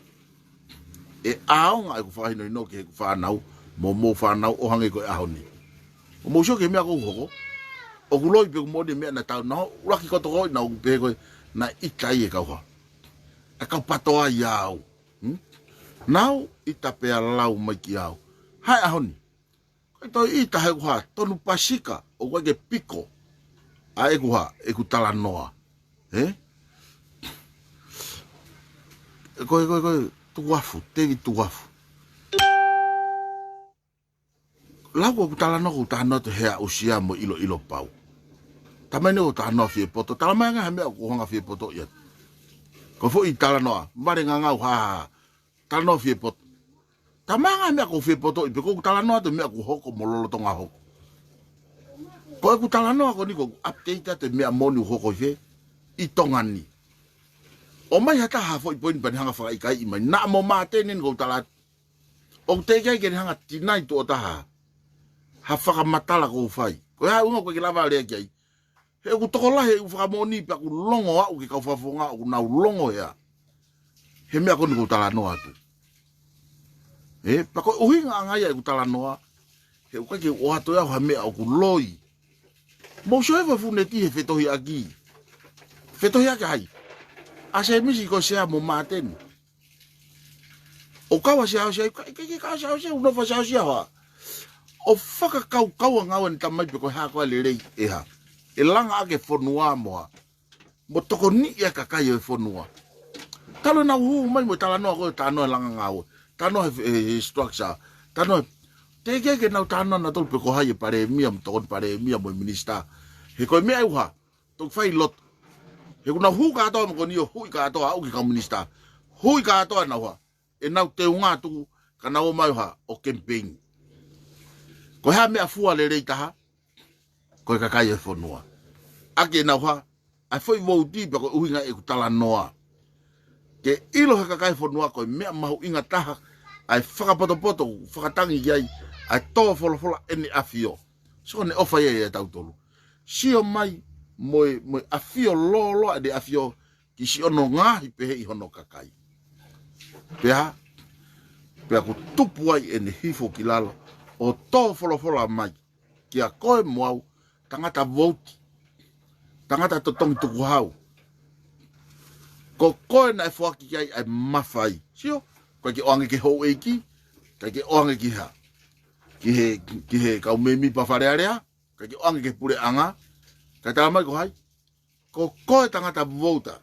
ʻE ʻaonga ʻeku fakahinohino ki heʻeku fānau, mo hoʻomou fānau ʻo hangē ko e ʻaho ni. ʻO mou sio ki he meʻa ʻoku hoko, ʻoku loi pē ʻoku moʻoni e meʻa naʻa tau nau, ʻuluaki kotoa ko ē naʻa ku pehē ko ē, naʻe ʻita ai e kau hā. ʻA e kau PATOA ia au. Hmm? Nau ʻita pea lau mai ki au. Hai ʻaho ni. Kai toi ʻita he ʻoku hā, tonu pasika, ʻoku ʻikai ke piko. ʻA ʻeku hā, ʻeku talanoa. Hē? Ko e, ko e, ko e, Tukuafu, Tēvita Tukuafu. Lau ko ʻeku talanoa, ko ʻeku talanoa atu he aʻusia mo e ʻiloʻilo pau. Talamai ʻoku ou talanoa fiepoto, talamai ange ha meʻa ʻoku ou hanga fiepoto ia. Ko e foʻi talanoa, mare ngangau hā, hā, hā. Talanoa fiepoto. Talamai ange ha meʻa ʻoku ou fiepoto ʻi pē ko ʻeku talanoa atu meʻa ʻoku hoko mo lolotonga hoko. Ko ʻeku talanoa ko eni ko ʻeku update atu e meʻa moʻoni ʻoku hoko ʻi fē, ʻi Tonga ni. ʻOmai ha taha foʻi poini pea ne hanga fakaʻikaiʻi mai. Naʻa mo Māteni eni ʻoku ou tala atu. ʻOku teʻeki ai ke ne hanga tinai tuʻo taha ha fakamatala ʻoku ou fai. Ko e hā e ʻuhinga ʻoku ʻikai ke lava lea ki ai. He ʻoku tokolahi e ʻū fakamoʻoni pea ʻoku longo aʻu ki he kau fakafofonga ʻoku nau longo hea. He meʻa ko eni ʻoku ou talanoa atu. Ē, pea ko e ʻuhinga ange ia ʻeku talanoa. He ʻoku ʻikai ke u ʻoatu ʻe au ha meʻa ʻoku loi. Mou sio he fuʻu neti he fetohiʻaki. Fetohiʻaki hai. ʻA Sēmisi ko Sea mo Māteni. ʻO kau ʻa Siaosi ai, ka ʻikai ke kau ʻa Siaosi, ʻo nofo ʻa Siaosi ʻa hā. ʻO fakakaukau ʻa ngāue ʻene tamai pe ko e hā ko e lelei ʻe hā. ʻE langa ʻaki e fonua mo hā. Mo tokoniʻi ʻa e kakai ʻo e fonua. Talu ʻenau hū mai mo e talanoa ko e talanoa e langa ngāue. Talanoa he, he, he structure. Talanoa he, teʻeki ai ke nau talanoa nautolu pe ko hai e palēmia, mo tokoni palēmia mo e minisitā. He ko e meʻa ʻe uha. Toki fai loto. He ʻoku nau hū kātoa mo ko eni ʻo hui kātoa aʻu ki he kau minisitā. Hui kātoa ʻenau hā. ʻEnau teunga tuku ka nau ō mai ʻo hā, ʻo campaign. Ko e hā meʻa fua lelei taha, ko e kakai e fonua. ʻAki ʻenau hā, ʻa e foʻi vouti pea ko e ʻuhinga ʻeku talanoa. Ke ʻilo he kakai e fonua ko e meʻa mahuʻinga taha ʻa e fakapotopoto, fakatangi ki ai ʻa e tō folofola ʻEne ʻAfio. So ne ʻofa ia ʻia tautolu. Sio mai mo e, mo e ʻafio lōloa ʻEne ʻAfio ki siʻono ngaahi pehē ʻi hono kakai. Pea, pea ʻoku tupu ai ʻene hifo ki lalo ʻo tō folofola mai kia koe mo au, tangata vouti, tangata totongi tukuhau. Ko koe naʻe foaki ki ai ʻa e mafai. Sio, ʻikai ke ʻoange ki he houʻeiki, ʻikai ke ʻoange ki ha, ki he, ki he kau mēmipa Fale Alea, ʻikai ke ʻoange ki he puleʻanga, kae tala mai ko hai? Ko koe tangata vouta,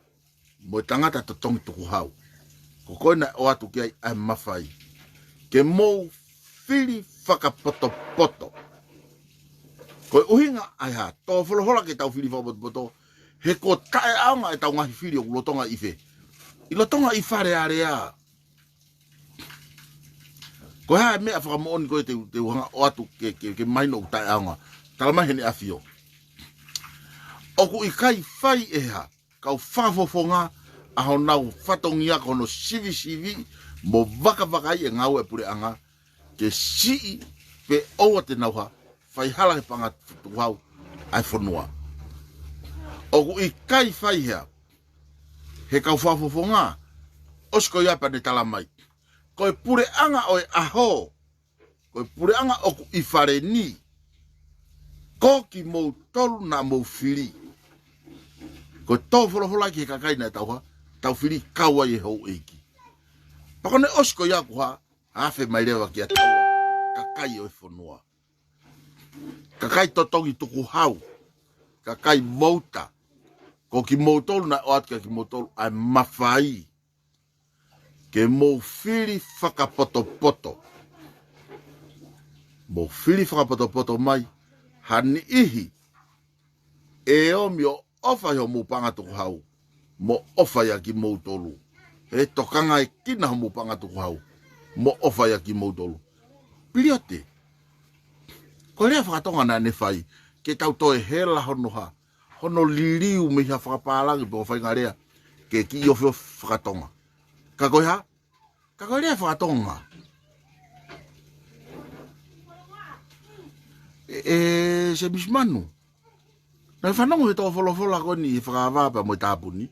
mo e tangata totongi tukuhau. Ko koe naʻe ʻoatu ki ai ʻa e mafai. Ke mou fili fakapotopoto. Ko e ʻuhinga ʻa e hā, tō folofola ke tau fili fakapotopoto, he ko e taʻeʻaonga ʻetau ngaahi fili ʻoku lolotonga ʻi fē? ʻI lolotonga ʻi Fale Alea. Ko e hā e meʻa fakamoʻoni ko ē te u, te u hanga ʻo ʻoatu ke, ke, ke mahino ʻoku taʻeʻaonga? Tala mai heni ʻAfio. ʻOku ʻikai fai ʻe ha kau fakafofonga ʻa honau fatongia ko hono sivisiviʻi mo vakavakaiʻi e ngāue ʻa e puleʻanga ke siʻi pe ʻoua te nau hā, fai hala he paʻanga tukuhau ʻa e fonua. ʻOku ʻikai fai ʻe ha, he kau fakafofonga, ʻosi ko ia pea ne tala mai. Ko e puleʻanga ʻo e ʻaho, ko e puleʻanga ʻoku ʻi Fale ni, ko kimoutolu naʻa mou fili. Ko e tō folofola ki he kakai naʻa tau hā, tau fili kau ai e houʻeiki. Pea ko ʻene ʻosi ko ia kuo hā, afe mai leva kia taua, kakai ʻo e fonua. Kakai totongi tukuhau, kakai vouta, ko kimoutolu naʻe ʻoatu kia kimoutolu ʻa e mafai ke mou fili fakapotopoto. Mou fili fakapotopoto mai ha niʻihi ʻe omi ʻo ʻofa ʻi homou paʻanga tukuhau, mo ʻofa ʻia kimoutolu. He tokangaekina homou paʻanga tukuhau, mo ʻofa ʻia kimoutolu. Piliote. Ko e lea fakatonga naʻa ne fai, ke tau toe hela hono hā, hono liliu mei ha fakapālangi pe ko e faʻahinga lea, ke kiʻi ofiofi fakatonga. Ka ko e hā? Ka ko e lea fakatonga. ʻE, ʻe, Semisi Manu. Naʻe fanongo he tō folofola ko eni he fakaava pea mo e tāpuni.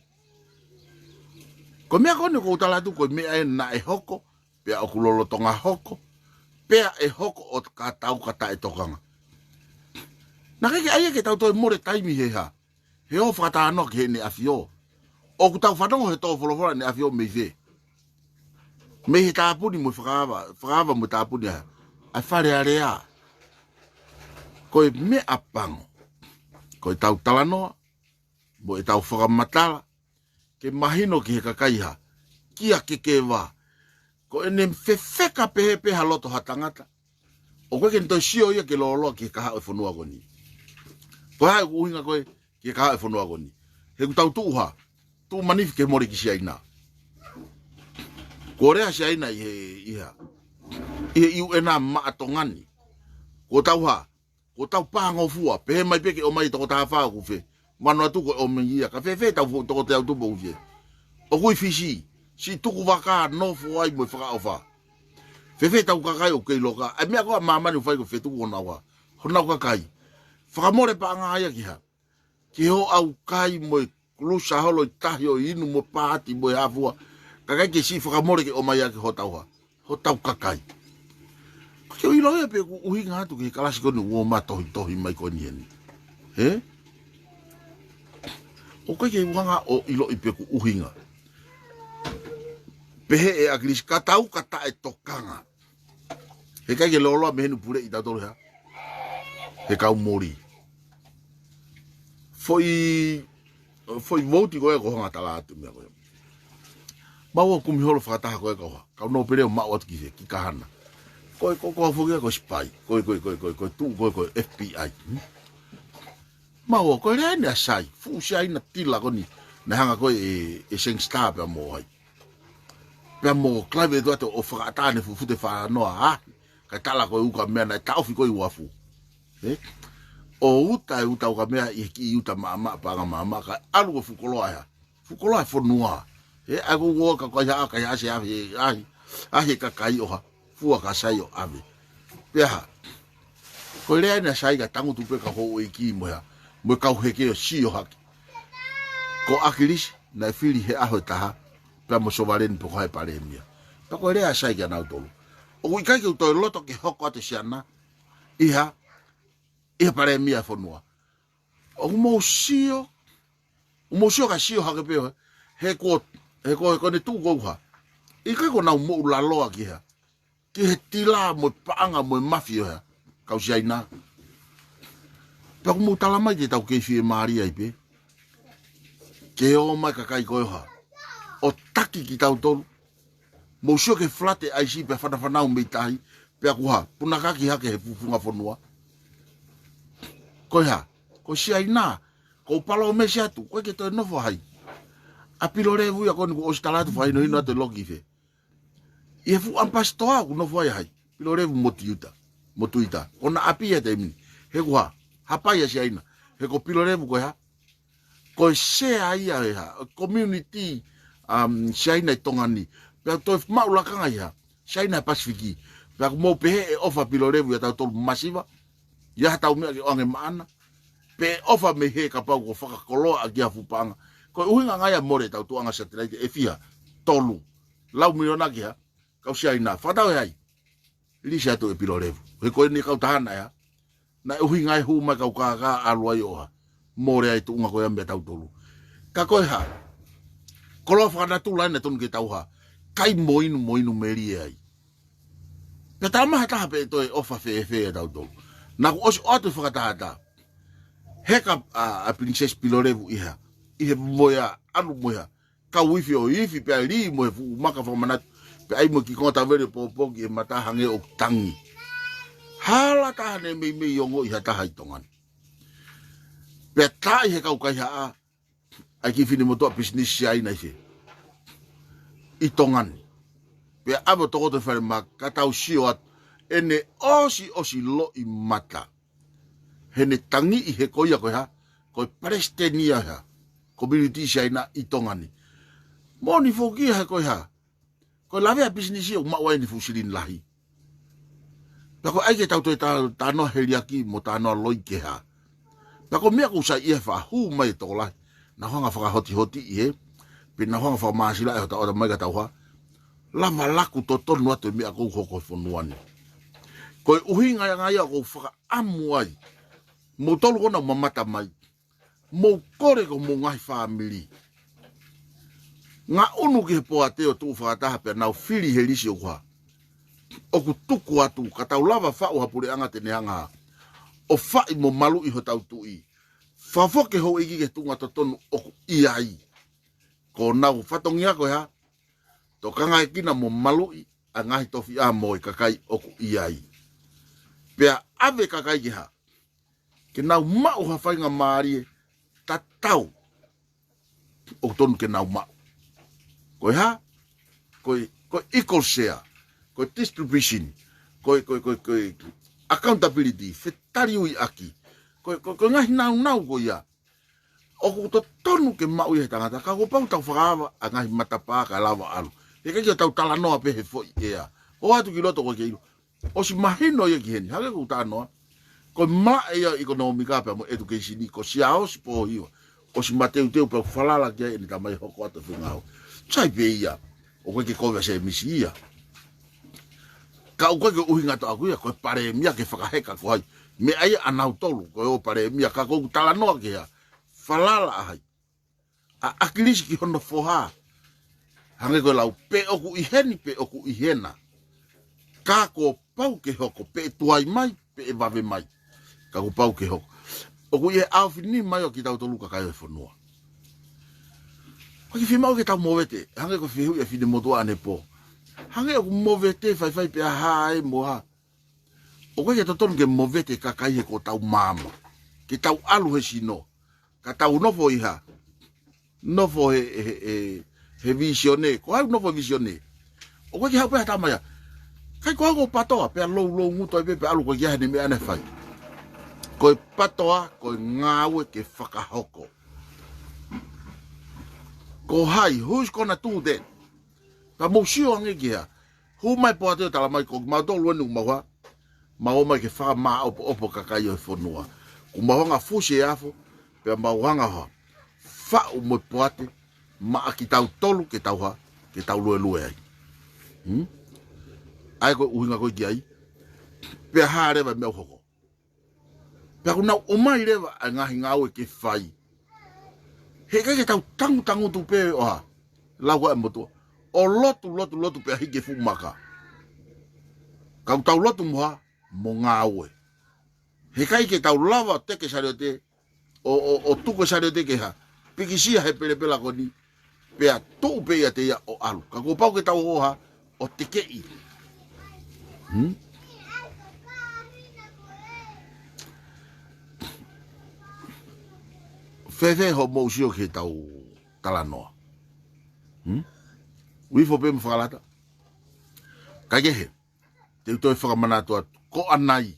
Ko e meʻa ko eni ʻoku ou tala atu ko e meʻa eni naʻe hoko, pea ʻoku lolotonga hoko, pea ʻe hoko ʻo ka tau ka taʻetokanga. Naʻe ʻikai ke ʻai ia ke tau toe mole taimi he hā, he ʻo fakatalanoa ki heʻene ʻafio. ʻOku tau fanongo he tō folofola ʻEne ʻAfio mei fē? Mei he tāpuni mo e fakaava, fakaava mo e tāpuni ʻa, ʻa Fale Alea. Ko e meʻa pango, ko e tau talanoa, mo e tau fakamatala, ke mahino ki he kakai ha, kia Kekeva. Ko ʻene fefeka pehē pē ha loto ha tangata, ʻoku ʻikai ke ne toe sio ia ke lōloa ki he kahaʻu e fonua ko eni. Ko e hā ʻoku ʻuhinga ko ē ki he kahaʻu e fonua ko eni? He ʻoku tau tuʻu hā, tuʻu manifi ke mole ki Siaina. Ko e lea Siaina ʻi he, ʻi he, ʻi he U N maʻa Tonga ni. Ko tau hā, ko tau pāngofua, pehē mai pē ke ʻomai toko taha fā ʻoku fē. Manu atu ko e ʻomai ia, ka fēfē tau fo-, toko teau tupu ʻoku fē. ʻOku ʻi Fisi, siʻi tukuvaka nofo ai mo e fakaʻofa. Fēfē tau kakai ʻoku kei loka. ʻAi meʻa ko ē ʻa māmani ʻoku fai ko e fetuku honau hā, honau kakai. Fakamole paʻanga ia ki hā, ki he ʻaukai mo e kulusa holo ʻi tahi ʻo inu mo paati mo e hafua. Kae ʻikai ke siʻi fakamole ke ʻomai ʻaki hotau hā, hotau kakai. Ko e ʻilo ia pē ʻoku ʻuhinga atu ki he kalasi ko eni ʻoku mā tohitohi mai ko eni eni. Hē? ʻOku ʻikai ke u hanga ʻo ʻiloʻi pē ʻoku ʻuhinga. Pehē ʻe ʻAkilisi ka tau ka taʻetokanga. He ʻikai ke lōloa mei heni puleʻi tautolu hā, he kau moli. Foʻi, foʻi vouti ko ē ʻoku ou hanga tala atu meʻa ko ē. Mau ʻo kumi holo fakataha ko ē kau hā, kau nōpele ʻo maʻu atu ki fē, ki Kahana. Ko e, ko, ko e foki ko e sipai, ko e, ko e, ko e, ko e, ko e tuʻu, ko e, ko e F B I. Hmm? Mau ʻo, ko e lea eni ʻa Sai, fuʻu Siaina tila ko eni, naʻe hanga ko ē ʻe, ʻe Seng Star pea mo hai. Pea mo Clive ʻe tuate ʻo fakaʻatā ʻene fuʻu fute fānoa, hā? Kae tala ko e uka meʻa naʻe taʻofi ko ē ʻi uafu. Ē? ʻo uta e uta ʻo ka meʻa ʻi he kiʻi uta maʻamaʻa, paʻanga maʻamaʻa, kae ʻalu ʻo fuʻu koloa ʻe hā? Fuʻu koloa e fonua. He ʻa e ko ua ka kaihaʻa, kaihaʻa ʻasi ʻahi, ʻahi, ʻahi e kakai ʻo hā? Fua ka sai ʻo ʻave. Pea hā? Ko e lea eni ʻa Sai ka tangutu pē ka houʻeiki mo e hā? Mo e kau heke ʻo sio hake. Ko ʻAkilisi, naʻe fili he ʻaho ʻe taha, pea mo Sovaleni pe ko hai e palēmia. Pea ko e lea ʻa Sai kia nautolu. ʻOku ʻikai ke u toe loto ke hoko atu e Siaina ʻi ha, ʻi ha palēmia e fonua. ʻOku mou sio, ʻoku mou sio ka sio hake pē ʻo hā? He ko, he ko, he ko ʻene tuʻu ko e hā? ʻIkai ko ʻenau moʻulaloa ki he hā? Ki he tila mo e paʻanga mo e mafi ʻo e hā? Kau Siaina. Pea ʻoku mou tala mai te tau kei fiemālie ai pē. Ke ō mai e kakai ko e hā? ʻO taki kitautolu. Mou sio ki he flat ʻaisi pea fanafanau mei tahi. Pea ʻoku hā? Punakaki hake he fufunga fonua. Ko e hā? Ko Siaina. Ko e palōmesi atu. Ko e ke toe nofo hai? ʻA Pilolevu ia ko eni kuo ʻosi tala atu fakahinohino atu e loki fē. ʻI he fuʻu ʻampasitoa ʻoku nofo ai hai? Pilolevu mo Tuita. Mo Tuita. Ko ʻena ʻapi ia taimi ni. He ko e hā? Hapai ʻa Siaina. He ko Pilolevu ko e hā? Ko e sea ia e hā? Community, um, Siaina ʻi Tonga ni. Pea toe maʻu lakanga ʻi hā? Siaina he Pasifiki. Pea ʻoku mou pehē ʻe ʻofa Pilolevu ia tautolu masiva. ʻI ai ha tau meʻa ke ʻoange maʻana. Pe ʻofa mei he kapau ko e fakakoloa ʻaki ha fuʻu paʻanga. Ko e ʻuhinga ngaahi ʻa e mole tau tuʻunga satelaite ʻe fiha? Tolu. Lau miliona ki hā? Kau Siaina. Fakatau ʻe hai? Lisi atu ʻe Pilolevu. He ko ʻene kautaha ʻe hā? Naʻe ʻuhinga e hū mai kau kākā ʻalu ai ʻo hā? Mole ai tuʻunga ko ia meia tautolu. Ka ko e hā? Koloa fakanatula ʻena tonu ke tau hā? Kai mo inu, mo inu melie ai. Pea tā maha taha pē toe ʻofa fēfē ʻa tautolu. Naʻa ku ʻosi ʻoatu e fakatātā. Heka ʻa, ʻa Princess Pilolevu ʻi hā? ʻI he mo ia ʻalu mo e hā? Kau ifi ʻo ifi pea lī mo e fuʻu maka fakamanatu. Pea ʻai mo e kiʻi konga tavele pōpoaki e mata hangē ʻoku tangi. Hala taha ne meimei ongoʻi ha taha ʻi Tonga ni. Pea taaʻi he kau kaihaʻa ʻa e kiʻi finemotuʻa pisinisi Siaina ʻi fē? ʻI Tonga ni. Pea ʻave ʻo tokoto he falemahaki ka tau sio atu ʻene ʻosi ʻosi loʻimata. Heʻene tangi ʻi he ko ia ko e hā? Ko e palesiteni ia e hā? Community Siaina ʻi Tonga ni. Moʻoni foki ia he ko e hā? Ko e lavea pisinisi ʻoku maʻu ai ʻene fuʻu silini lahi. Pea ko e ʻai ke tau toe tā-, tānoa heliaki mo tānoa loi ke hā? Pea ko e meʻa ʻoku sai ia he fakahū mai e tokolahi. Naʻa nau hanga fakahotihoti ʻi he. Pea nau hanga fakamāsila e hota ʻota mai ka tau hā? Lava laku totonu atu e meʻa ʻoku hoko he fonua ni. Ko e ʻuhinga ia ngaahi ʻoku fakaʻamu ai. Moutolu ko ena ʻoku mamata mai. Mou kole ko homou ngaahi fāmili. Ngaʻunu ki he poate ʻo tuʻu fakataha pea nau fili he lisi ʻoku hā? ʻOku tuku atu ka tau lava faʻu ha puleʻanga te ne hanga hā? ʻO faʻi mo maluʻi hotau tuʻi. Fakafoki houʻeiki ki he tuʻunga totonu ʻoku ʻi ai. Ko honau fatongia ko e hā? Tokangaekina mo maluʻi ʻa e ngaahi tofiʻa mo e kakai ʻoku ʻi ai. Pea ʻave kakai ke hā? Ke nau maʻu ha faingamālie tatau ʻoku tonu ke nau maʻu. Ko e hā? Ko e, ko e equal share, ko e distribution, ko e, ko e, ko e, ko e accountability, fetaliuiʻaki. Ko e, ko e, ko e ngaahi nāunau ko ia ʻoku totonu ke maʻu ia he tangata, ka kuo pau tau fakaava ʻa e ngaahi matapā kae lava ʻalu. He ʻikai ke tau talanoa pē he foʻi ʻea. ʻOatu ki loto ko e ke ʻilo. ʻOsi mahino ia ki heni, hangē ko ʻeku talanoa. Ko e malaʻe ia ʻekonōmika pea mo e ʻetukeisini, ko Siaosi Pōhiva. ʻOsi mateuteu pea falala ki ai ʻene tamai hoko atu e fengāue. Sai pē ia, ʻoku ʻikai ke kovi ʻa Sēmisi ia. Ka ʻoku ʻikai ke ʻuhinga atu ʻaʻaku ia, ko e palēmia ke fakaheka ko hai. Meʻa ia ʻanautolu, ko e ō palēmia, ka ko ʻeku talanoa ki he hā? Falala ʻa hai? ʻA ʻAkilisi ki hono foha. Hangē ko e lau, pe ʻoku ʻi heni, pe ʻoku ʻi hena. Ka kuo pau ke hoko, pe ʻe tuai mai, pe ʻe vave mai. Ka kuo pau ke hoko. ʻOku ʻi he ʻaofi ni mai ʻo kitautolu kakai ʻo e fonua. ʻOku ʻikai fiemaʻu ke tau movete, hangē ko e fehuʻi ʻa e finemotuʻa ʻanepō. Hangē ʻoku movete faifai pea hā e mo hā. ʻOku ʻikai ke totonu ke movete kakai he ko hotau maama. Ke tau ʻalu he sino. Ka tau nofo ʻi hā? Nofo he, he, he, he vīsone. Ko hai ʻoku nofo he vīsone? ʻOku ʻikai ke haʻu pē ha tama ia. Kai ko au ko Patoa, pea lou, lou ngutu ai pē, pea ʻalu ko ia he ne meʻa ne fai. Ko e PTOA, ko e ngāue ke fakahoko. Ko hai, who's gonna do that? Pea mou sio ange ki hā. Hū mai poate ʻo tala mai ko kimautolu eni ʻoku mau hā. Mau ō mai ke fakamaʻopoʻopo kakai ʻo e fonua. Kuo mau hanga fusi e afo, pea mau hanga hā. Faʻu mo e poate, maʻa kitautolu ke tau hā, ke tau luelue ai. Hmm? ʻA ia ko e ʻuhinga ko ē ki ai. Pea hā leva e meʻa ʻoku hoko. Pea ʻoku nau ʻomai leva ʻa e ngaahi ngāue ke fai. Heʻikai ke tau tangutangutu pē ʻo hā. Lau ko ē motuʻa. ʻO lotu, lotu, lotu pea hiki e fuʻu maka. Ka ʻoku tau lotu mo hā, mo ngāue. Heʻikai ke tau lava ʻo teke saliote, ʻo, ʻo, ʻo tuku e saliote ke hā. Pikisia he pelepela ko eni. Pea tuʻu pē ia te ia ʻo ʻalu. Ka kuo pau ke tau ō hā, ʻo tekeʻi. Hmm? Fēfē hoʻomou sio ki heʻetau talanoa? Hmm? ʻOku ifo pē mo fakalata. Kaikehe, te u toe fakamanatu atu. Ko ʻanai.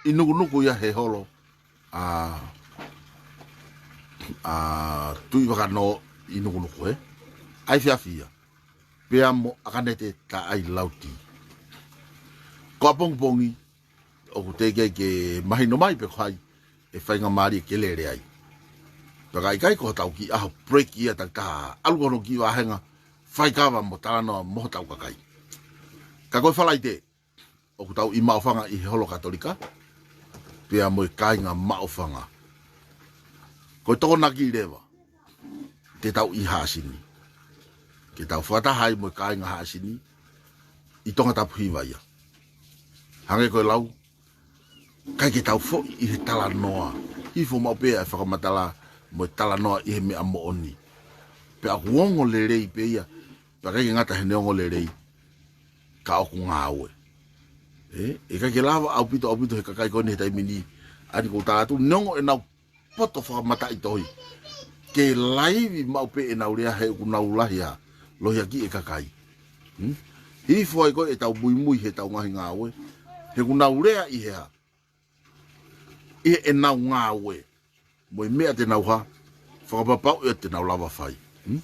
ʻI Nukunuku ia he holo. ʻA, ʻa, Tuʻivakanō ʻi Nukunuku, ē? ʻAi fiafia. Pea mo ʻAkanete Taʻai Lauti. Ko ʻapongipongi, ʻoku teʻeki ai ke mahino mai pe ko hai, ʻe faingamālie ke lele ai. Pea ka ʻikai ko hotau kiʻi ʻaho break ia takitaha ʻalu ko hono kiʻi vāhenga, fai kava mo talanoa mo hotau kakai. Ka ko e Falaite, ʻoku tau ʻi Maʻufanga ʻi he holo Katolika, pea mo e kāinga Maʻufanga. Ko e tokonaki leva, ke tau ʻi Haʻasini. Ke tau fakataha ai mo e kāinga Haʻasini, ʻi Tongatapu hiva ia. Hangē ko e lau, ʻikai ke tau foʻi ʻi he talanoa. Hifo maʻu pē ʻa e fakamatala mo e talanoa ʻi he meʻa moʻoni. Pea ʻoku ongo lelei pē ia, pea ʻikai ke ngata heʻene ongo lelei. Ka ʻoku ngāue. ʻE, ʻikai ke lava ʻaupito, ʻaupito he kakai ko eni he taimi ni. ʻA ia ko u tala atu, neongo ʻenau poto fakamataʻitohi. Ke laivi maʻu pē ʻenau lea he ʻoku nau lahi hā. Lohiakiʻi e kakai. Hmm? Hifo ai ko ē ʻetau muimui heʻetau ngaahi ngāue. He ʻoku nau lea ʻi he hā. ʻI heʻenau ngāue. Mo e meʻa te nau hā, fakapapauʻi ʻoku te nau lava fai. Hmm?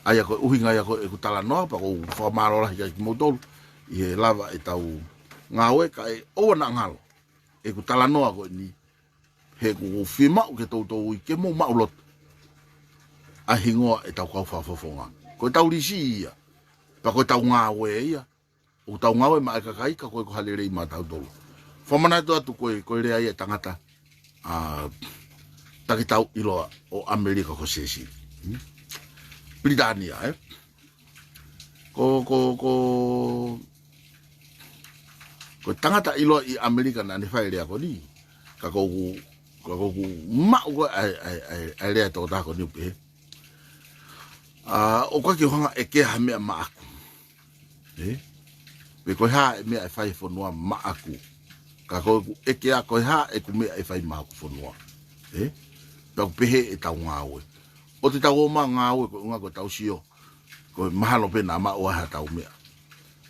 ʻA ia ko e ʻuhinga ia ko ē ʻeku talanoa, pea ʻoku ou fakamālō lahi kia kimoutolu, ʻi he lava ʻetau ngāue kae ʻoua naʻa ngalo. ʻEku talanoa ko eni, he ʻoku ou fiemaʻu ke toutou ui ke mou maʻulotu. ʻA e hingoa ʻetau kau fakafofonga. Ko ʻetau lisi ia, pea ko ʻetau ngāue ia, ʻoku tau ngāue maʻa e kakai ka ko e ko ha lelei maʻatautolu. Fakamanatu atu ko e, ko e lea ia e tangata, ʻa, takitau ʻiloa ʻo ʻAmelika ko Sēsili. Hmm? Pilitānia, ē? Ko, ko, ko, ko e tangata ʻiloa ʻi ʻAmelika naʻa ne fai e lea ko eni. Ka ko ʻeku, ka ko ʻeku maʻu ko ē ʻa e, ʻa e, ʻa e, ʻa e lea ʻa e tokotaha ko eni ʻoku pehē. ʻA, ʻoku ʻikai ke u hanga ʻo ʻekea ha meʻa maʻaku. Ē? Pe ko e hā e meʻa ʻe fai he fonua maʻaku. Ka ko ʻeku ʻekea ko e hā ʻeku meʻa ʻe fai maʻaku fonua. Ē? Pea ʻoku pehē ʻetau ngāue. ʻOku te tau ō mai ʻo ngāue ko e ʻuhinga ko ʻetau sio. Ko e mahalo pē naʻa maʻu ai haʻatau meʻa.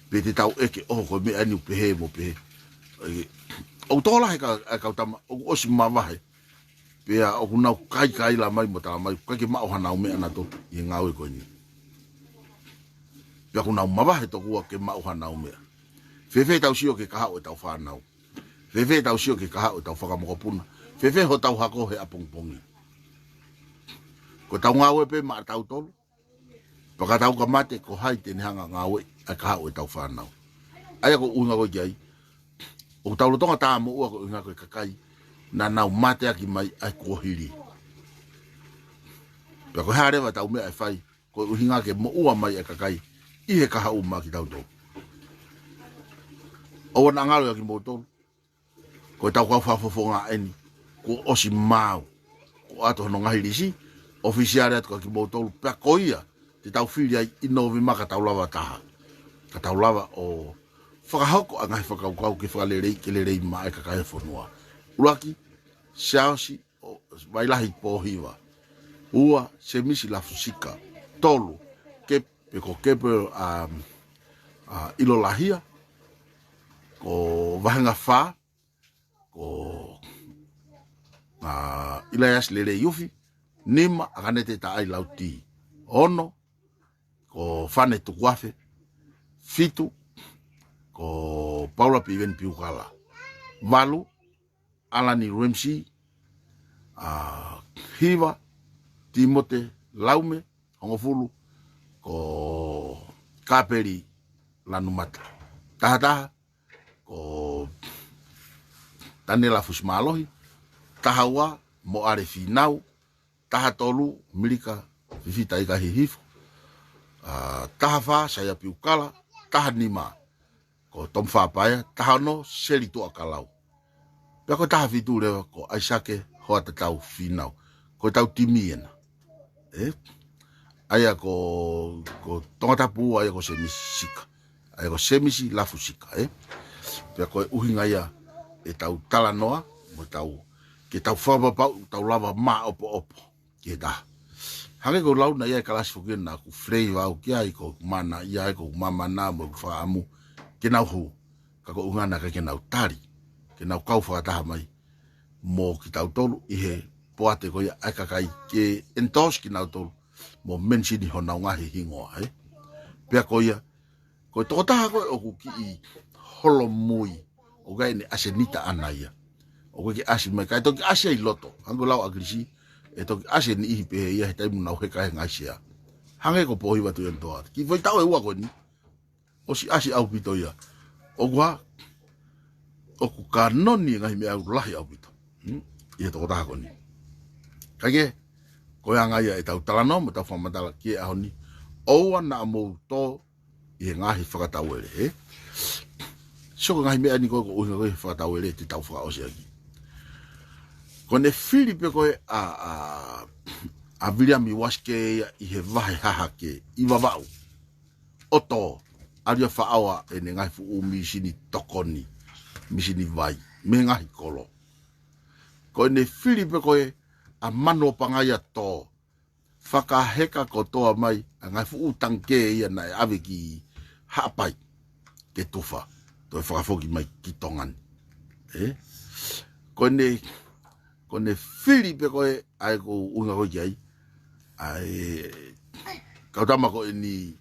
Pe te tau ʻeke ʻo ko e meʻa eni ʻoku pehē mo pehē. ʻE, ʻoku tō lahi e ka, e kau tama, ʻoku ʻosi mavahe. Pea ʻoku nau kaikaila mai mo tala mai, ʻikai ke maʻu hanau meʻa naʻa nau ʻi he ngāue ko eni. Pea ʻoku nau mavahe tokua ke maʻu hanau meʻa. Fēfē ʻetau sio ki he kahaʻu ʻetau fānau. Fēfē ʻetau sio ki he kahaʻu ʻetau fanga mokopuna. Fēfē hotau hako he ʻapongipongi. Ko ʻetau ngāue pē maʻatautolu. Pea ka tau ka mate ko hai te ne hanga ʻo ngāueʻi ʻa e kahaʻu ʻetau fānau. ʻA ia ko e ʻuhinga ko ē ki ai. ʻOku tau lolotonga tāmoʻua ko e ʻuhinga ko e kakai. Naʻa nau mateaki mai ʻa e kuohili. Pea ko e hā leva ʻetau meʻa ʻe fai. Ko e ʻuhinga ke moʻua mai ʻa e kakai. ʻI he kahaʻu maʻa kitautolu. ʻOua naʻa ngalo ia kimoutolu. Ko ʻetau kau fakafofonga eni, kuo ʻosi maau. Kuo ʻoatu hono ngaahi lisi, ʻofisiale atu kia kimoutolu, pea ko ia, te tau fili ai ʻi Nōvema ka tau lava taha. Ka tau lava ʻo fakahoko ʻa e ngaahi fakakaukau ke fakalelei, ke lelei maʻa e kakai e fonua. ʻUluaki, Siaosi ʻo Vailahi Pōhiva. Ua, Semisi Lafusika. Tolu, Kep-, pe ko Kepe, um, uh, ʻIlolahia. Ko Vahenga Fā, ko ʻIlaiasi Lelei Ufi. Nima, ʻAkanete Taʻai Lauti. Ono, ko Fane Tukuafe. Fitu, ko Paula Piveni Piukala. Valu, ʻAlani Ramsey. ʻA, hiva, Timote Laume. Hongofulu, ko Kapeli Lanumata. Taha taha, ko Tanela Fusimālohi. Taha ua, Moʻale Fīnau. Taha tolu, Milika Fifita Ika Hihifo. ʻA, taha fā, Saia Piukala. Taha nima, ko Tom Fapaea. Taha ono, Seli Tuʻakalau. Pea ko e taha fitu leva, ko ʻAisake Hoatatau Fīnau. Ko ʻetau timi ena. ʻE? ʻA ia ko, ko Tongatapu, ʻa ia ko Semisi Sika. ʻA ia ko Semisi Lafu Sika, ʻe? Pea ko e ʻuhinga ia ʻetau talanoa, mo ʻetau, ke tau fakapapau, tau lava maʻopoʻopo ki he taha. Hangē ko e lau naʻe ʻi ai e kalasi foki naʻa ku flavor au ki ai, ko e mana ia ai, ko e mamana mo e fakaʻamu ke nau hū. Ka ko e ʻuhinga naʻe ʻikai ke nau tali, ke nau kau fakataha mai mo kitautolu ʻi he poate ko ia ʻa e kakai ke endorse kinautolu, mo mention honau ngaahi hingoa, ʻe? Pea ko ia, ko e tokotaha ko ē ʻoku kiʻi holomui, ʻoku ʻikai ʻene ʻasenita ʻana ia. ʻOku ʻikai ke ʻasi mai, kae toki ʻasi ai loto. Hangē ko e lau ʻa ʻAkilisi, ʻe toki ʻasi e niʻihi pehē ia he taimi ʻoku nau heka he ngaahi sea. Hangē ko Pōhiva Tuʻiʻonetoa. Kiʻi foʻi taʻu ʻe ua ko eni, ʻosi ʻasi ʻaupito ia. ʻOku hā, ʻoku kānoni e ngaahi meʻa ʻoku lahi ʻaupito. Hmm? ʻI he tokotaha ko eni. Kae kehe, ko e anga ia ʻetau talanoa mo ʻetau fakamatala ki he ʻaho ni. ʻOua naʻa mou tō ʻi he ngaahi fakatauele, ʻe? Sio ko e ngaahi meʻa ni ko ē ko e ʻuhinga ko ē he fakatauele te tau fakaʻosi ʻaki. Ko ʻene fili pē ko ē ʻa, ʻa, ʻa Viliami Uasike ia ʻi he vahe Hahake ʻi Vavaʻu ʻo tō, ʻalu ia ʻo faʻao ʻene ngaahi fuʻu mīsini tokoni, mīsini vai, mei he ngaahi kolo. Ko ʻene fili pē ko ē ʻa Manuʻopanga ia ʻo tō, fakaheka kotoa mai ʻa e ngaahi fuʻu tangikē ia naʻe ʻave ki Haʻapai ke tufa, toe fakafoki mai ki Tonga ni. ʻE? Ko ʻene, ko ʻene fili pē ko ē, ʻa ia ko e ʻuhinga ko ē ki ai, ʻa e kau tama ko eni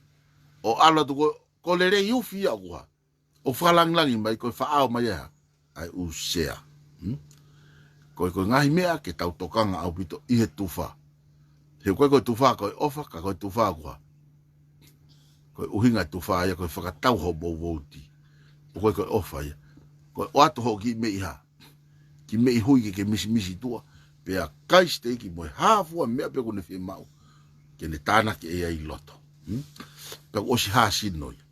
ʻo ʻalu atu ko, ko Lelei Ufi ia ʻoku hā, ʻo fakalangilangi mai ko e faʻao mai ʻa e hā, ʻa e ʻū sea. Hmm? Ko e, ko e ngaahi meʻa ke tau tokanga ʻaupito ʻi he tufa. He ko e, ko e tufa ko e ʻofa, ka ko e tufa ʻoku hā, ko e ʻuhinga e tufa ia ko e fakatau hoʻo vouti. ʻO ko e, ko e ʻofa ia, ko e ʻoatu hoʻo kiʻi meʻi hā, kiʻi meʻi hui ke, ke misimisi tuʻa, pea kai siteiki mo e hā fua meʻa pē ʻoku ne fiemaʻu, ke ne tānaki ʻe ia ʻi loto. Hmm? Pea kuo ʻosi hā sino ia.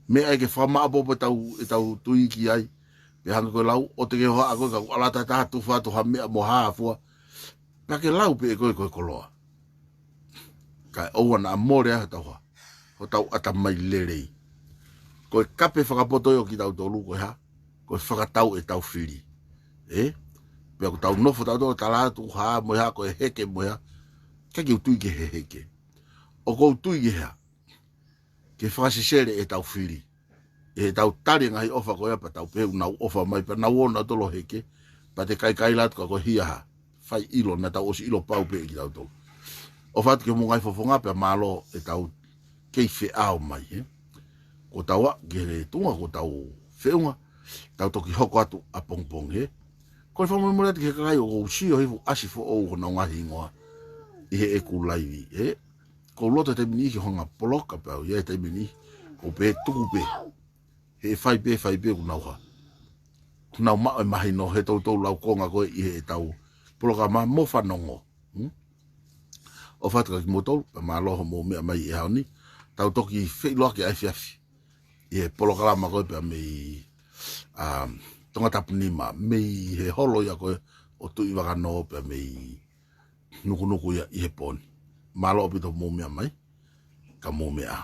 Meʻa ia ke fakamaʻopoʻopo ʻetau, ʻetau tui ki ai. Pea hangē ko e lau, ʻoua te ke hohaʻa koe ka kuo ʻalu atu ha taha tufa atu ha meʻa mo hā fua, pea ke lau pē ʻe koe ko e koloa. Kae ʻoua naʻa mole ai hotau hā, hotau ʻatamai lelei. Ko e kape fakapoto ia ʻo kitautolu ko e hā, ko e fakatau ʻetau fili. ʻE? Pea ʻoku tau nofo tautolu ʻo tala atu hā mo e hā, ko e heke mo e hā. ʻIkai ke u tui ki he heke. ʻOku ou tui ki he hā, ke fakasesele ʻetau fili. ʻE tau tali e ngaahi ʻofa ko ia pea tau pehē ʻoku nau ʻofa mai pea nau ō nautolu ʻo heke, pea te kaikaila atu ka ko e hia hā. Fai ʻilo naʻa tau ʻosi ʻilo pau pē ʻe kitautolu. ʻOfa atu ki homou ngaahi fofonga pea mālō ʻetau kei feʻao mai, ʻe? Kuo tau aʻu ki he tuʻunga kuo tau feʻunga, tau toki hoko atu ʻapongipongi, ʻe? Ko e fakamolemole atu ki he kakai ʻoku ou sio hifo ʻasi foʻou honau ngaahi hingoa ʻi heʻeku laivi, ʻe? Ko u loto he taimi ni ke hanga poloka pē au ia he taimi ni, ko u pehē tuku pē. He fai pē, fai pē ʻoku nau hā, ʻoku nau maʻu e mahino he toutou laukonga ko ē ʻi heʻetau polokalama mo fanongo. Hmm? ʻOfa atu kia kimoutolu, pea mālō hoʻomou meʻa mai he ʻaho ni. Tau toki feʻiloaki ʻaefiafi ʻi he polokalama ko ē pea mei, um, Tongatapu nima, mei he holo ia ko ē ʻo Tuʻi Vakanō pea mei Nukunuku ia ʻi he pō ni. Mālō ʻaupito hoʻomou meʻa mai, ka mou meʻa ā.